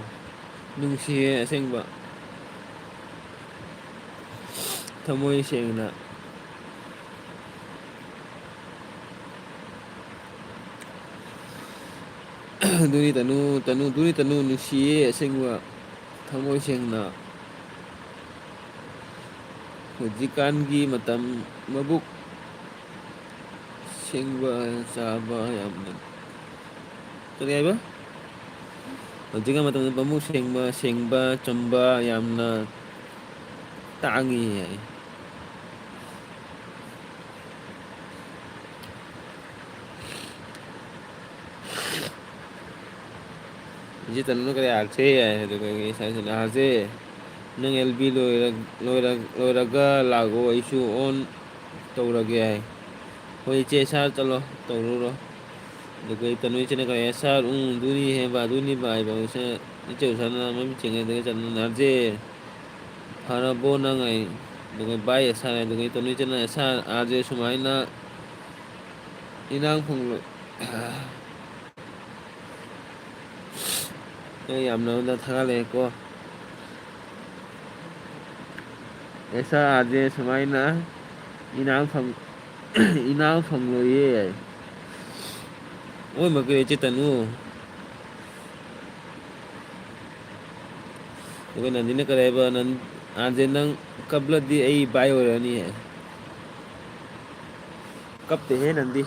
ꯅꯨꯡꯁꯤꯌꯦ ꯑꯁꯦꯡꯕ, ꯊꯃꯣꯏ ꯁꯦꯡꯅ"꯫ ꯑꯗꯨꯅꯤ ꯇꯅꯨ, ꯇꯅꯨ, ꯑꯗꯨꯅꯤ ꯇꯅꯨ, ꯅꯨꯡꯁꯤꯌꯦ ꯑꯁꯦꯡꯕ, ꯊꯃꯣꯏ ꯁꯦꯡꯅ꯫ ꯍꯧꯖꯤꯛꯀꯥꯟꯒꯤ ꯃꯇꯝ ꯃꯕꯨꯛ ꯁꯦꯡꯕ ꯆꯥꯕ ꯌꯥꯝꯅ, ꯀꯔꯤ ꯍꯥꯏꯕ? ꯍꯧꯖꯤꯛꯀꯥꯟ ꯃꯇꯝꯗ ꯃꯕꯨꯛ ꯁꯦꯡꯕ, ꯁꯦꯡꯕ, ꯆꯝꯕ ꯌꯥꯝꯅ ꯇꯥꯡꯉꯤ ꯍꯥꯏ꯫ ꯏꯆꯦ ꯇꯅꯨꯅ ꯀꯔꯤ, "ꯑꯥꯔ ꯖꯦ" ꯍꯥꯏ, ꯑꯗꯨꯒ ꯏꯁꯥ ꯏꯁꯥꯅ, "ꯑꯥꯔ ꯖꯦ, ꯅꯪ ꯑꯦꯜ ꯕꯤ ꯂꯣꯏꯔ-, ꯂꯣꯏꯔ-, ꯂꯣꯏꯔꯒ ꯂꯥꯛꯑꯣ, ꯑꯩꯁꯨ ꯑꯣꯟ ꯇꯧꯔꯒꯦ" ꯍꯥꯏ꯫ "ꯍꯣꯏ ꯏꯆꯦ, ꯁꯥꯔ ꯆꯠꯂꯣ, ꯇꯧꯔꯨꯔꯣ"꯫ ꯑꯗꯨꯒ ꯇꯅꯨ ꯏꯆꯦꯅ ꯀꯔꯤ, "ꯁꯥꯔ, ꯎꯝ, ꯑꯗꯨꯅꯤ ꯍꯥꯏꯕ, ꯑꯗꯨꯅꯤ ꯍꯥꯏꯕ", ꯏꯆꯦ, ꯏꯆꯦ ꯎꯁꯥꯅ ꯃꯃꯤꯠ ꯆꯦꯡꯉꯦ, ꯑꯗꯨꯒ ꯇꯅꯨꯅ, "ꯑꯥꯔ ꯖꯦ, ꯐꯔꯕꯣ ꯅꯪ?" ꯍꯥꯏ꯫ ꯑꯗꯨꯒ, "ꯚꯥꯏ, ꯁꯥꯔ", ꯑꯗꯨꯒ ꯇꯅꯨ ꯏꯆꯦꯅ, "ꯁꯥꯔ, ꯑꯥꯔ ꯖꯦ ꯁꯨꯃꯥꯏꯅ ꯏꯅꯥꯛ ꯈꯨꯜꯂꯣ-, ꯑꯩ ꯌꯥꯝꯅ ꯅꯉꯣꯟꯗ ꯊꯥꯒꯠꯂꯛꯑꯦꯀꯣ꯫ ꯑꯦꯁꯥ ꯑꯥꯔ ꯖꯦ ꯁꯨꯃꯥꯏꯅ ꯏꯅꯥꯛ ꯐꯪ-, ꯏꯅꯥꯛ ꯐꯪꯂꯣꯏꯌꯦ ꯍꯥꯏ꯫ ꯑꯣꯏꯃꯛꯀꯤ ꯏꯆꯦ ꯇꯅꯨ꯫ ꯑꯗꯨꯒ ꯅꯟꯗꯤꯅ ꯀꯔꯤ ꯍꯥꯏꯕ? ꯅꯟ-, ꯑꯥꯔ ꯖꯦ ꯅꯪ ꯀꯞꯂꯗꯤ ꯑꯩ ꯕꯥꯏ ꯑꯣꯏꯔꯅꯤ ꯍꯥꯏ꯫ ꯀꯞꯇꯦꯍꯦ ꯅꯟꯗꯤ꯫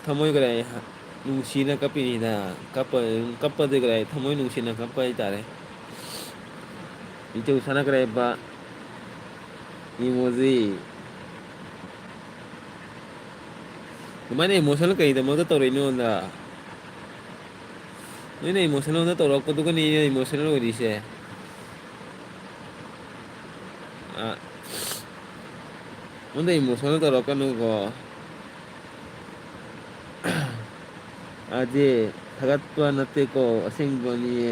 ꯊꯃꯣꯏ ꯀꯔꯤ ꯍꯥꯏ? ꯅꯨꯡꯁꯤꯅ ꯀꯞꯄꯤꯅꯤꯗ꯫ ꯀꯞꯄ, ꯀꯞꯄꯗꯤ ꯀꯗꯥꯏ, ꯊꯃꯣꯏ ꯅꯨꯡꯁꯤꯅ ꯀꯞꯄ ꯍꯥꯏꯇꯥꯔꯦ꯫ ꯏꯆꯧ ꯁꯥꯟꯅꯈ꯭ꯔꯦꯕ꯫ ꯏꯃꯣꯖꯤ꯫ ꯑꯗꯨꯃꯥꯏꯅ emotional ꯀꯩꯗꯃꯛꯇ ꯇꯧꯔꯛꯏꯅꯣꯗ? ꯅꯣꯏꯅ emotional ꯑꯣꯏꯅ ꯇꯧꯔꯛꯄꯗꯨꯒꯅꯤ ꯑꯩꯅ emotional ꯑꯣꯏꯔꯤꯁꯦ꯫ ꯑ, ꯑꯩꯉꯣꯟꯗ emotional ꯇꯧꯔꯛꯀꯅꯨꯀꯣ꯫ ꯑꯗꯤ ꯊꯥꯒꯠꯄ ꯅꯠꯇꯦꯀꯣ, ꯑꯁꯦꯡꯕꯅꯤꯌꯦ꯫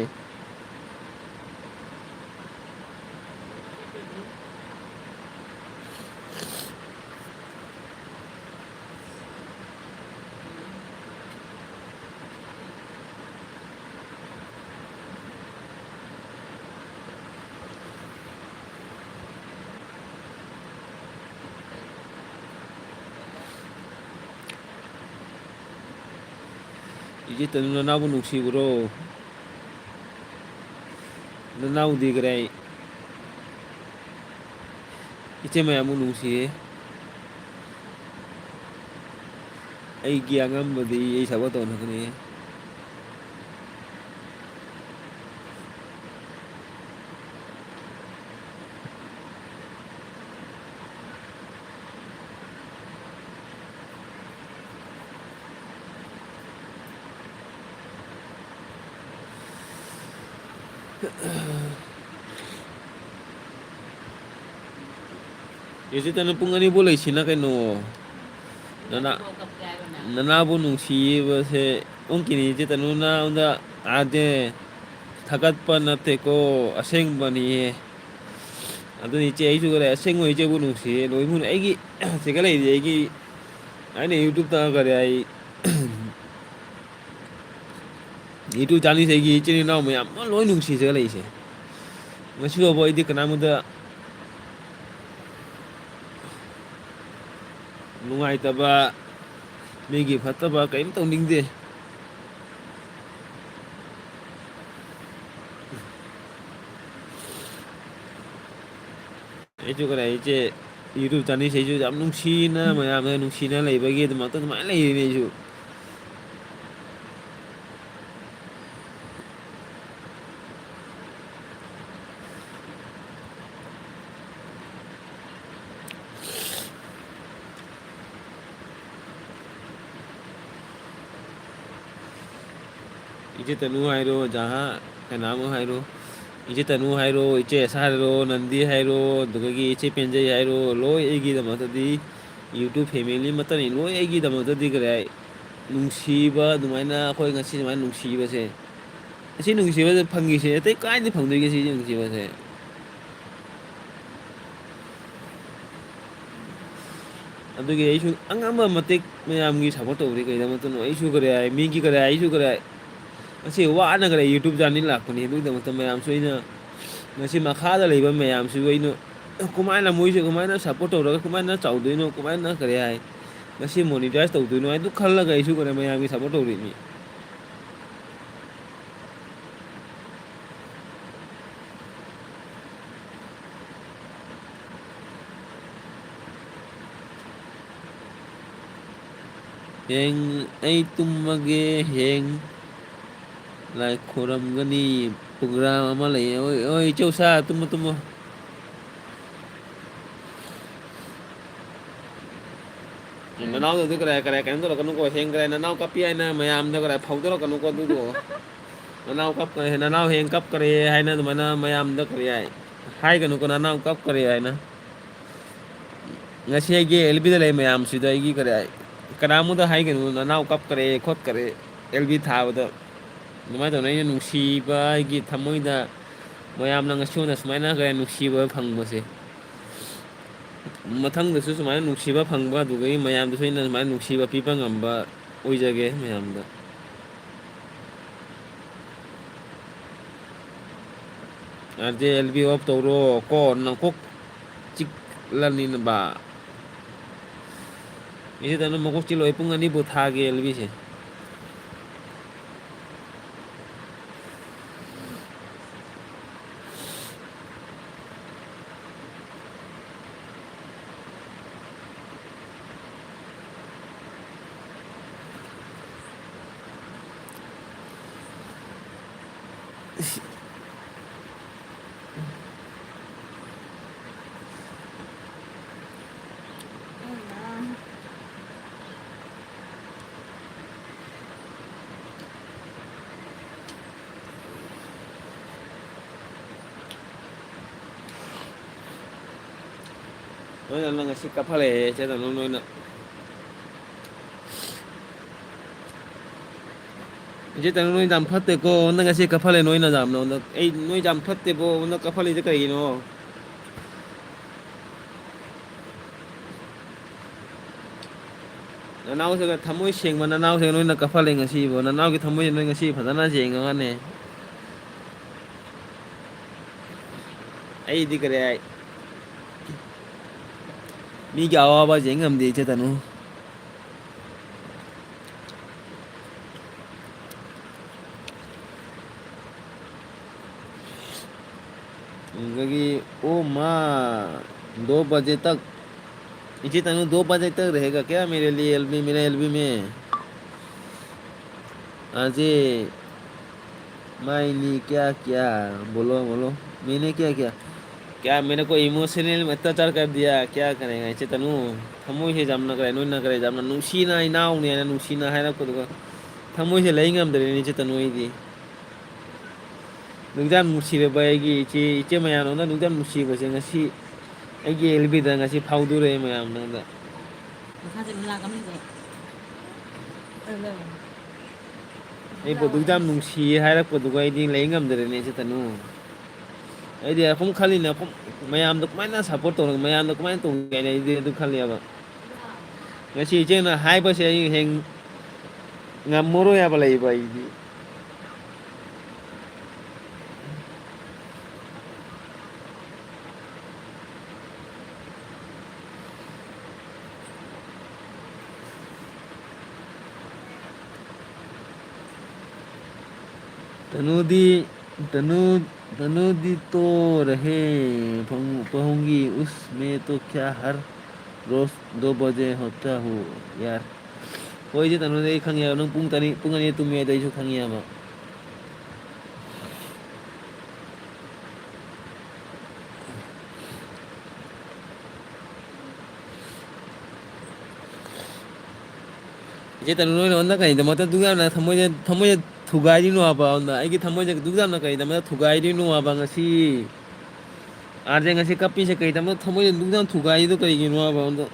ꯏꯆꯦ ꯇꯅꯨ, ꯅꯅꯥꯎꯕꯨ ꯅꯨꯡꯁꯤꯕ꯭ꯔꯣ? ꯅꯅꯥꯎꯗꯤ ꯀꯗꯥꯏ? ꯏꯆꯦ ꯃꯌꯥꯝꯕꯨ ꯅꯨꯡꯁꯤꯌꯦ꯫ ꯑꯩꯒꯤ ꯑꯉꯝꯕꯗꯤ ꯑꯩ support ꯇꯧꯅꯕꯅꯦ꯫ ꯏꯆꯦ ꯇꯅꯨ, ꯄꯨꯡ ꯑꯅꯤꯕꯨ ꯂꯩꯁꯤꯅ ꯀꯩꯅꯣ? ꯅꯅꯥ-, ꯅꯅꯥꯕꯨ ꯅꯨꯡꯁꯤꯕꯁꯦ ꯑꯣꯟꯈꯤꯅꯤ ꯏꯆꯦ ꯇꯅꯨꯅ ꯑꯩꯉꯣꯟꯗ꯫ ꯑꯥꯗꯦ, ꯊꯥꯒꯠꯄ ꯅꯠꯇꯦꯀꯣ, ꯑꯁꯦꯡꯕꯅꯤꯌꯦ꯫ ꯑꯗꯨꯅꯤ ꯏꯆꯦ, ꯑꯩꯁꯨ ꯀꯔꯤ ꯑꯁꯦꯡꯕ ꯏꯆꯦꯕꯨ ꯅꯨꯡꯁꯤꯌꯦ꯫ ꯂꯣꯏꯅꯃꯛ ꯑꯩꯒꯤ ꯆꯦꯒ ꯂꯩꯔꯤ ꯑꯩꯒꯤ, ꯑꯩꯅ YouTube ꯇ ꯀꯔꯤ ꯑꯩ YouTube channel ꯁꯦ ꯑꯩꯒꯤ ꯏꯆꯤꯟ ꯏꯅꯥꯎ ꯃꯌꯥꯝ ꯑꯃ ꯂꯣꯏ ꯅꯨꯡꯁꯤꯖꯔ ꯂꯩꯁꯦ꯫ ꯉꯁꯤ ꯐꯥꯎꯕ ꯑꯩꯗꯤ ꯀꯅꯥꯃꯗ ꯅꯨꯡꯉꯥꯏꯇꯕ, ꯃꯤꯒꯤ ꯐꯠꯇꯕ ꯀꯔꯤꯝ ꯇꯧꯅꯤꯡꯗꯦ꯫ ꯑꯩꯁꯨ ꯀꯔꯤ ꯏꯆꯦ YouTube channel ꯁꯤꯁꯨ ꯌꯥꯝ ꯅꯨꯡꯁꯤꯅ, ꯃꯌꯥꯝꯅ ꯅꯨꯡꯁꯤꯅ ꯂꯩꯕꯒꯤ ꯑꯗꯨꯃꯛꯇ ꯑꯗꯨꯃꯥꯏꯅ ꯂꯩꯔꯤꯅꯦ ꯑꯩꯁꯨ꯫ ꯏꯆꯦ ꯇꯅꯨ ꯍꯥꯏꯔꯣ, ꯖꯍꯥ ꯀꯅꯥꯃꯨ ꯍꯥꯏꯔꯣ, ꯏꯆꯦ ꯇꯅꯨ ꯍꯥꯏꯔꯣ, ꯏꯆꯦ ꯑꯦꯁꯥ ꯍꯥꯏꯔꯣ, ꯅꯟꯗꯤ ꯍꯥꯏꯔꯣ, ꯑꯗꯨꯗꯒꯤ ꯏꯆꯦ ꯄꯦꯟꯖꯩ ꯍꯥꯏꯔꯣ, ꯂꯣꯏ ꯑꯩꯒꯤꯗꯃꯛꯇꯗꯤ YouTube family ꯑꯃꯠꯇꯅꯤ꯫ ꯂꯣꯏ ꯑꯩꯒꯤꯗꯃꯛꯇꯗꯤ ꯀꯔꯤ ꯍꯥꯏ, ꯅꯨꯡꯁꯤꯕ ꯑꯗꯨꯃꯥꯏꯅ ꯑꯩꯈꯣꯏ ꯉꯁꯤ ꯁꯨꯃꯥꯏꯅ ꯅꯨꯡꯁꯤꯕꯁꯦ, ꯑꯁꯤ ꯅꯨꯡꯁꯤꯕꯁꯦ ꯐꯪꯉꯤꯁꯦ ꯑꯇꯩ ꯀꯥꯏꯗ ꯐꯪꯗꯣꯏꯒꯦ? ꯁꯤ ꯅꯨꯡꯁꯤꯕꯁꯦ ꯑꯗꯨꯒꯤ ꯑꯩꯁꯨ ꯑꯉꯝꯕ ꯃꯇꯤꯛ ꯃꯌꯥꯝꯒꯤ support ꯇꯧꯔꯤ꯫ ꯀꯩꯗꯃꯛꯇꯅꯣ ꯑꯩꯁꯨ ꯀꯔꯤ ꯍꯥꯏ, ꯃꯤꯒꯤ ꯀꯔꯤ ꯍꯥꯏ, ꯑꯩꯁꯨ ꯀꯔꯤ ꯍꯥꯏ꯫ ꯉꯁꯤ ꯋꯥꯅ ꯀꯔꯤ YouTube channel ꯂꯥꯛꯄꯅꯤ꯫ ꯑꯗꯨꯒꯤꯗꯃꯛꯇ ꯃꯌꯥꯝꯁꯨ ꯑꯩꯅ ꯉꯁꯤ ꯃꯈꯥꯗ ꯂꯩꯕ ꯃꯌꯥꯝꯁꯤꯕꯨ ꯑꯩꯅ ꯀꯃꯥꯏꯅ ꯃꯣꯏꯁꯦ ꯀꯃꯥꯏꯅ support ꯇꯧꯔꯒ ꯀꯃꯥꯏꯅ ꯆꯥꯎꯗꯣꯏꯅꯣ, ꯀꯃꯥꯏꯅ ꯀꯔꯤ ꯍꯥꯏ, ꯉꯁꯤ monetize ꯇꯧꯗꯣꯏꯅꯣ ꯍꯥꯏꯗꯨ ꯈꯜꯂꯒ ꯑꯩꯁꯨ ꯀꯔꯤ ꯃꯌꯥꯝꯒꯤ support ꯇꯧꯔꯤꯅꯤ꯫ ꯍꯌꯦꯡ ꯑꯩ ꯇꯨꯝꯃꯒꯦ, ꯍꯌꯦꯡ ꯂꯥꯏ ꯈꯣꯏꯔꯝꯒꯅꯤ꯫ Program ꯑꯃ ꯂꯩꯌꯦ꯫ ꯍꯣꯏ, ꯍꯣꯏ, ꯏꯆꯧꯁꯥ, ꯇꯨꯝꯃꯣ, ꯇꯨꯝꯃꯣ꯫ ꯅꯅꯥꯎꯗꯨꯗꯤ ꯀꯔꯥꯏ, ꯀꯔꯥꯏ, ꯀꯩꯅꯣ ꯇꯧꯔꯛꯀꯅꯨꯀꯣ, ꯍꯌꯦꯡ ꯀꯔꯥꯏ ꯅꯅꯥꯎ ꯀꯞꯄꯤ ꯍꯥꯏꯅ ꯃꯌꯥꯝꯗ ꯀꯔꯥꯏ ꯐꯥꯎꯗꯣꯔꯛꯀꯅꯨꯀꯣ ꯑꯗꯨꯗꯣ꯫ ꯅꯅꯥꯎ ꯀꯞ-, ꯅꯅꯥꯎ ꯍꯌꯦꯡ ꯀꯞꯈ꯭ꯔꯦ ꯍꯥꯏꯅ ꯑꯗꯨꯃꯥꯏꯅ ꯃꯌꯥꯝꯗ ꯀꯔꯤ ꯍꯥꯏ, ꯍꯥꯏꯒꯅꯨꯀꯣ, ꯅꯅꯥꯎ ꯀꯞꯈ꯭ꯔꯦ ꯍꯥꯏꯅ꯫ ꯉꯁꯤ ꯑꯩꯒꯤ ꯑꯦꯜ ꯕꯤꯗ ꯂꯩ ꯃꯌꯥꯝꯁꯤꯗ ꯑꯩꯒꯤ ꯀꯔꯤ ꯍꯥꯏ, ꯀꯅꯥꯃꯨꯗ ꯍꯥꯏꯒꯅꯨ, ꯅꯅꯥꯎ ꯀꯞꯈ꯭ꯔꯦ ꯈꯣꯠꯈ꯭ꯔꯦ ꯑꯦꯜ ꯕꯤ ꯊꯥꯕꯗ꯫ ꯑꯗꯨꯃꯥꯏꯅ ꯇꯧꯅ ꯑꯩꯅ ꯅꯨꯡꯁꯤꯕ ꯑꯩꯒꯤ ꯊꯃꯣꯏꯗ ꯃꯌꯥꯝꯅ ꯉꯁꯤ ꯑꯣꯏꯅ ꯁꯨꯃꯥꯏꯅ ꯀꯔꯤ ꯅꯨꯡꯁꯤꯕ ꯐꯪꯕꯁꯦ꯫ ꯃꯊꯪꯗꯁꯨ ꯁꯨꯃꯥꯏꯅ ꯅꯨꯡꯁꯤꯕ ꯐꯪꯕ, ꯑꯗꯨꯗꯒꯤ ꯃꯌꯥꯝꯗꯁꯨ ꯑꯩꯅ ꯁꯨꯃꯥꯏꯅ ꯅꯨꯡꯁꯤꯕ ꯄꯤꯕ ꯉꯝꯕ ꯑꯣꯏꯖꯒꯦ ꯃꯌꯥꯝꯗ꯫ ꯑꯗꯨꯗꯤ ꯑꯦꯜ ꯕꯤ off ꯇꯧꯔꯣ ꯀꯣ, ꯅꯀꯣꯛ ꯆꯤꯛꯂꯅꯤꯅꯕ꯫ ꯏꯆꯦ ꯇꯅꯨ ꯃꯀꯣꯛ ꯆꯤꯛꯂꯣꯏ, ꯄꯨꯡ ꯑꯅꯤꯕꯨ ꯊꯥꯒꯦ ꯑꯦꯜ ꯕꯤꯁꯦ꯫ ꯅꯣꯏꯅ ꯅꯪ ꯉꯁꯤ ꯀꯥꯞꯍꯜꯂꯛꯑꯦ, ꯏꯆꯦ ꯇꯅꯨ, ꯅꯣꯏꯅ꯫ ꯏꯆꯦ ꯇꯅꯨ, ꯅꯣꯏ ꯌꯥꯝ ꯐꯠꯇꯦꯀꯣ꯫ ꯅꯪ ꯉꯁꯤ ꯀꯥꯞꯍꯜꯂꯦ, ꯅꯣꯏꯅ ꯌꯥꯝꯅ꯫ ꯑꯩ, ꯅꯣꯏ ꯌꯥꯝ ꯐꯠꯇꯦꯕꯣ, ꯅꯪ ꯀꯥꯞꯍꯜꯂꯤꯁꯦ ꯀꯩꯒꯤꯅꯣ? ꯅꯅꯥꯎꯁꯤꯒ ꯊꯃꯣꯏ ꯁꯦꯡꯕ ꯅꯅꯥꯎꯁꯤꯒ ꯅꯣꯏꯅ ꯀꯥꯞꯍꯜꯂꯦ ꯉꯁꯤꯕꯣ꯫ ꯅꯅꯥꯎꯒꯤ ꯊꯃꯣꯏꯁꯦ ꯅꯣꯏ ꯉꯁꯤ ꯐꯖꯅ ꯌꯦꯡꯉꯒꯅꯦ꯫ ꯑꯩꯗꯤ ꯀꯔꯤ ꯍꯥꯏ? ꯃꯤꯒꯤ ꯑꯋꯥꯕ ꯌꯦꯡ ꯉꯝꯗꯦ, ꯏꯆꯦ ꯇꯅꯨ꯫ ꯑꯗꯒꯤ, "ओ माँ, दो बजे तक, इसी तनु दो बजे तक रहेगा क्या मेरे लिए एलबी, मेरा एलबी में? अजय, मैंने क्या किया? बोलो, बोलो, मैंने क्या किया? क्या मेरे को इमोशनल अत्याचार कर दिया? क्या करेगा?" ꯏꯆꯦ ꯇꯅꯨ, ꯊꯃꯣꯏꯁꯦ ꯌꯥꯝꯅ ꯀꯔꯤ, ꯅꯣꯏꯅ ꯀꯔꯤ, ꯌꯥꯝꯅ ꯅꯨꯡꯁꯤꯅ, ꯏꯅꯥꯎꯅꯤ ꯍꯥꯏꯅ ꯅꯨꯡꯁꯤꯅ ꯍꯥꯏꯔꯛꯄꯗꯨꯒ ꯊꯃꯣꯏꯁꯦ ꯂꯩ ꯉꯝꯗ꯭ꯔꯦꯅꯦ, ꯏꯆꯦ ꯇꯅꯨ, ꯑꯩꯗꯤ꯫ ꯅꯨꯡꯖꯥꯝ ꯅꯨꯡꯁꯤꯔꯕ ꯑꯩꯒꯤ ꯏꯆꯦ, ꯏꯆꯦ ꯃꯌꯥꯝ, ꯅꯉꯣꯟꯗ ꯅꯨꯡꯖꯥꯝ ꯅꯨꯡꯁꯤꯕꯁꯦ ꯉꯁꯤ ꯑꯩꯒꯤ ꯑꯦꯜꯕꯤꯗ ꯉꯁꯤ ꯐꯥꯎꯗꯣꯔꯛꯑꯦ ꯃꯌꯥꯝ ꯅꯉꯣꯟꯗ꯫ ꯃꯈꯥꯁꯦ ꯂꯥꯛ ꯑꯃꯅꯤꯗꯣ꯫ ꯑꯩꯕꯨ ꯑꯗꯨꯛ ꯌꯥꯝ ꯅꯨꯡꯁꯤꯌꯦ ꯍꯥꯏꯔꯛꯄꯗꯨꯒ ꯑꯩꯗꯤ ꯂꯩ ꯉꯝꯗ꯭ꯔꯦꯅꯦ, ꯏꯆꯦ ꯇꯅꯨ꯫ ꯑꯩꯗꯤ ꯑꯗꯨꯝ ꯈꯜꯂꯤꯅꯦ, ꯑꯩꯈꯣꯏ ꯃꯌꯥꯝꯗꯣ ꯀꯃꯥꯏꯅ ꯁꯞꯄꯣꯔꯠ ꯇꯧꯔꯒ, ꯃꯌꯥꯝꯗꯣ ꯀꯃꯥꯏꯅ ꯇꯧꯒꯦ ꯍꯥꯏꯅ ꯑꯩꯗꯤ ꯑꯗꯨ ꯈꯜꯂꯦꯕ꯫ ꯉꯁꯤ ꯏꯆꯦꯅ ꯍꯥꯏꯕꯁꯦ ꯑꯩ ꯍꯌꯦꯡ ꯉꯝꯃꯔꯣꯏ ꯍꯥꯏꯕ ꯂꯩꯕ ꯑꯩꯗꯤ꯫ तनु दी, तनु, तनु दी तो रहे, पहुं-, पहुंगी, उसमें तो क्या हर रोज दो बजे होता हूँ यार। ꯍꯣꯏ, ꯏꯆꯦ ꯇꯅꯨꯗꯤ ꯑꯩ ꯈꯪꯉꯦꯕ, ꯅꯪ ꯄꯨꯡ ꯇꯔꯦꯠ, ꯄꯨꯡ ꯑꯅꯤ ꯇꯨꯝꯃꯦ ꯍꯥꯏꯗꯣ ꯑꯩꯁꯨ ꯈꯪꯉꯦꯕ꯫ ꯏꯆꯦ ꯇꯅꯨ, ꯅꯣꯏꯅ ꯑꯣꯟꯅ ꯀꯩꯗꯃꯛꯇ ꯑꯗꯨꯛ ꯌꯥꯝꯅ ꯊꯃꯣꯏꯁꯦ, ꯊꯃꯣꯏꯁꯦ ꯊꯨꯒꯥꯏꯔꯤꯅꯣ ꯍꯥꯏꯕ? ꯑꯗꯨꯅ ꯑꯩꯒꯤ ꯊꯃꯣꯏꯁꯦ ꯑꯗꯨꯛ ꯌꯥꯝꯅ ꯀꯩꯗꯃꯛꯇ ꯊꯨꯒꯥꯏꯔꯤꯅꯣ ꯍꯥꯏꯕ ꯉꯁꯤ? ꯑꯥꯔ ꯖꯦ ꯉꯁꯤ ꯀꯞꯄꯤꯁꯦ ꯀꯩꯗꯃꯛ ꯊꯃꯣꯏꯗ ꯅꯨꯡꯗꯥꯡ ꯊꯨꯒꯥꯏꯔꯤꯗꯣ ꯀꯩꯒꯤꯅꯣ ꯍꯥꯏꯕ ꯑꯝꯇ?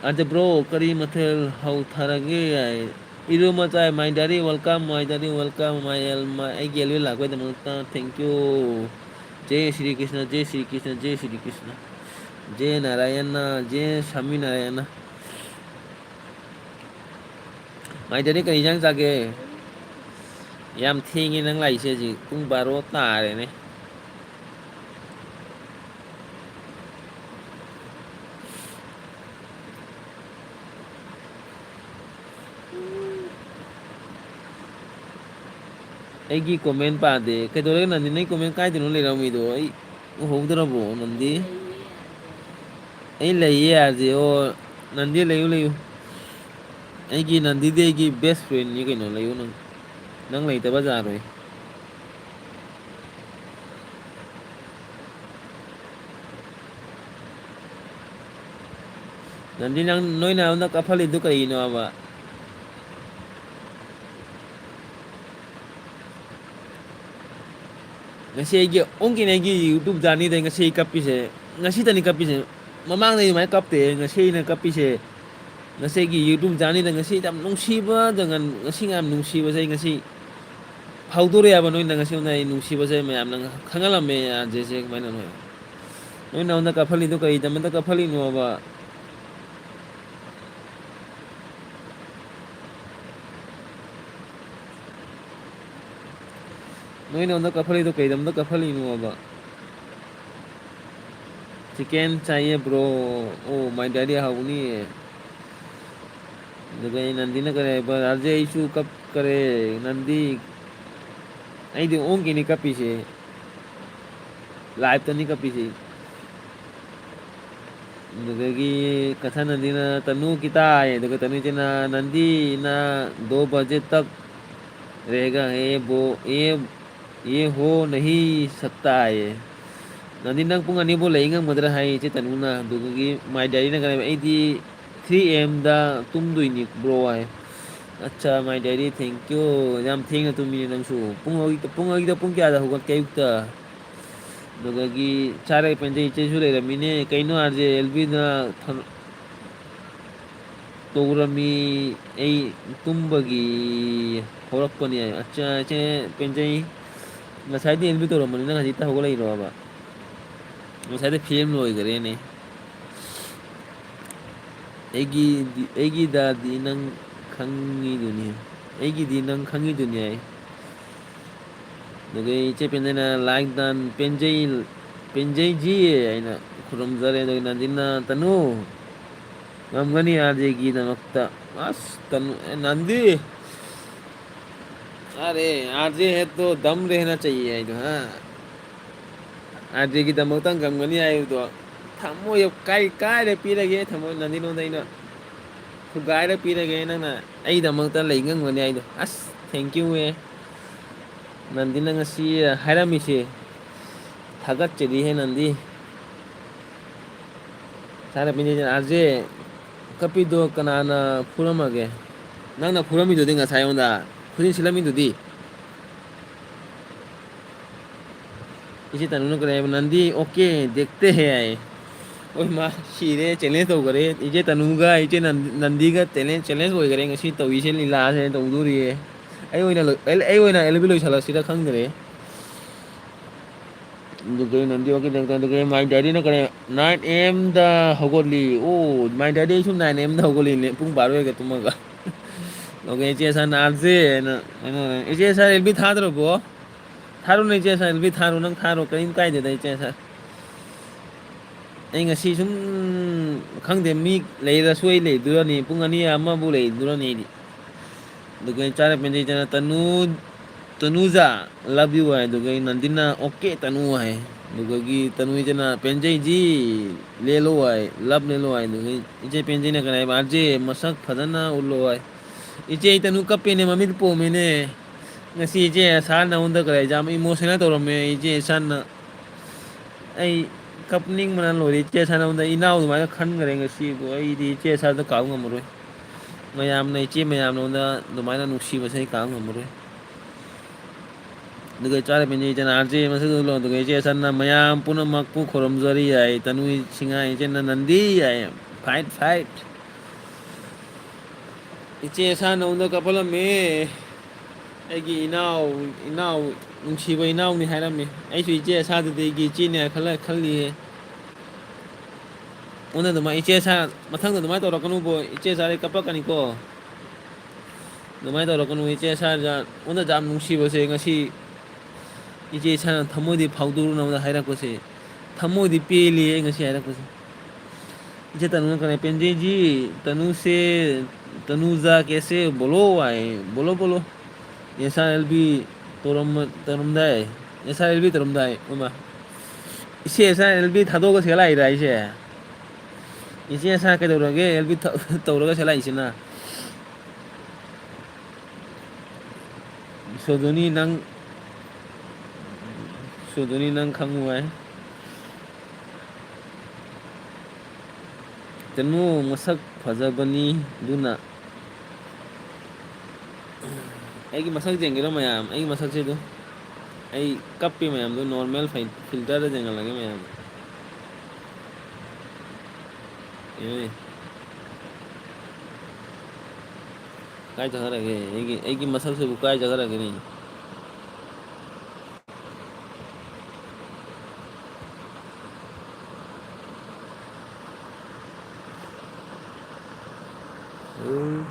ꯑꯥꯔ ꯖꯦ ꯕ꯭ꯔꯣ, ꯀꯔꯤ ꯃꯊꯦꯜ ꯍꯧꯊꯔꯒꯦ? ꯏꯔꯨ ꯃꯆꯥꯏ, my daddy, welcome, my daddy, welcome, my, my, ꯑꯩꯒꯤ ꯑꯦꯜ ꯂꯥꯛꯄꯩꯗꯃꯛꯇ thank you. Jai Shri Krishna, Jai Shri Krishna, Jai Shri Krishna, Jai Narayan, Jai Swami Narayan. My daddy, ꯀꯔꯤ ꯏꯟꯖꯥꯡ ꯆꯥꯒꯦ? ꯌꯥꯝ ꯊꯦꯡꯉꯦ ꯅꯪ ꯂꯥꯛꯏꯁꯦ, ꯍꯧꯖꯤꯛ ꯄꯨꯡ ꯕꯥꯔꯣ ꯇꯥꯔꯦꯅꯦ꯫ ꯑꯩꯒꯤ comment ꯄꯥꯗꯦ꯫ ꯀꯩꯗꯧꯔꯒꯦ ꯅꯟꯗꯤ? ꯅꯪ comment ꯀꯥꯏꯗꯅꯣ ꯂꯩꯔꯝꯃꯤꯗꯣ? ꯑꯩ ꯎꯍꯧꯗ꯭ꯔꯕꯣ, ꯅꯟꯗꯤ? ꯑꯩ ꯂꯩꯌꯦ, ꯑꯥꯔ ꯖꯦ꯫ ꯑꯣ, ꯅꯟꯗꯤ ꯂꯩꯌꯨ, ꯂꯩꯌꯨ꯫ ꯑꯩꯒꯤ ꯅꯟꯗꯤꯗꯤ ꯑꯩꯒꯤ best friendꯅꯤ ꯀꯩꯅꯣ, ꯂꯩꯌꯨ ꯅꯪ꯫ ꯅꯪ ꯂꯩꯇꯕ ꯌꯥꯔꯣꯏ꯫ ꯅꯟꯗꯤ, ꯅꯪ, ꯅꯣꯏ ꯅꯌꯥꯝꯅ ꯀꯥꯞꯍꯜꯂꯤꯗꯨ ꯀꯩꯒꯤꯅꯣꯕ? ꯉꯁꯤ ꯑꯩꯒꯤ ꯑꯣꯟꯂꯤ ꯑꯩꯒꯤ YouTube journeyꯗ ꯉꯁꯤ ꯑꯩ ꯀꯞꯄꯤꯁꯦ, ꯉꯁꯤꯇꯅꯤ ꯀꯞꯄꯤꯁꯦ꯫ ꯃꯃꯥꯡꯗ ꯑꯩ ꯑꯗꯨꯃꯥꯏꯅ ꯀꯞꯇꯦ, ꯉꯁꯤ ꯑꯩꯅ ꯀꯞꯄꯤꯁꯦ꯫ ꯉꯁꯤ ꯑꯩꯒꯤ YouTube journeyꯗ ꯉꯁꯤ ꯌꯥꯝ ꯅꯨꯡꯁꯤꯕꯗ ꯉꯟ-, ꯉꯁꯤ ꯌꯥꯝ ꯅꯨꯡꯁꯤꯕꯁꯦ ꯑꯩ ꯉꯁꯤ ꯐꯥꯎꯗꯣꯔꯛꯑꯦꯕ ꯅꯣꯏꯅ ꯉꯁꯤ ꯑꯩꯉꯣꯟꯗ ꯑꯩ ꯅꯨꯡꯁꯤꯕꯁꯦ ꯃꯌꯥꯝꯅ ꯈꯪꯍꯜꯂꯝꯃꯦ ꯑꯥꯔ ꯖꯦꯁꯦ ꯀꯃꯥꯏꯅ ꯅꯣꯏ꯫ ꯅꯣꯏ ꯅꯉꯣꯟꯗ ꯀꯥꯞꯍꯜꯂꯤꯗꯣ ꯀꯩꯗꯃꯛꯇ ꯀꯥꯞꯍꯜꯂꯤꯅꯣꯕ? ꯅꯣꯏꯅ ꯑꯩꯉꯣꯟꯗ ꯀꯥꯞꯍꯜꯂꯤꯗꯣ ꯀꯩꯗꯃꯛꯇ ꯀꯥꯞꯍꯜꯂꯤꯅꯣꯕ? Chicken ꯆꯥꯏꯌꯦ bro꯫ ꯑꯣ, my daddy ꯍꯥꯎꯒꯅꯤꯌꯦ꯫ ꯑꯗꯨꯒ ꯑꯩ ꯅꯟꯗꯤꯅ ꯀꯔꯤ ꯍꯥꯏꯕ? ꯑꯥꯔ ꯖꯦ ꯑꯩꯁꯨ ꯀꯞꯈꯔꯦ꯫ ꯅꯟꯗꯤ, ꯑꯩꯗꯤ ꯑꯣꯟꯂꯤꯅꯤ ꯀꯞꯄꯤꯁꯦ꯫ Liveꯇꯅꯤ ꯀꯞꯄꯤꯁꯦ꯫ ꯑꯗꯨꯗꯒꯤ ꯀꯊꯥ ꯅꯟꯗꯤꯅ ꯇꯅꯨ ꯀꯤꯇꯥ ꯍꯥꯏ, ꯑꯗꯨꯒ ꯇꯅꯨ ꯏꯆꯦꯅ ꯅꯟꯗꯤ ꯅ ꯗꯣ ꯕꯖꯦ ꯇꯛ ꯔꯦꯒꯥ ꯍꯦ ꯕꯣ, ꯌꯦ, ꯌꯦ ꯍꯣ ꯅꯍꯤ ꯁꯛꯇꯥ ꯍꯥꯏꯌꯦ꯫ ꯅꯟꯗꯤ ꯅꯪ ꯄꯨꯡ ꯑꯅꯤꯕꯨ ꯂꯩ ꯉꯝꯒꯗ꯭ꯔꯥ ꯍꯥꯏ ꯏꯆꯦ ꯇꯅꯨꯅ꯫ ꯑꯗꯨꯗꯒꯤ my daddyꯅ ꯀꯔꯤ ꯍꯥꯏꯕ? ꯑꯩꯗꯤ three A M the ꯇꯨꯝꯗꯣꯏꯅꯤ bro ꯍꯥꯏ꯫ ꯑꯠꯆꯥ, my daddy, thank you. ꯌꯥꯝ ꯊꯦꯡꯅ ꯇꯨꯝꯃꯤꯅꯦ ꯅꯪꯁꯨ꯫ ꯄꯨꯡ ꯑꯌꯨꯛꯇ, ꯄꯨꯡ ꯑꯌꯨꯛꯇ ꯄꯨꯡ ꯀꯌꯥꯗ ꯍꯧꯒꯠꯀꯦ ꯑꯌꯨꯛꯇ? ꯑꯗꯨꯗꯒꯤ ꯆꯥꯔꯦ ꯄꯦꯟꯖꯩ ꯏꯆꯦꯁꯨ ꯂꯩꯔꯝꯃꯤꯅꯦ꯫ ꯀꯩꯅꯣ ꯑꯥꯔ ꯖꯦ ꯑꯦꯜ ꯕꯤꯅ ꯊꯝ-, ꯇꯧꯔꯝꯃꯤ, ꯑꯩ ꯇꯨꯝꯕꯒꯤ ꯍꯧꯔꯛꯄꯅꯦ꯫ ꯑꯠꯆꯥ, ꯏꯆꯦ ꯄꯦꯟꯖꯩ, ꯉꯁꯥꯏꯗꯤ ꯑꯦꯜ ꯕꯤ ꯇꯧꯔꯝꯕꯅꯤ, ꯅꯪ ꯍꯧꯖꯤꯛꯇ ꯍꯧꯒꯠꯂꯛꯏꯔꯣꯕ? ꯉꯁꯥꯏꯗꯤ ꯐꯤꯂꯝ ꯂꯣꯏꯈꯔꯦꯅꯦ꯫ ꯑꯩꯒꯤ, ꯑꯩꯒꯤ ꯗꯥꯗꯤ ꯅꯪ ꯈꯪꯉꯤꯗꯨꯅꯤ, ꯑꯩꯒꯤꯗꯤ ꯅꯪ ꯈꯪꯉꯤꯗꯨꯅꯤ ꯍꯥꯏ꯫ ꯑꯗꯨꯒ ꯏꯆꯦ ꯄꯦꯟꯖꯩꯅ like done, ꯄꯦꯟꯖꯩ, ꯄꯦꯟꯖꯩꯖꯤ ꯑꯩꯅ ꯈꯨꯔꯨꯝꯖꯔꯦ꯫ ꯑꯗꯨꯒ ꯅꯟꯗꯤꯅ, "ꯇꯅꯨ, ꯉꯝꯒꯅꯤ ꯑꯥꯔ ꯖꯦꯒꯤꯗꯃꯛꯇ꯫" ꯑꯁ, ꯇꯅꯨ, ꯑꯦ, ꯅꯟꯗꯤ, ꯑꯔꯦ, ꯑꯥꯔ ꯖꯦ ꯍꯦ ꯇꯣ ꯗꯝ ꯔꯦꯍꯅꯥ ꯆꯥꯍꯤꯌꯦ ꯍꯥꯏꯗꯣ, ꯍꯥ? ꯑꯥꯔ ꯖꯦꯒꯤꯗꯃꯛꯇ ꯉꯝꯒꯅꯤ ꯍꯥꯏꯕꯗꯣ ꯊꯃꯣꯏ ꯀꯥꯏ-, ꯀꯥꯏꯔ ꯄꯤꯔꯒꯦ? ꯊꯃꯣꯏ ꯅꯟꯗꯤ ꯅꯉꯣꯟꯗ ꯑꯩꯅ ꯊꯨꯒꯥꯏꯔ ꯄꯤꯔꯒꯦ, ꯅꯪꯅ ꯑꯩꯗꯃꯛꯇ ꯂꯩ ꯉꯝꯒꯅꯤ ꯍꯥꯏꯗꯣ꯫ ꯑꯁ, thank you ꯍꯦ꯫ ꯅꯟꯗꯤꯅ ꯉꯁꯤ ꯍꯥꯏꯔꯝꯃꯤꯁꯦ ꯊꯥꯒꯠꯆꯔꯤꯍꯦ ꯅꯟꯗꯤ꯫ ꯁꯥꯔ ꯄꯦꯟꯖꯩ, ꯑꯥꯔ ꯖꯦ ꯀꯞꯄꯤꯗꯣ ꯀꯅꯥꯅ ꯐꯨꯔꯝꯃꯒꯦ? ꯅꯪꯅ ꯐꯨꯔꯝꯃꯤꯗꯨꯗꯤ ꯉꯁꯥꯏ ꯑꯩꯉꯣꯟꯗ꯫ ꯈꯨꯖꯤꯟ ꯁꯤꯜꯂꯝꯃꯤꯗꯨꯗꯤ꯫ ꯏꯆꯦ ꯇꯅꯨꯅ ꯀꯔꯤ ꯍꯥꯏꯕ? "ꯅꯟꯗꯤ ꯑꯣꯀꯦ, ꯗꯦꯛꯇꯦ ꯍꯦ" ꯍꯥꯏ꯫ ꯍꯣꯏ, ꯃꯥ ꯁꯤꯔꯦ, challenge ꯇꯧꯈꯔꯦ꯫ ꯏꯆꯦ ꯇꯅꯨꯒ ꯏꯆꯦ ꯅꯟ-, ꯅꯟꯗꯤꯒ challenge, challenge ꯑꯣꯏꯈꯔꯦ ꯉꯁꯤ ꯇꯧꯔꯤꯁꯦ, ꯂꯤꯂꯥꯁꯦ ꯇꯧꯗꯣꯔꯤꯌꯦ꯫ ꯑꯩ ꯑꯣꯏꯅ ꯂꯣꯏ-, ꯑꯩ, ꯑꯩ ꯑꯣꯏꯅ ꯑꯦꯜ ꯕꯤ ꯂꯣꯏꯁꯤꯜꯂꯁꯤꯔ ꯈꯪꯗ꯭ꯔꯦ꯫ ꯑꯗꯨꯒ ꯅꯟꯗꯤ ꯑꯣꯀꯦ, ꯗꯦꯛꯇꯦ꯫ ꯑꯗꯨꯒ my daddyꯅ ꯀꯔꯤ? "ꯅꯥꯏꯟ ꯑꯦ ꯑꯦꯝ ꯗ ꯍꯧꯒꯠꯂꯤ"꯫ ꯑꯣ, my daddy ꯑꯩꯁꯨ ꯅꯥꯏꯟ ꯑꯦ ꯑꯦꯝ ꯗ ꯍꯧꯒꯠꯂꯤꯅꯦ, ꯄꯨꯡ ꯕꯥꯔꯣ ꯍꯦꯛꯇ ꯇꯨꯝꯃꯒ꯫ ꯑꯗꯨꯒ ꯏꯆꯦ ꯁꯥꯔꯅ, "ꯑꯥꯔ ꯖꯦ" ꯍꯥꯏꯅ, ꯏꯆꯦ ꯁꯥꯔ ꯑꯦꯜ ꯕꯤ ꯊꯥꯗ꯭ꯔꯕꯣ? ꯊꯥꯔꯨꯅꯦ ꯏꯆꯦ ꯁꯥꯔ, ꯑꯦꯜ ꯕꯤ ꯊꯥꯔꯣ, ꯅꯪ ꯊꯥꯔꯣ, ꯀꯔꯤꯝ ꯀꯥꯏꯗꯦꯗ ꯏꯆꯦ ꯁꯥꯔ꯫ ꯑꯩ ꯉꯁꯤ ꯁꯨꯝ, ꯈꯪꯗꯦ, ꯃꯤ ꯂꯩꯔꯁꯨ ꯑꯩ ꯂꯩꯗꯣꯔꯅꯤ, ꯄꯨꯡ ꯑꯅꯤ ꯑꯃꯕꯨ ꯂꯩꯗꯣꯔꯅꯤ ꯑꯩꯗꯤ꯫ ꯑꯗꯨꯒ ꯑꯩ ꯆꯥꯔ ꯄꯦꯟꯖꯩꯗꯅ ꯇꯅꯨ, ꯇꯅꯨꯖꯥ, love you ꯍꯥꯏ꯫ ꯑꯗꯨꯒ ꯑꯩ ꯅꯟꯗꯤꯅ, "ꯑꯣꯀꯦ ꯇꯅꯨ" ꯍꯥꯏ꯫ ꯑꯗꯨꯗꯒꯤ ꯇꯅꯨ ꯏꯆꯦꯅ, "ꯄꯦꯟꯖꯩꯖꯤ, ꯂꯦꯜꯂꯣ" ꯍꯥꯏ, "love ꯂꯦꯜꯂꯣ" ꯍꯥꯏ꯫ ꯑꯗꯨꯒ ꯏꯆꯦ ꯄꯦꯟꯖꯩꯅ ꯀꯔꯤ ꯍꯥꯏꯕ? "ꯑꯥꯔ ꯖꯦ, ꯃꯁꯛ ꯐꯖꯅ ꯎꯠꯂꯣ" ꯍꯥꯏ꯫ ꯏꯆꯦ, ꯑꯩ ꯇꯅꯨ ꯀꯞꯄꯦꯅꯦ, ꯃꯃꯤꯠ ꯄꯣꯝꯃꯦꯅꯦ꯫ ꯉꯁꯤ ꯏꯆꯦ ꯁꯥꯔ ꯅꯉꯣꯟꯗ ꯀꯔꯤ ꯌꯥꯝ emotional ꯇꯧꯔꯝꯃꯦ꯫ ꯏꯆꯦ ꯁꯥꯔꯅ ꯑꯩ ꯀꯞꯅꯤꯡꯕꯅ ꯂꯣꯏꯔꯦ꯫ ꯏꯆꯦ ꯁꯥꯔ ꯅꯉꯣꯟꯗ ꯏꯅꯥꯎ ꯑꯗꯨꯃꯥꯏꯅ ꯈꯟꯈ꯭ꯔꯦ ꯉꯁꯤꯕꯨ꯫ ꯑꯩꯗꯤ ꯏꯆꯦ ꯁꯥꯔꯗ ꯀꯥꯎ ꯉꯝꯃꯔꯣꯏ꯫ ꯃꯌꯥꯝꯅ, ꯏꯆꯦ ꯃꯌꯥꯝ ꯅꯉꯣꯟꯗ ꯑꯗꯨꯃꯥꯏꯅ ꯅꯨꯡꯁꯤꯕꯁꯦ ꯑꯩ ꯀꯥꯎ ꯉꯝꯃꯔꯣꯏ꯫ ꯑꯗꯨꯒ ꯏꯆꯥ ꯂꯩꯃꯤꯟꯅ ꯏꯆꯦꯅ ꯑꯥꯔ ꯖꯦ ꯃꯁꯛ ꯎꯠꯂꯣ꯫ ꯑꯗꯨꯒ ꯏꯆꯦ ꯁꯟꯅ ꯃꯌꯥꯝ ꯄꯨꯝꯅꯃꯛꯄꯨ ꯈꯨꯔꯨꯝꯖꯔꯤ ꯍꯥꯏ꯫ ꯇꯅꯨ ꯁꯤꯡꯍ ꯏꯆꯦꯅ ꯅꯟꯗꯤ ꯍꯥꯏ꯫ Fight, fight꯫ ꯏꯆꯦ ꯁꯥ ꯅꯉꯣꯟꯗ ꯀꯥꯞꯍꯜꯂꯝꯃꯦ꯫ ꯑꯩꯒꯤ ꯏꯅꯥꯎ, ꯏꯅꯥꯎ, ꯅꯨꯡꯁꯤꯕ ꯏꯅꯥꯎꯅꯤ ꯍꯥꯏꯔꯝꯃꯤ꯫ ꯑꯩꯁꯨ ꯏꯆꯦ ꯑꯁꯥꯗꯨꯗꯤ ꯑꯩꯒꯤ ꯏꯆꯦꯅꯦ ꯍꯥꯏꯅ ꯈꯜꯂ-, ꯈꯜꯂꯤꯌꯦ꯫ ꯑꯣꯟꯅ ꯑꯗꯨꯃꯥꯏꯅ ꯏꯆꯦ ꯑꯁꯥ, ꯃꯊꯪꯗ ꯑꯗꯨꯃꯥꯏꯅ ꯇꯧꯔꯛꯀꯅꯨꯕꯣ, ꯏꯆꯦ ꯑꯁꯥꯗꯤ ꯀꯞꯄꯛꯀꯅꯤꯀꯣ꯫ ꯑꯗꯨꯃꯥꯏꯅ ꯇꯧꯔꯛꯀꯅꯨ, ꯏꯆꯦ ꯑꯁꯥ, ꯑꯣꯟꯅ ꯌꯥꯝ ꯅꯨꯡꯁꯤꯕꯁꯦ ꯉꯁꯤ ꯏꯆꯦ ꯏꯁꯥꯅ ꯊꯃꯣꯏꯗꯤ ꯐꯥꯎꯗꯣꯛꯅꯕꯗ ꯍꯥꯏꯔꯛꯄꯁꯦ, ꯊꯃꯣꯏꯗꯤ ꯄꯦꯜꯂꯤ ꯑꯩ ꯉꯁꯤ ꯍꯥꯏꯔꯛꯄꯁꯦ꯫ ꯏꯆꯦ ꯇꯅꯨꯅ ꯀꯔꯤ ꯄꯦꯟꯖꯩ ꯖꯤ, ꯇꯅꯨꯁꯦ, ꯇꯅꯨꯖꯥ ꯀꯦꯁꯦ ꯕꯣꯂꯣ ꯍꯥꯏ, ꯕꯣꯂꯣ, ꯕꯣꯂꯣ꯫ ꯑꯦꯁ ꯑꯥꯔ ꯑꯦꯜ ꯕꯤ ꯇꯧꯔꯝ-, ꯇꯧꯔꯝꯗꯥꯏ, ꯑꯦꯁ ꯑꯥꯔ ꯑꯦꯜ ꯕꯤ ꯇꯧꯔꯝꯗꯥꯏ, ꯏꯃꯥ꯫ ꯏꯆꯦ ꯑꯦꯁ ꯑꯥꯔ ꯑꯦꯜ ꯕꯤ ꯊꯥꯗꯣꯛꯑꯒ ꯁꯤꯗ ꯂꯥꯛꯏꯔ ꯍꯥꯏꯁꯦ? ꯏꯆꯦ ꯑꯦꯁ ꯑꯥꯔ ꯀꯩꯗꯧꯔꯒꯦ, ꯑꯦꯜ ꯕꯤ ꯊ-, ꯇꯧꯔꯒ ꯁꯤꯗ ꯂꯥꯛꯏꯁꯤꯅ? ꯁꯣꯗꯨꯅꯤ ꯅꯪ, ꯁꯣꯗꯨꯅꯤ ꯅꯪ ꯈꯪꯉꯨ ꯍꯥꯏ꯫ ꯇꯅꯨ ꯃꯁꯛ ꯐꯖꯕꯅꯤ ꯑꯗꯨꯅ꯫ ꯑꯩꯒꯤ ꯃꯁꯛ ꯌꯦꯡꯒꯦꯔꯣ ꯃꯌꯥꯝ? ꯑꯩꯒꯤ ꯃꯁꯛꯁꯦ ꯑꯗꯨ꯫ ꯑꯩ ꯀꯞꯄꯤ ꯃꯌꯥꯝꯗꯣ, ꯅꯣꯔꯃꯦꯜ ꯐꯩ-, ꯐꯤꯜꯇꯔꯗ ꯌꯦꯡꯍꯜꯂꯒꯦ ꯃꯌꯥꯝ꯫ ꯌꯦꯡꯉꯨꯅꯦ꯫ ꯀꯥꯏ ꯆꯠꯈ꯭ꯔꯒꯦ? ꯑꯩꯒꯤ, ꯑꯩꯒꯤ ꯃꯁꯛꯁꯤꯕꯨ ꯀꯥꯏ ꯆꯠꯈ꯭ꯔꯒꯦꯅꯦ? ꯎꯝ꯫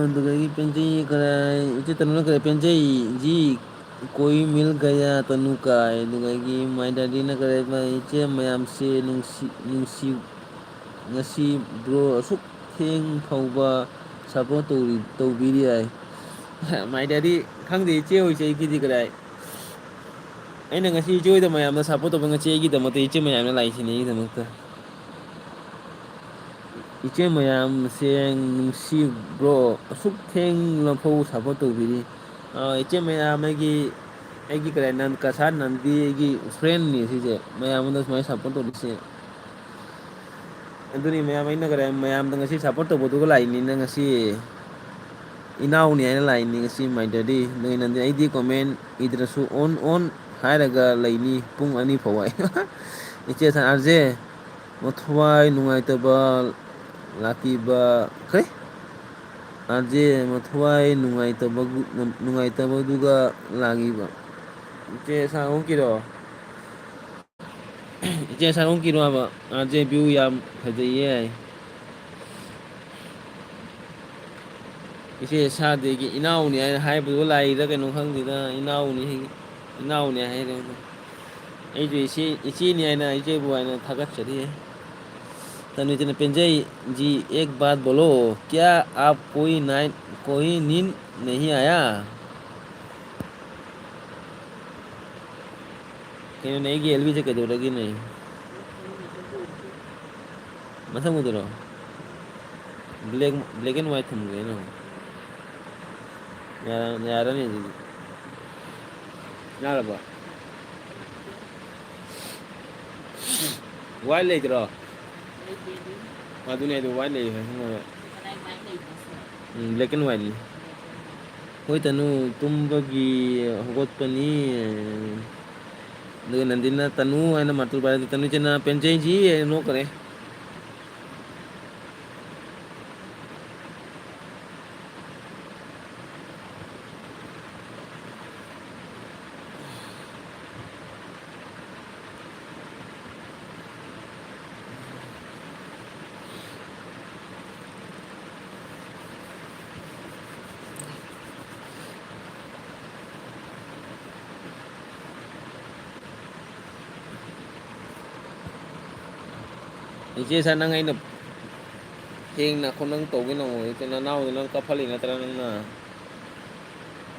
ꯑꯗꯨꯗꯒꯤ ꯄꯦꯟꯖꯩ ꯀꯔꯥꯏ, ꯏꯆꯦ ꯇꯅꯨꯅ ꯀꯔꯥꯏ ꯄꯦꯟꯖꯩ ꯖꯤ, ꯀꯣꯏ ꯃꯤꯜ ꯒꯌꯥ ꯇꯅꯨ ꯀꯥꯏ꯫ ꯑꯗꯨꯗꯒꯤ ꯃꯥꯏ ꯗꯥꯗꯤꯅ ꯀꯔꯥꯏ, ꯏꯆꯦ ꯃꯌꯥꯝꯁꯦ ꯅꯨꯡꯁꯤ, ꯅꯨꯡꯁꯤ, ꯉꯁꯤ ꯕ꯭ꯔꯣ ꯑꯁꯨꯛ ꯊꯦꯡ ꯐꯥꯎꯕ ꯁꯞꯄꯣꯔꯠ ꯇꯧꯔꯤ, ꯇꯧꯕꯤꯔꯤ ꯍꯥꯏ꯫ ꯃꯥꯏ ꯗꯥꯗꯤ ꯈꯪꯗꯦ, ꯏꯆꯦ ꯍꯣꯏꯁꯦ ꯑꯩꯒꯤꯗꯤ ꯀꯗꯥꯏ꯫ ꯑꯩꯅ ꯉꯁꯤ ꯏꯆꯦ ꯍꯣꯏꯗ ꯃꯌꯥꯝꯅ ꯁꯞꯄꯣꯔꯠ ꯇꯧꯕ, ꯉꯁꯤ ꯑꯩꯒꯤꯗꯃꯛꯇ ꯏꯆꯦ ꯃꯌꯥꯝꯅ ꯂꯥꯛꯏꯁꯤꯅꯦ ꯑꯩꯒꯤꯗꯃꯛꯇ꯫ ꯏꯆꯦ ꯃꯌꯥꯝꯁꯦ ꯅꯨꯡꯁꯤꯕ꯭ꯔꯣ? ꯑꯁꯨꯛ ꯊꯦꯡꯂꯐꯥꯎ support ꯇꯧꯕꯤꯔꯤ꯫ ꯑꯥ, ꯏꯆꯦ ꯃꯌꯥꯝ, ꯑꯩꯒꯤ, ꯑꯩꯒꯤ ꯀꯔꯤ, ꯅꯟ-, ꯀꯁꯥꯔ ꯅꯟꯗꯤ ꯑꯩꯒꯤ friendꯅꯤ ꯁꯤꯁꯦ꯫ ꯃꯌꯥꯝ ꯑꯃꯗ ꯁꯨꯃꯥꯏꯅ support ꯇꯧꯔꯤꯁꯦ꯫ ꯑꯗꯨꯅꯤ ꯃꯌꯥꯝ, ꯑꯩꯅ ꯀꯔꯤ, ꯃꯌꯥꯝꯗ ꯉꯁꯤ support ꯇꯧꯕꯗꯨꯒ ꯂꯥꯛꯏꯅꯤꯅ ꯉꯁꯤ ꯏꯅꯥꯎꯅꯤ ꯍꯥꯏꯅ ꯂꯥꯛꯏꯅꯤ ꯉꯁꯤ ꯃꯥꯏꯗꯗꯤ꯫ ꯑꯗꯨꯒꯤ ꯅꯟꯗꯤ ꯑꯩꯗꯤ comment ꯏꯗ꯭ꯔꯁꯨ on on ꯍꯥꯏꯔꯒ ꯂꯩꯅꯤ ꯄꯨꯡ ꯑꯅꯤ ꯐꯥꯎꯕ꯫ ꯏꯆꯦ ꯁꯥꯔꯁꯦ ꯃꯊ꯭ꯋꯥꯏ ꯅꯨꯡꯉꯥꯏꯇꯕ ꯂꯥꯛꯈꯤꯕ, ꯀꯩ? ꯑꯥꯔ ꯖꯦ ꯃꯊ꯭ꯋꯥꯏ ꯅꯨꯡꯉꯥꯏꯇꯕꯒꯨ-, ꯅꯨꯡꯉꯥꯏꯇꯕꯗꯨꯒ ꯂꯥꯛꯈꯤꯕ꯫ ꯏꯆꯦ ꯁꯥꯔ ꯑꯣꯛꯀꯤꯔꯣ? ꯏꯆꯦ ꯁꯥꯔ ꯑꯣꯛꯀꯤꯔꯣ ꯍꯥꯏꯕ? ꯑꯥꯔ ꯖꯦ view ꯌꯥꯝ ꯐꯖꯩꯌꯦ ꯍꯥꯏ꯫ ꯏꯆꯦ ꯁꯥꯗꯦꯒꯤ ꯏꯅꯥꯎꯅꯤ ꯍꯥꯏꯅ ꯍꯥꯏꯕꯗꯨ ꯂꯥꯏꯔꯤꯗ ꯀꯩꯅꯣ ꯈꯪꯗꯦꯗ, ꯏꯅꯥꯎꯅꯤ, ꯏꯅꯥꯎꯅꯤ ꯍꯥꯏꯔꯦ꯫ ꯑꯩꯁꯨ ꯏꯆꯦ, ꯏꯆꯦꯅꯤ ꯍꯥꯏꯅ, ꯏꯆꯦꯕꯨ ꯍꯥꯏꯅ ꯊꯥꯒꯠꯆꯔꯤ꯫ ꯇꯅꯨꯖꯅ ꯄꯦꯟꯖꯩ ꯖꯤ, ꯑꯦꯛ ꯕꯥꯠ ꯕꯣꯂꯣ, ꯀ꯭ꯌꯥ ꯑꯥꯞ ꯀꯣꯏ ꯅꯥꯏ, ꯀꯣꯏ ꯅꯤꯟ ꯅꯍꯤ ꯑꯥꯌꯥ? ꯀꯩꯅꯣꯅꯦ, ꯑꯩꯒꯤ ꯑꯦꯜ ꯕꯤꯁꯦ ꯀꯩꯗꯧꯔꯒꯦꯅꯦ? ꯃꯊꯪ ꯎꯗꯔꯣ? Black, black and white ꯊꯝꯒꯦ ꯑꯩꯅ꯫ ꯌꯥꯔ-, ꯌꯥꯔꯅꯤ ꯑꯗꯨꯗꯤ꯫ ꯌꯥꯔꯕꯣ? White ꯂꯩꯇ꯭ꯔꯣ? ꯑꯗꯨꯅꯦ ꯑꯗꯨ white ꯂꯩ ꯍꯥꯏ ꯈꯪꯉꯒ꯫ ꯎꯝ, black and white ꯅꯤ꯫ ꯍꯣꯏ ꯇꯅꯨ, ꯇꯨꯝꯕꯒꯤ ꯍꯧꯒꯠꯄꯅꯤ꯫ ꯑꯗꯨꯒ ꯅꯟꯗꯤꯅ ꯇꯅꯨ ꯍꯥꯏꯅ ꯃꯥꯔꯇꯨ ꯄꯥꯏꯔꯗꯤ ꯇꯅꯨ ꯏꯆꯦꯅ ꯄꯦꯟꯖꯩꯖꯤ ꯍꯥꯏꯅ ꯅꯣꯛꯈꯔꯦ꯫ ꯏꯆꯦ ꯁꯥ, ꯅꯪ ꯑꯩꯅ ꯊꯦꯡꯅ ꯑꯩꯈꯣꯏ ꯅꯪ ꯇꯧꯒꯦ ꯅꯪꯉꯣꯏ꯫ ꯏꯆꯦ ꯅꯅꯥꯎꯗꯣ ꯅꯪ ꯀꯞꯍꯜꯂꯤ ꯅꯠꯇ꯭ꯔꯥ ꯅꯪꯅ?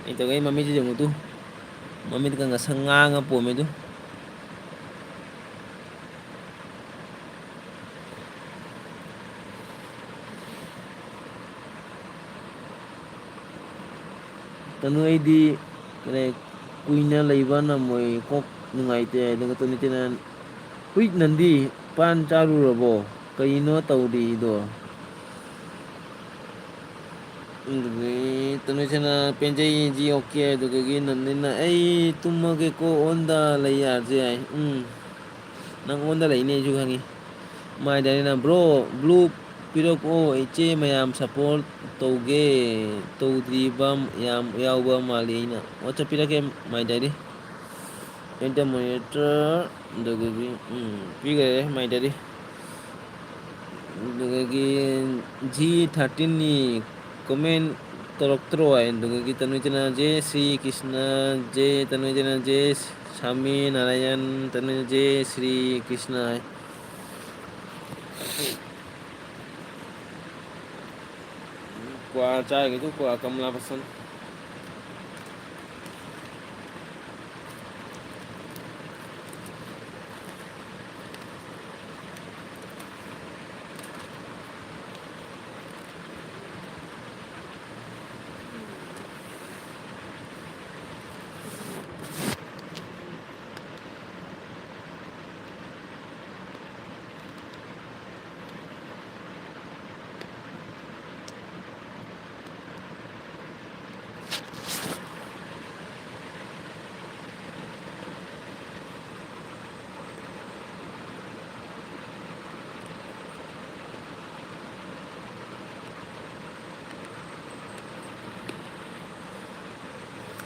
ꯑꯩ ꯇꯧꯒꯦ, ꯑꯩ ꯃꯃꯤꯠꯁꯤ ꯌꯦꯡꯉꯨ ꯇꯨ꯫ ꯃꯃꯤꯠꯀ ꯉꯁꯪ ꯉꯥꯡꯉ ꯄꯣꯝꯃꯦ ꯇꯨ꯫ ꯇꯅꯨ, ꯑꯩꯗꯤ ꯀꯩꯅꯣ, ꯀꯨꯏꯅ ꯂꯩꯕ ꯉꯝꯃꯣꯏ, ꯀꯣꯛ ꯅꯨꯡꯉꯥꯏꯇꯦ꯫ ꯑꯗꯨꯒ ꯇꯅꯨ ꯏꯆꯦꯅ, "ꯍꯨꯏꯠ, ꯅꯟꯗꯤ, ꯄꯥꯟ ꯆꯥꯔꯨꯔꯕꯣ? ꯀꯩꯅꯣ ꯇꯧꯔꯤꯗꯣ?" ꯑꯗꯨꯗꯒꯤ ꯇꯅꯨ ꯏꯆꯦꯅ, "ꯄꯦꯟꯖꯩ ꯖꯤ, ꯑꯣꯀꯦ"꯫ ꯑꯗꯨꯗꯒꯤ ꯅꯟꯗꯤꯅ, "ꯑꯩ ꯇꯨꯝꯃꯒꯦꯀꯣ, ꯑꯣꯟꯗ ꯂꯩ ꯌꯥꯗ꯭ꯔꯦ" ꯍꯥꯏ꯫ ꯎꯝ, ꯅꯪ ꯑꯣꯟꯗ ꯂꯩꯅꯦ ꯑꯩꯁꯨ ꯈꯪꯉꯤ꯫ ꯃꯥꯏꯗꯅꯤꯅ, "ꯕ꯭ꯔꯣ, ꯕ꯭ꯂꯨ ꯄꯤꯔꯛꯑꯣ, ꯏꯆꯦ ꯃꯌꯥꯝ ꯁꯞꯄꯣꯔꯠ ꯇꯧꯒꯦ, ꯇꯧꯗ꯭ꯔꯤꯕ ꯌꯥꯝ ꯌꯥꯎꯕ ꯃꯥꯜꯂꯤ ꯑꯩꯅ"꯫ WhatsApp ꯄꯤꯔꯛꯀꯦ, ꯃꯥꯏ ꯗꯥꯏꯔꯤ꯫ ꯑꯦꯟꯇꯔ ꯃꯣꯅꯤꯇꯔ, ꯑꯗꯨꯗꯒꯤ, ꯎꯝ, ꯄꯤꯈ꯭ꯔꯦ, ꯃꯥꯏ ꯗꯥꯏꯔꯤ꯫ ꯑꯗꯨꯗꯒꯤ ꯖꯤ ꯊꯥꯔꯇꯤꯟꯅꯤ ꯀꯣꯃꯦꯟ ꯇꯧꯔꯛꯇ꯭ꯔꯣ ꯍꯥꯏ꯫ ꯑꯗꯨꯗꯒꯤ ꯇꯅꯨꯖꯅ, "ꯖꯦ ꯁ꯭ꯔꯤ ꯀ꯭ꯔꯤꯁꯅ", ꯖꯦ ꯇꯅꯨꯖꯅ, "ꯖꯦ ꯁꯥꯃꯤ ꯅꯥꯔꯥꯌꯟ", ꯇꯅꯨ, "ꯖꯦ ꯁ꯭ꯔꯤ ꯀ꯭ꯔꯤꯁꯅ" ꯍꯥꯏ꯫ ꯀ꯭ꯋꯥ ꯆꯥꯒꯤꯗꯨ, ꯀ꯭ꯋꯥ ꯀꯃꯂꯥ ꯄꯁꯟ꯫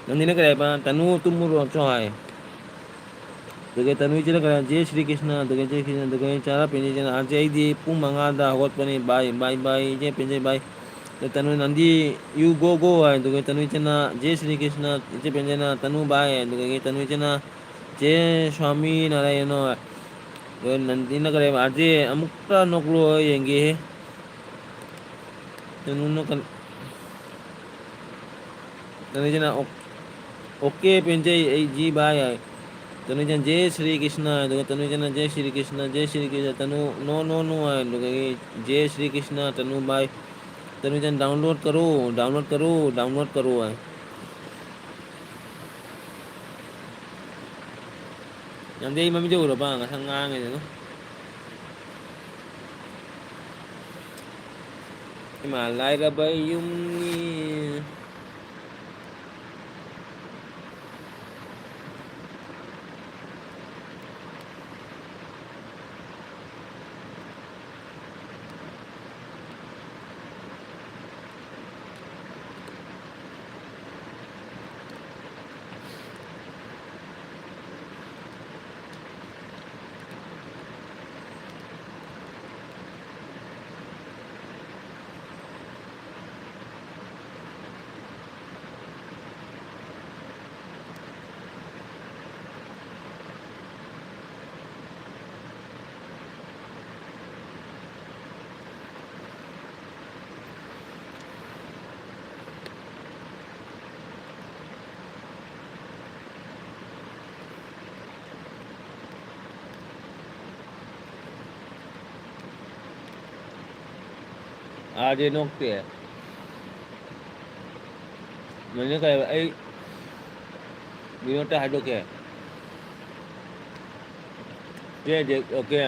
ꯅꯪꯗꯤ ꯅꯪ ꯀꯔꯤ ꯍꯥꯏꯕ? ꯇꯅꯨ ꯇꯨꯝꯃꯨꯔꯣ ꯆꯣ ꯍꯥꯏ꯫ ꯑꯗꯨꯒ ꯇꯅꯨ ꯏꯆꯦꯅ ꯀꯔꯤ? "ꯖꯦ ꯁ꯭ꯔꯤ ꯀ꯭ꯔꯤꯁꯅ", ꯑꯗꯨꯒ ꯖꯦ ꯁ꯭ꯔꯤ ꯀ꯭ꯔꯤꯁꯅ, ꯑꯗꯨꯒ ꯆꯥꯔꯥ ꯄꯦꯟꯖꯩ ꯏꯆꯦꯅ, "ꯑꯥꯔ ꯖꯦ, ꯑꯩꯗꯤ ꯄꯨꯡ ꯃꯉꯥꯗ ꯍꯧꯒꯠꯄꯅꯤ, ꯕꯥꯏ, ꯕꯥꯏ, ꯕꯥꯏ, ꯏꯆꯦ ꯄꯦꯟꯖꯩ, ꯕꯥꯏ"꯫ ꯑꯗ ꯇꯅꯨ, "ꯅꯪꯗꯤ you go, go" ꯍꯥꯏ, ꯑꯗꯨꯒ ꯇꯅꯨ ꯏꯆꯦꯅ, "ꯖꯦ ꯁ꯭ꯔꯤ ꯀ꯭ꯔꯤꯁꯅ", ꯏꯆꯦ ꯄꯦꯟꯖꯩꯅ, "ꯇꯅꯨ ꯕꯥꯏ", ꯑꯗꯨꯗꯒꯤ ꯇꯅꯨ ꯏꯆꯦꯅ, "ꯖꯦ ꯁ꯭ꯋꯥꯃꯤ ꯅꯥꯔꯥꯌꯅ", ꯑꯗꯨꯒ ꯅꯟꯗꯤꯅ ꯀꯔꯤ ꯍꯥꯏꯕ? "ꯑꯥꯔ ꯖꯦ, ꯑꯃꯨꯛꯇ ꯅꯣꯛꯂꯣ ꯌꯦꯡꯒꯦꯍꯦ"꯫ ꯇꯅꯨꯅ ꯀꯟ-, ꯇꯅꯨꯖꯅ ꯑꯣꯛ-, "ꯑꯣꯀꯦ ꯄꯦꯟꯖꯩ ꯑꯩ ꯖꯤ ꯚꯥꯏ" ꯍꯥꯏ꯫ ꯇꯅꯨꯖꯅ "ꯖꯦ ꯁ꯭ꯔꯤ ꯀ꯭ꯔꯤꯁꯅ" ꯍꯥꯏ, ꯑꯗꯨꯒ ꯇꯅꯨꯖꯅ "ꯖꯦ ꯁ꯭ꯔꯤ ꯀ꯭ꯔꯤꯁꯅ, ꯖꯦ ꯁ꯭ꯔꯤ ꯀ꯭ꯔꯤꯁꯅ", ꯇꯅꯨ "ꯅꯣ, ꯅꯣ, ꯅꯣ" ꯍꯥꯏ, ꯑꯗꯨꯗꯒꯤ "ꯖꯦ ꯁ꯭ꯔꯤ ꯀ꯭ꯔꯤꯁꯅ ꯇꯅꯨ ꯚꯥꯏ", ꯇꯅꯨꯖꯅ "download ꯀꯔꯣ, download ꯀꯔꯣ, download ꯀꯔꯣ" ꯍꯥꯏ꯫ ꯌꯥꯝꯗꯤ ꯑꯩ ꯃꯃꯤꯡꯗꯤ ꯎꯔꯕ ꯉꯁꯥꯏ ꯉꯥꯡꯉꯤꯗꯣ꯫ ꯏꯃꯥ ꯂꯥꯏꯔꯕ ꯌꯨꯝꯅꯤ꯫ R J ꯅꯣꯛꯇꯦ꯫ ꯃꯅꯤꯡ ꯀꯩ ꯍꯥꯏꯕ? ꯑꯩ ꯕꯤꯅꯣꯗꯇ ꯍꯥꯏꯗꯣꯛꯀꯦ꯫ ꯁꯤ ꯍꯧꯖꯤꯛ, ꯑꯣꯀꯦ꯫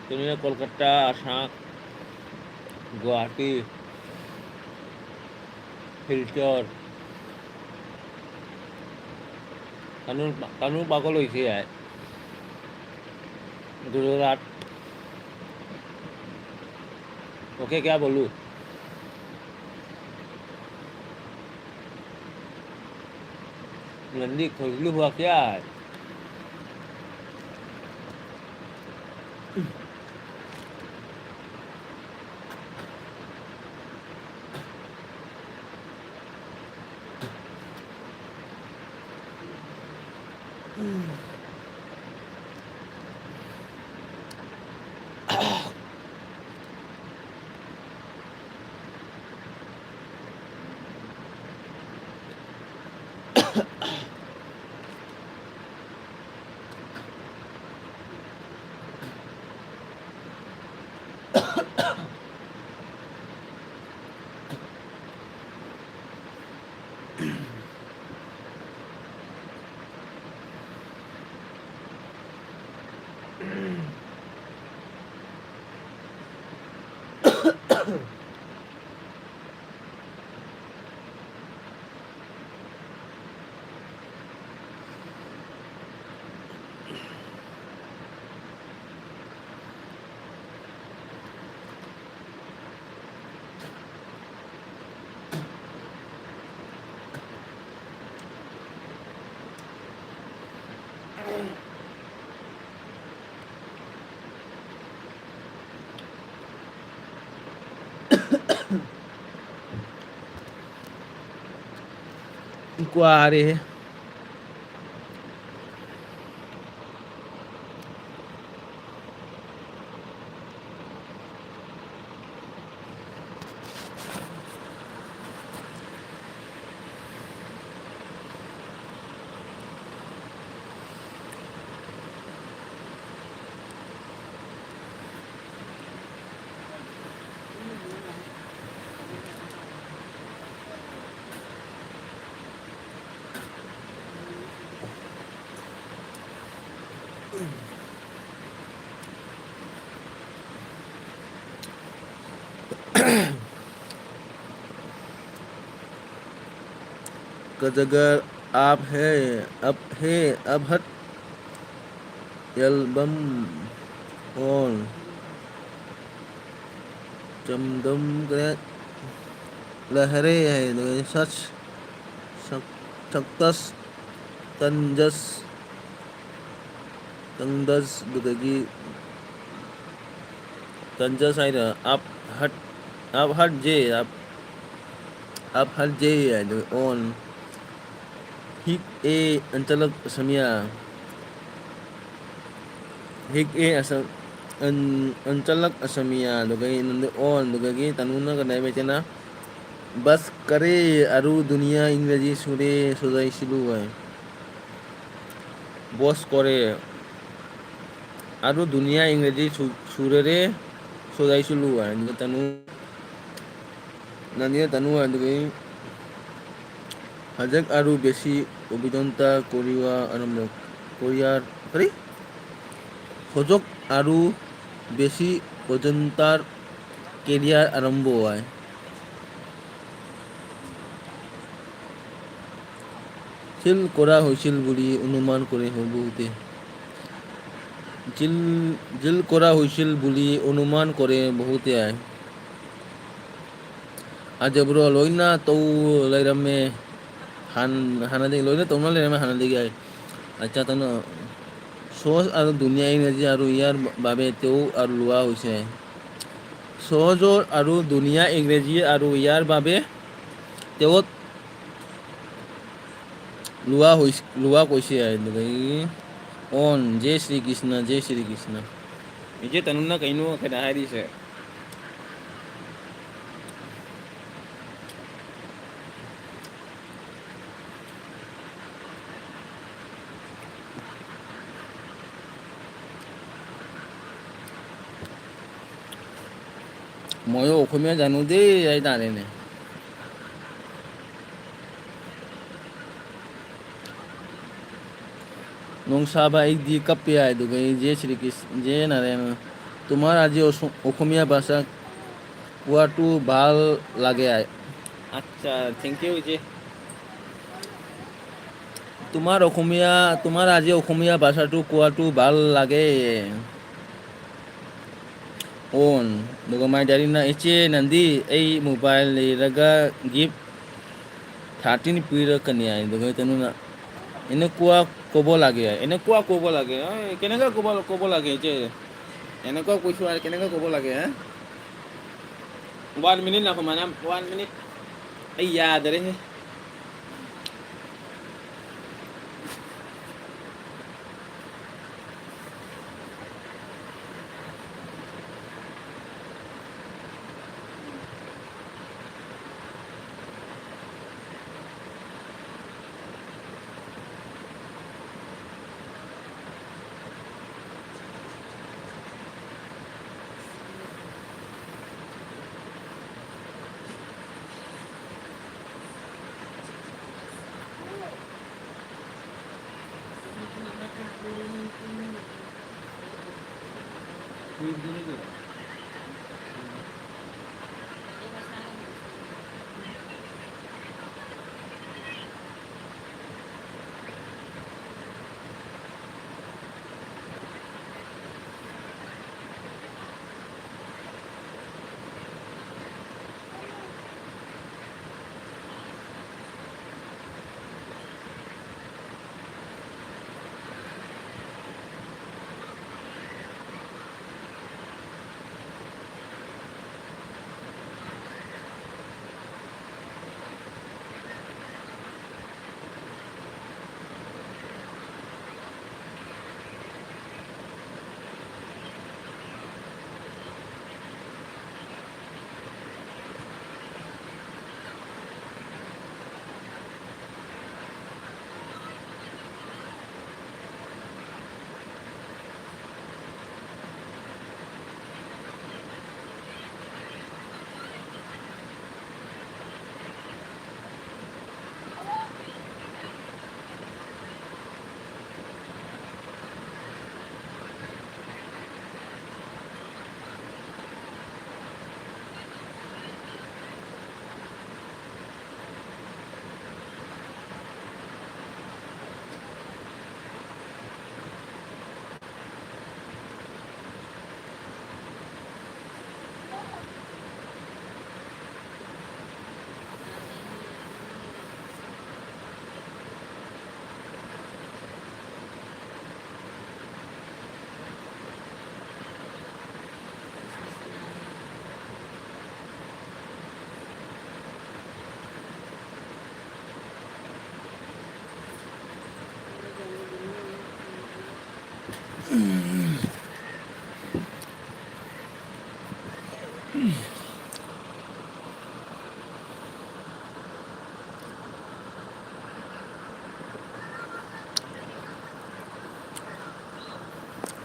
ꯀꯩꯅꯣꯅꯦ, ꯀꯣꯜꯀꯇꯥ, ꯑꯁꯥꯝ, ꯒꯨꯋꯥꯍꯥꯇꯤ, ꯁꯤꯜꯆꯔ, ꯀꯥꯡꯂꯨꯞ, ꯀꯥꯡꯂꯨꯞ ꯄꯥꯡꯈꯠꯂꯣꯏꯁꯦ ꯌꯥꯏ꯫ ꯒꯨꯖꯔꯥꯠ꯫ ꯑꯣꯀꯦ, ꯀꯌꯥ ꯕꯣꯂꯨ? ꯅꯪꯗꯤ ꯈꯣꯏꯒꯂꯨ ꯍꯨꯋꯥ ꯀꯌꯥ ꯍꯥꯏ? ꯀ꯭ꯋꯥꯔꯦ꯫ कजगर आप है, अब है, अब हट एल्बम ऑन। चमदम करे लहरे है, सच सक-, सक्तस तंजस ꯇꯪꯗꯁ, ꯑꯗꯨꯗꯒꯤ ꯇꯟꯖꯁ ꯍꯥꯏꯔ up hut, up hut J, up, up hut J ꯍꯥꯏꯗꯣ ꯑꯣꯟ꯫ ꯍꯤꯛ ꯑꯦ ꯑꯟꯆꯂꯛ ꯑꯁꯃꯤꯌꯥ, ꯍꯤꯛ ꯑꯦ ꯑꯁ-, ꯑꯟ-, ꯑꯟꯆꯂꯛ ꯑꯁꯃꯤꯌꯥ, ꯑꯗꯨꯗꯒꯤ ꯅꯪꯗꯤ ꯑꯣꯟ, ꯑꯗꯨꯗꯒꯤ ꯇꯅꯨꯅ ꯀꯗꯥꯏ ꯃꯩꯇꯩꯅ ꯕꯁ ꯀꯔꯦ ꯑꯔꯨ ꯗꯨꯅꯤꯌꯥ ꯏꯪꯔꯦꯖꯤ ꯁꯨꯔꯦ ꯁꯨꯖꯥꯏ ꯁꯤꯂꯨ ꯍꯥꯏ꯫ ꯕꯣꯁ ꯀꯣꯔꯦ꯫ ꯑꯗꯨ ꯗꯨꯅꯤꯌꯥ ꯏꯪꯔꯦꯖꯤ ꯁꯨ-, ꯁꯨꯔꯦꯔꯦ, ꯁꯨꯗꯥꯏ ꯁꯨꯂꯨ ꯍꯥꯏ꯫ ꯑꯗꯨꯒ ꯇꯅꯨ, ꯅꯟꯗꯤꯌꯥ ꯇꯅꯨ ꯍꯥꯏ꯫ ꯑꯗꯨꯒ ꯍꯖꯛ ꯑꯔꯨ ꯕꯦꯁꯤ ꯑꯣꯕꯤꯗꯟꯇ ꯀꯣꯔꯤꯋꯥ ꯑꯔꯝꯕ ꯀꯣꯔꯤꯌꯥ, ꯀꯔꯤ? ꯍꯣꯖꯛ ꯑꯔꯨ ꯕꯦꯁꯤ ꯑꯣꯖꯟꯇꯥꯔ কেৰিয়াৰ আৰম্ভ হয়। চিল কৰা হৈছিল বুলি অনুমান কৰে বহুতে। চিল, চিল কৰা হৈছিল বুলি অনুমান কৰে বহুতে। ꯑꯥꯏ, ꯑꯥꯏ ꯖꯕ꯭ꯔꯣ ꯂꯣꯏꯅ ꯇꯧ ꯂꯩꯔꯝꯃꯦ꯫ ꯍꯥꯟ-, ꯍꯥꯟꯅꯗꯒꯤ ꯂꯣꯏꯅ ꯇꯧꯅ ꯂꯩꯔꯝꯃꯦ ꯍꯥꯟꯅꯗꯒꯤ꯫ ꯑꯥꯏ, ꯑꯠꯆꯥ, ꯇꯅ ꯁꯣꯖ আৰু ধুনীয়া ইংৰাজী আৰু ইয়াৰ বাবে তেওঁ আৰু লোৱা হৈছে। সহজৰ আৰু ধুনীয়া ইংৰাজী আৰু ইয়াৰ বাবে তেওঁ লোৱা হৈছে, লোৱা কৈছে আৰু। On, জয় শ্ৰী কৃষ্ণ, জয় শ্ৰী কৃষ্ণ। ꯏꯆꯦ ꯇꯅꯨꯅ ꯀꯩꯅꯣ ꯀꯩꯅꯣ ꯍꯥꯏꯔꯤꯁꯦ꯫ ꯃꯣꯏ ꯑꯩꯈꯣꯏ ꯃꯌꯥꯝ ꯖꯥꯅꯨꯗꯦ ꯍꯥꯏꯇꯥꯔꯦꯅꯦ꯫ ꯅꯣꯡꯁꯥꯕ ꯑꯩꯗꯤ ꯀꯞꯄꯦ ꯍꯥꯏꯗꯨꯒ ꯑꯩ ꯖꯦ ꯁ꯭ꯔꯤ ꯀ꯭ꯔꯤꯁ-, ꯖꯦ ꯅꯥꯔꯥꯌꯟ, ꯇꯨꯃꯥꯔ ꯑꯖꯤ ꯑꯣꯁ-, অসমীয়া ভাষা কোৱাটো ভাল লাগে আই। আচ্ছা, thank you জি। তোমাৰ অসমীয়া, তোমাৰ আজি অসমীয়া ভাষাটো কোৱাটো ভাল লাগে। On, ꯑꯗꯨꯒ ꯃꯥꯏ ꯗꯥꯏꯔꯤꯅ, "ꯏꯆꯦ ꯅꯟꯗꯤ, ꯑꯩ ꯃꯣꯕꯥꯏꯜ ꯂꯩꯔꯒ ꯒꯤꯐ ꯊꯥꯔꯇꯤꯟ ꯄꯤꯔꯛꯀꯅꯤ" ꯍꯥꯏ꯫ ꯑꯗꯨꯒ ꯇꯅꯨꯅ, "এনেকুৱা ক'ব লাগে, এনেকুৱা ক'ব লাগে, অ, কেনেকৈ ক'ব, ক'ব লাগে যে, এনেকুৱা কৈছোঁ আৰু কেনেকৈ ক'ব লাগে, হা?" One minute ꯅꯈꯣ ꯃꯥꯅ, one minute꯫ ꯑꯩ ꯌꯥꯗꯔꯦꯍꯦ꯫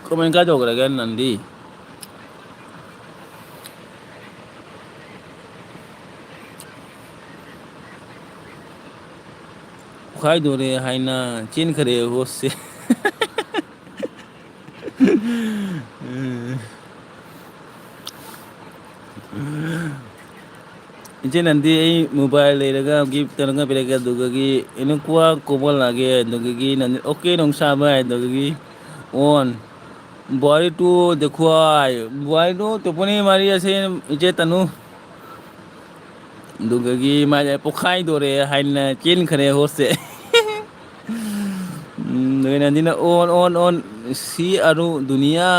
ꯀꯃꯥꯏꯅ ꯀꯥꯏꯗꯧꯈ꯭ꯔꯒꯦ ꯅꯟꯗꯤ? ꯄꯣꯈꯥꯏꯗꯣꯔꯦ ꯍꯥꯏꯅ ꯆꯦꯟꯈꯔꯦ ꯍꯣꯁꯁꯦ꯫ ꯏꯆꯦ ꯅꯟꯗꯤ, ꯑꯩ ꯃꯣꯕꯥꯏꯜ ꯂꯩꯔꯒ ꯒꯤꯐ ꯇꯧꯔꯒ ꯄꯤꯔꯛꯀꯦ, ꯑꯗꯨꯗꯒꯤ ꯏꯅꯨꯀ꯭ꯋꯥ ꯀꯣꯕꯜ ꯂꯥꯛꯑꯒꯦ, ꯑꯗꯨꯗꯒꯤ ꯅꯟꯗꯤ ꯑꯣꯀꯦ ꯅꯣꯡꯁꯥꯕ, ꯑꯗꯨꯗꯒꯤ ꯑꯣꯟ ꯕꯣꯏ ꯇꯨ ꯗꯦꯈꯣꯏ, ꯕꯣꯏ ꯇꯨ ꯇꯣꯄꯅꯤ ꯃꯥꯔꯤ ꯑꯁꯦ ꯏꯆꯦ ꯇꯅꯨ꯫ ꯑꯗꯨꯗꯒꯤ ꯃꯥꯁꯦ ꯄꯣꯛꯈꯥꯏꯗꯣꯔꯦ ꯍꯥꯏꯅ ꯆꯦꯟꯈ꯭ꯔꯦ ꯍꯣꯁꯁꯦ꯫ ꯎꯝ, ꯑꯗꯨꯒ ꯅꯟꯗꯤꯅ ꯑꯣꯟ, ꯑꯣꯟ, ꯑꯣꯟ, ꯁꯤ ꯑꯔꯨ ꯗꯨꯅꯤꯌꯥ,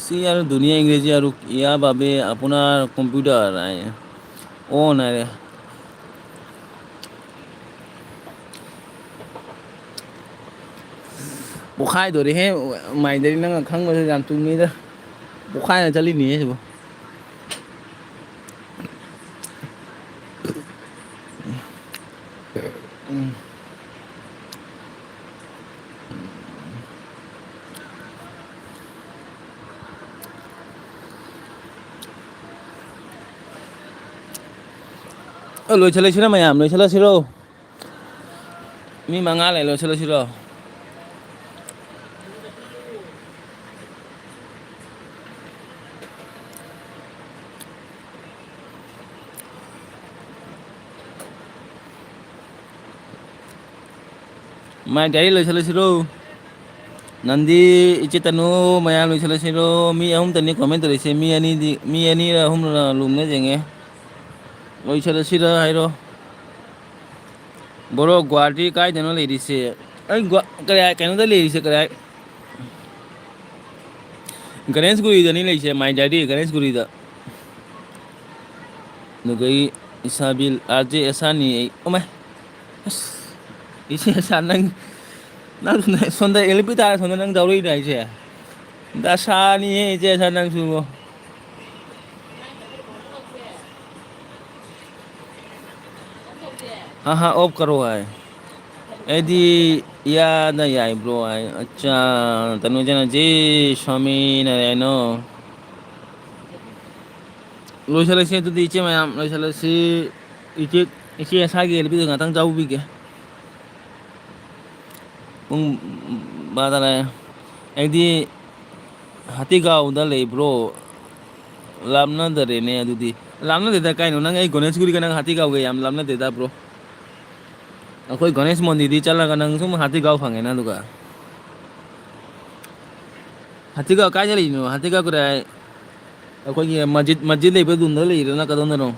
ꯁꯤ ꯑꯔꯨ ꯗꯨꯅꯤꯌꯥ ꯏꯪꯒ꯭ꯔꯦꯖꯤ ꯑꯔꯨ ꯌꯥ ꯕꯥꯕꯦ ꯑꯄꯨꯅꯥ ꯀꯝꯄ꯭ꯌꯨꯇꯔ ꯍꯥꯏ꯫ ꯑꯣꯟ ꯍꯥꯏꯔꯦ꯫ ꯄꯣꯛꯈꯥꯏꯗꯣꯔꯦꯍꯦ, ꯃꯥꯏꯗꯔꯤ ꯅꯪꯅ ꯈꯪꯕꯁꯦ ꯌꯥꯝ ꯆꯨꯝꯃꯤꯗ꯫ ꯄꯣꯛꯈꯥꯏꯅ ꯆꯠꯂꯤꯅꯦꯍꯦ ꯁꯤꯕꯣ꯫ ꯎꯝ꯫ ꯑ, ꯂꯣꯏꯁꯤꯜꯂꯁꯤꯔꯣ ꯃꯌꯥꯝ, ꯂꯣꯏꯁꯤꯜꯂꯁꯤꯔꯣ? ꯃꯤ ꯃꯉꯥ ꯂꯩ, ꯂꯣꯏꯁꯤꯜꯂꯁꯤꯔꯣ? ꯃꯥꯏ ꯒꯥꯔꯤ ꯂꯣꯏꯁꯤꯜꯂꯁꯤꯔꯣ? ꯅꯟꯗꯤ, ꯏꯆꯦ ꯇꯅꯨ, ꯃꯌꯥꯝ ꯂꯣꯏꯁꯤꯜꯂꯁꯤꯔꯣ? ꯃꯤ ꯑꯍꯨꯝꯇꯅꯤ comment ꯇꯧꯔꯤꯁꯦ, ꯃꯤ ꯑꯅꯤꯗꯤ, ꯃꯤ ꯑꯅꯤꯔ ꯑꯍꯨꯝꯔ ꯂꯨꯝꯅ ꯌꯦꯡꯉꯦ꯫ ꯂꯣꯏꯁꯤꯜꯂꯁꯤꯔ ꯍꯥꯏꯔꯣ? ꯕ꯭ꯔꯣ, ꯒꯨꯍꯥꯇꯤ ꯀꯥꯏꯗꯅꯣ ꯂꯩꯔꯤꯁꯦ? ꯑꯩ ꯒꯨꯍꯥ-, ꯀꯔꯤ ꯍꯥꯏ-, ꯀꯩꯅꯣꯗ ꯂꯩꯔꯤꯁꯦ, ꯀꯔꯤ ꯍꯥꯏ-, ꯒꯅꯦꯁꯒꯨꯔꯤꯗꯅꯤ ꯂꯩꯁꯦ, ꯃꯥꯏ ꯗꯥꯏꯔꯤ ꯒꯅꯦꯁꯒꯨꯔꯤꯗ꯫ ꯑꯗꯨꯒ ꯑꯩ ꯏꯁꯥꯕꯤꯜ, ꯑꯥꯔ ꯖꯦ ꯑꯦꯁꯥꯅꯤ ꯑꯩ, ꯑꯣꯃꯥꯏ꯫ ꯑꯁ, ꯏꯆꯦ ꯑꯦꯁꯥ ꯅꯪ, ꯅꯪ ꯁꯣꯝꯗ ꯑꯦꯜ ꯄꯤ ꯇꯥꯔ ꯁꯣꯝꯗ ꯅꯪ ꯇꯧꯔꯛꯏꯅꯦ ꯍꯥꯏꯁꯦ꯫ ꯗꯁꯥꯅꯤꯍꯦ ꯏꯆꯦ ꯑꯦꯁꯥ ꯅꯪꯁꯨ꯫ हाँ, हाँ, off करो है। ꯑꯩꯗꯤ ꯏꯌꯥꯗ ꯌꯥꯏ, bro, ꯍꯥꯏ꯫ ꯑꯠꯆꯥ, ꯇꯅꯨꯖꯅ ꯖꯤ ꯁ꯭ꯋꯥꯃꯤ ꯅꯥꯔꯥꯌణ꯫ ꯂꯣꯏꯁꯤꯜꯂꯁꯤ ꯑꯗꯨꯗꯤ, ꯏꯆꯦ ꯃꯌꯥꯝ, ꯂꯣꯏꯁꯤꯜꯂꯁꯤ꯫ ꯏꯆꯦ, ꯏꯆꯦ ꯏꯁꯥꯒꯤ ꯑꯦꯜ ꯕꯤꯗꯣ ꯉꯥꯛꯇꯪ ꯆꯥꯎꯕꯤꯒꯦ꯫ ꯄꯨꯡ ꯕꯥꯔꯣ ꯇꯥꯔꯦ꯫ ꯑꯩꯗꯤ ꯍꯥꯇꯤꯒꯥꯎꯗ ꯂꯩꯕ꯭ꯔꯣ? ꯂꯥꯞꯅꯗꯔꯦꯅꯦ ꯑꯗꯨꯗꯤ꯫ ꯂꯥꯞꯅꯗꯦꯗ ꯀꯥꯏꯅꯣ, ꯅꯪ ꯑꯩ ꯒꯣꯅꯦꯁꯒꯨꯔꯤꯒ ꯅꯪ ꯍꯥꯇꯤꯒꯥꯎꯒ ꯌꯥꯝ ꯂꯥꯞꯅꯗꯦꯗ, bro꯫ ꯑꯩꯈꯣꯏ ꯒꯣꯅꯦꯁ ꯃꯟꯗꯤꯔꯗꯤ ꯆꯠꯂꯒ ꯅꯪ ꯁꯨꯝ ꯍꯥꯇꯤꯒꯥꯎ ꯐꯪꯉꯦꯅ ꯑꯗꯨꯒ꯫ ꯍꯥꯇꯤꯒꯥꯎ ꯀꯥꯏꯗ ꯂꯩꯔꯤꯅꯣ? ꯍꯥꯇꯤꯒꯥꯎ ꯀꯗꯥꯏ? ꯑꯩꯈꯣꯏꯒꯤ ꯃꯁꯖꯤꯗ, ꯃꯁꯖꯤꯗ ꯂꯩꯕ ꯑꯗꯨꯝꯗ ꯂꯩꯔꯤꯔꯣ, ꯅꯠꯇ꯭ꯔ ꯀꯗꯣꯝꯗꯅꯣ?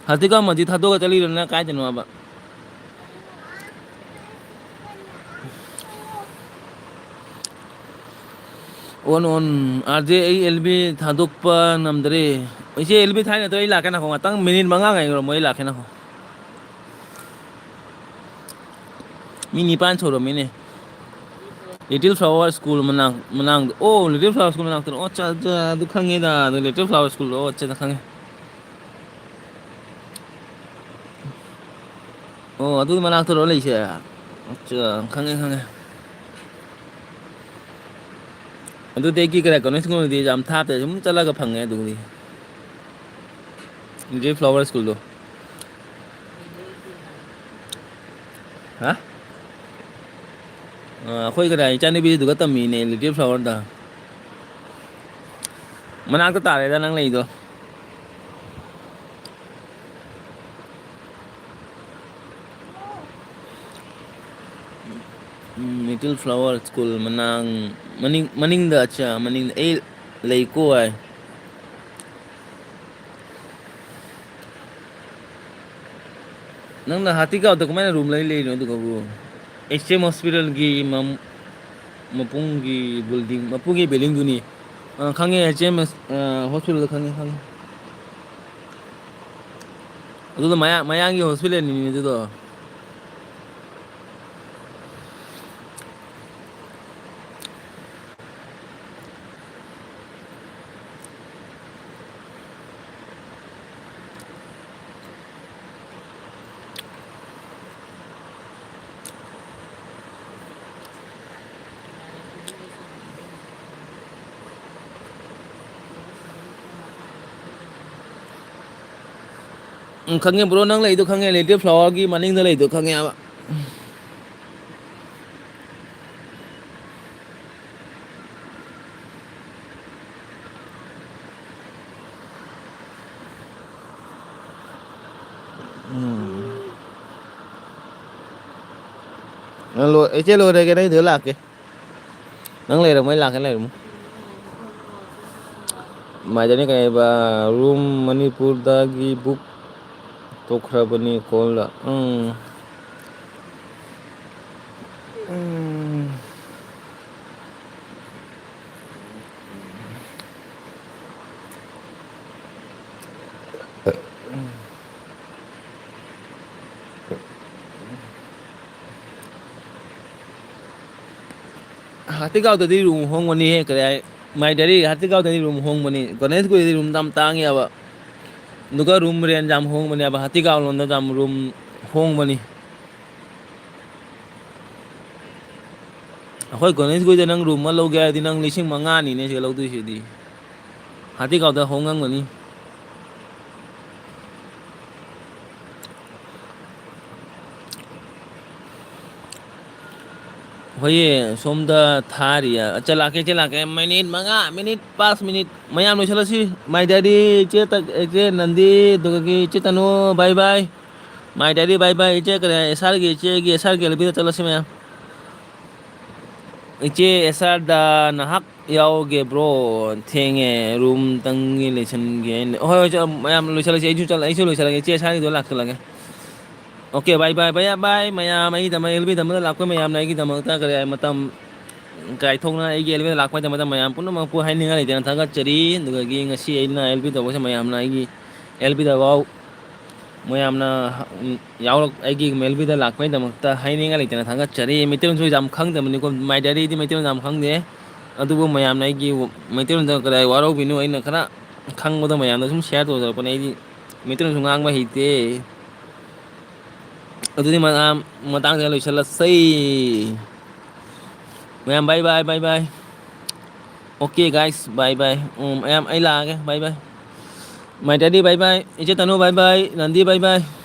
ꯍꯥꯇꯤꯒꯥꯎ ꯃꯁꯖꯤꯗ ꯊꯥꯗꯣꯛꯑꯒ ꯆꯠꯂꯤꯔꯣ, ꯅꯠꯇ꯭ꯔ ꯀꯥꯏꯗꯅꯣꯕ? ꯑꯣꯟ, ꯑꯣꯟ, ꯑꯥꯔ ꯖꯦ, ꯑꯩ ꯑꯦꯜ ꯕꯤ ꯊꯥꯗꯣꯛꯄ ꯉꯝꯗ꯭ꯔꯦ꯫ ꯏꯆꯦ ꯑꯦꯜ ꯕꯤ ꯊꯥꯏꯅ ꯇꯣ ꯑꯩ ꯂꯥꯛꯀꯦ ꯉꯥꯏꯈꯣ, ꯉꯥꯛꯇꯪ ꯃꯤꯅꯤꯠ ꯃꯉꯥ ꯉꯥꯏꯈꯣ, ꯑꯩ ꯂꯥꯛꯀꯦ ꯉꯥꯏꯈꯣ꯫ ꯃꯤ ꯅꯤꯄꯥꯟ ꯁꯨꯔꯝꯃꯤꯅꯦ꯫ Little Flower School ꯃꯅꯥꯛ-, ꯃꯅꯥꯛꯇ꯫ ꯑꯣ, Little Flower School ꯃꯅꯥꯛꯇꯔꯣ? ꯑꯣ, ꯑꯠꯆꯥ, ꯑꯠꯆꯥ, ꯑꯗꯨ ꯈꯪꯉꯦꯗ, ꯑꯗꯨ Little Flower School꯫ ꯑꯣ, ꯑꯠꯆꯥ, ꯈꯪꯉꯦ꯫ ꯑꯣ, ꯑꯗꯨꯒꯤ ꯃꯅꯥꯛꯇꯔꯣ ꯂꯩꯁꯦ? ꯑꯠꯆꯥ, ꯈꯪꯉꯦ, ꯈꯪꯉꯦ꯫ ꯑꯗꯨꯗꯤ ꯑꯩꯒꯤ ꯀꯩꯅꯣ, ꯀꯩꯅꯣ ꯁ꯭ꯀꯨꯜꯗꯤ ꯌꯥꯝ ꯊꯥꯞꯇꯦ, ꯁꯨꯝ ꯆꯠꯂꯒ ꯐꯪꯉꯦ ꯑꯗꯨꯕꯨꯗꯤ꯫ Little Flower Schoolꯗꯣ꯫ ꯍꯥ? ꯑ, ꯑꯩꯈꯣꯏ ꯀꯗꯥꯏ ꯏꯆꯥꯅꯨꯄꯤꯗꯨꯒ ꯇꯝꯃꯤꯅꯦ, Little Flowerꯗ꯫ ꯃꯅꯥꯛꯇ ꯇꯥꯔꯦꯗ ꯅꯪ ꯂꯩꯗꯣ꯫ ꯎꯝ, Little Flower School ꯃꯅꯥꯛ-, ꯃꯅꯤꯡ, ꯃꯅꯤꯡꯗ, ꯑꯠꯆꯥ, ꯃꯅꯤꯡꯗ ꯑꯩ ꯂꯩꯀꯣ ꯍꯥꯏ꯫ ꯅꯪꯅ ꯍꯥꯇꯤꯒꯥꯎꯗ ꯀꯃꯥꯏꯅ room ꯂꯩ ꯂꯩꯔꯤꯅꯣ ꯑꯗꯨꯒꯕꯨ? H M hospitalꯒꯤ ꯃꯝ-, ꯃꯄꯨꯡꯒꯤ building, ꯃꯄꯨꯒꯤ buildingꯗꯨꯅꯤ꯫ ꯑ, ꯈꯪꯉꯦ, H M ꯑꯁ-, ꯑ, hospitalꯗꯣ ꯈꯪꯉꯦ, ꯈꯪꯉꯦ꯫ ꯑꯗꯨꯗꯣ ꯃꯌꯥ-, ꯃꯌꯥꯡꯒꯤ hospitalꯅꯤꯅꯦ ꯑꯗꯨꯗꯣ꯫ ꯎꯝ, ꯈꯪꯉꯦ bro, ꯅꯪ ꯂꯩꯗꯣ ꯈꯪꯉꯦ, Little Flower ꯒꯤ ꯃꯅꯤꯡꯗ ꯂꯩꯗꯣ ꯈꯪꯉꯦꯕ꯫ ꯎꯝ꯫ ꯅꯪ ꯂꯣꯏ-, ꯏꯆꯦ ꯂꯣꯏꯔꯒꯦ, ꯅꯪ ꯏꯗꯨ ꯂꯥꯛꯀꯦ꯫ ꯅꯪ ꯂꯩꯔꯝꯃꯣ, ꯑꯩ ꯂꯥꯛꯀꯦ, ꯂꯩꯔꯝꯃꯣ꯫ ꯃꯥꯏꯗꯅꯤ ꯀꯩ ꯍꯥꯏꯕ, room ꯃꯅꯤꯄꯨꯔꯗꯒꯤ book ꯇꯧꯈ꯭ꯔꯕꯅꯤ, call ꯂ-, ꯎꯝ꯫ ꯎꯝ꯫ ꯍꯥꯇꯤꯒꯥꯎꯗꯗꯤ room ꯍꯣꯡꯕꯅꯤꯍꯦ, ꯀꯔꯤ ꯍꯥꯏ? My Diary ꯍꯥꯇꯤꯒꯥꯎꯗꯗꯤ room ꯍꯣꯡꯕꯅꯤ, ꯒꯣꯅꯦꯁꯒꯨꯔꯤꯗꯤ room ꯌꯥꯝ ꯇꯥꯡꯉꯦꯕ꯫ ꯑꯗꯨꯒ room rent ꯌꯥꯝ ꯍꯣꯡꯕꯅꯦꯕ, ꯍꯥꯇꯤꯒꯥꯎ ꯂꯣꯝꯗ ꯌꯥꯝ room ꯍꯣꯡꯕꯅꯤ꯫ ꯑꯩꯈꯣꯏ ꯒꯣꯅꯦꯁꯒꯨꯔꯤꯗ ꯅꯪ room ꯑꯃ ꯂꯧꯒꯦ ꯍꯥꯏꯔꯗꯤ, ꯅꯪ ꯂꯤꯁꯤꯡ ꯃꯉꯥꯅꯤꯅꯦ ꯁꯤꯗ ꯂꯧꯗꯣꯏꯁꯤꯗꯤ꯫ ꯍꯥꯇꯤꯒꯥꯎꯗ ꯍꯣꯡꯉꯝꯒꯅꯤ꯫ ꯍꯣꯏꯌꯦ, ꯁꯣꯝꯗ ꯊꯥꯔꯤꯌꯦ꯫ ꯑꯆꯥ, ꯂꯥꯛꯀꯦ, ꯏꯆꯦ, ꯂꯥꯛꯀꯦ꯫ Minute ꯃꯉꯥ, minute, ꯄꯥꯁ minute꯫ ꯃꯌꯥꯝ ꯂꯣꯏꯁꯤꯜꯂꯁꯤ꯫ My Diary, ꯏꯆꯦ ꯇ-, ꯏꯆꯦ ꯅꯟꯗꯤ, ꯑꯗꯨꯗꯒꯤ ꯏꯆꯦ ꯇꯅꯨ, bye bye꯫ My Diary, bye bye꯫ ꯏꯆꯦ ꯀꯔꯤ, ꯑꯦꯁ ꯑꯥꯔꯒꯤ ꯏꯆꯦꯒꯤ, ꯑꯦꯁ ꯑꯥꯔꯒꯤ ꯑꯦꯜ ꯕꯤꯗ ꯆꯠꯂꯁꯤ ꯃꯌꯥꯝ꯫ ꯏꯆꯦ ꯑꯦꯁ ꯑꯥꯔꯗ ꯅꯍꯥꯛ ꯌꯥꯎꯒꯦ bro꯫ ꯊꯦꯡꯉꯦ, room ꯇꯪꯒꯤ ꯂꯣꯏꯁꯟꯒꯦ ꯍꯥꯏꯅ꯫ ꯍꯣꯏ, ꯍꯣꯏ, ꯆ-, ꯃꯌꯥꯝ ꯂꯣꯏꯁꯜꯂꯁꯤ, ꯑꯩꯁꯨ ꯆꯠꯂ-, ꯑꯩꯁꯨ ꯂꯣꯏꯁꯜꯂꯒꯦ, ꯏꯆꯦ ꯑꯦꯁ ꯑꯥꯔꯒꯤꯗꯣ ꯂꯥꯛꯁꯜꯂꯒꯦ꯫ Okay, bye, bye, bye, bye, ꯃꯌꯥꯝ꯫ ꯑꯩꯒꯤꯗꯃꯛ, ꯑꯦꯜ ꯕꯤꯗꯃꯛꯇ ꯂꯥꯛꯄ ꯃꯌꯥꯝꯅ ꯑꯩꯒꯤꯗꯃꯛꯇ ꯀꯔꯤ ꯍꯥꯏ, ꯃꯇꯝ ꯀꯥꯏꯊꯣꯛꯅ ꯑꯩꯒꯤ ꯑꯦꯜ ꯕꯤꯗ ꯂꯥꯛꯄꯒꯤꯗꯃꯛꯇ ꯃꯌꯥꯝ ꯄꯨꯝꯅꯃꯛꯄꯨ ꯍꯥꯏꯅꯤꯡꯉꯥꯏ ꯂꯩꯇꯅ ꯊꯥꯒꯠꯆꯔꯤ꯫ ꯑꯗꯨꯗꯒꯤ ꯉꯁꯤ ꯑꯩꯅ ꯑꯦꯜ ꯕꯤ ꯇꯧꯕꯁꯦ ꯃꯌꯥꯝꯅ ꯑꯩꯒꯤ ꯑꯦꯜ ꯕꯤꯗ ꯐꯥꯎ ꯃꯌꯥꯝꯅ, ꯎꯝ, ꯌꯥꯎꯔꯛ-, ꯑꯩꯒꯤ ꯑꯦꯜ ꯕꯤꯗ ꯂꯥꯛꯄꯒꯤꯗꯃꯛꯇ ꯍꯥꯏꯅꯤꯡꯉꯥꯏ ꯂꯩꯇꯅ ꯊꯥꯒꯠꯆꯔꯤ꯫ ꯃꯩꯇꯩꯂꯣꯟꯁꯨ ꯌꯥꯝ ꯈꯪꯗꯕꯅꯤꯀꯣ, My Diaryꯗꯤ ꯃꯩꯇꯩꯂꯣꯟ ꯌꯥꯝ ꯈꯪꯗꯦ꯫ ꯑꯗꯨꯕꯨ ꯃꯌꯥꯝꯅ ꯑꯩꯒꯤ ꯃꯩꯇꯩꯂꯣꯟꯗ ꯀꯗꯥꯏ ꯋꯥꯔꯧꯕꯤꯅꯨ, ꯑꯩꯅ ꯈꯔ ꯈꯪꯕꯗꯣ ꯃꯌꯥꯝꯗ ꯁꯨꯝ share ꯇꯧꯖꯔꯛꯄꯅꯦ꯫ ꯑꯩꯗꯤ ꯃꯩꯇꯩꯂꯣꯟꯁꯨ ꯉꯥꯡꯕ ꯍꯩꯇꯦ꯫ ꯑꯗꯨꯗꯤ ꯃꯇꯥꯡ, ꯃꯇꯥꯡꯁꯤꯗ ꯂꯣꯏꯁꯤꯜꯂꯁꯤ꯫ ꯃꯌꯥꯝ bye bye, bye bye꯫ Okay guys, bye bye꯫ ꯎꯝ, ꯃꯌꯥꯝ ꯑꯩ ꯂꯥꯛꯑꯒꯦ, bye bye꯫ ꯃꯥꯏꯇꯥꯗꯤ bye bye, ꯏꯆꯦ ꯇꯅꯨ bye bye, ꯅꯟꯗꯤ bye bye꯫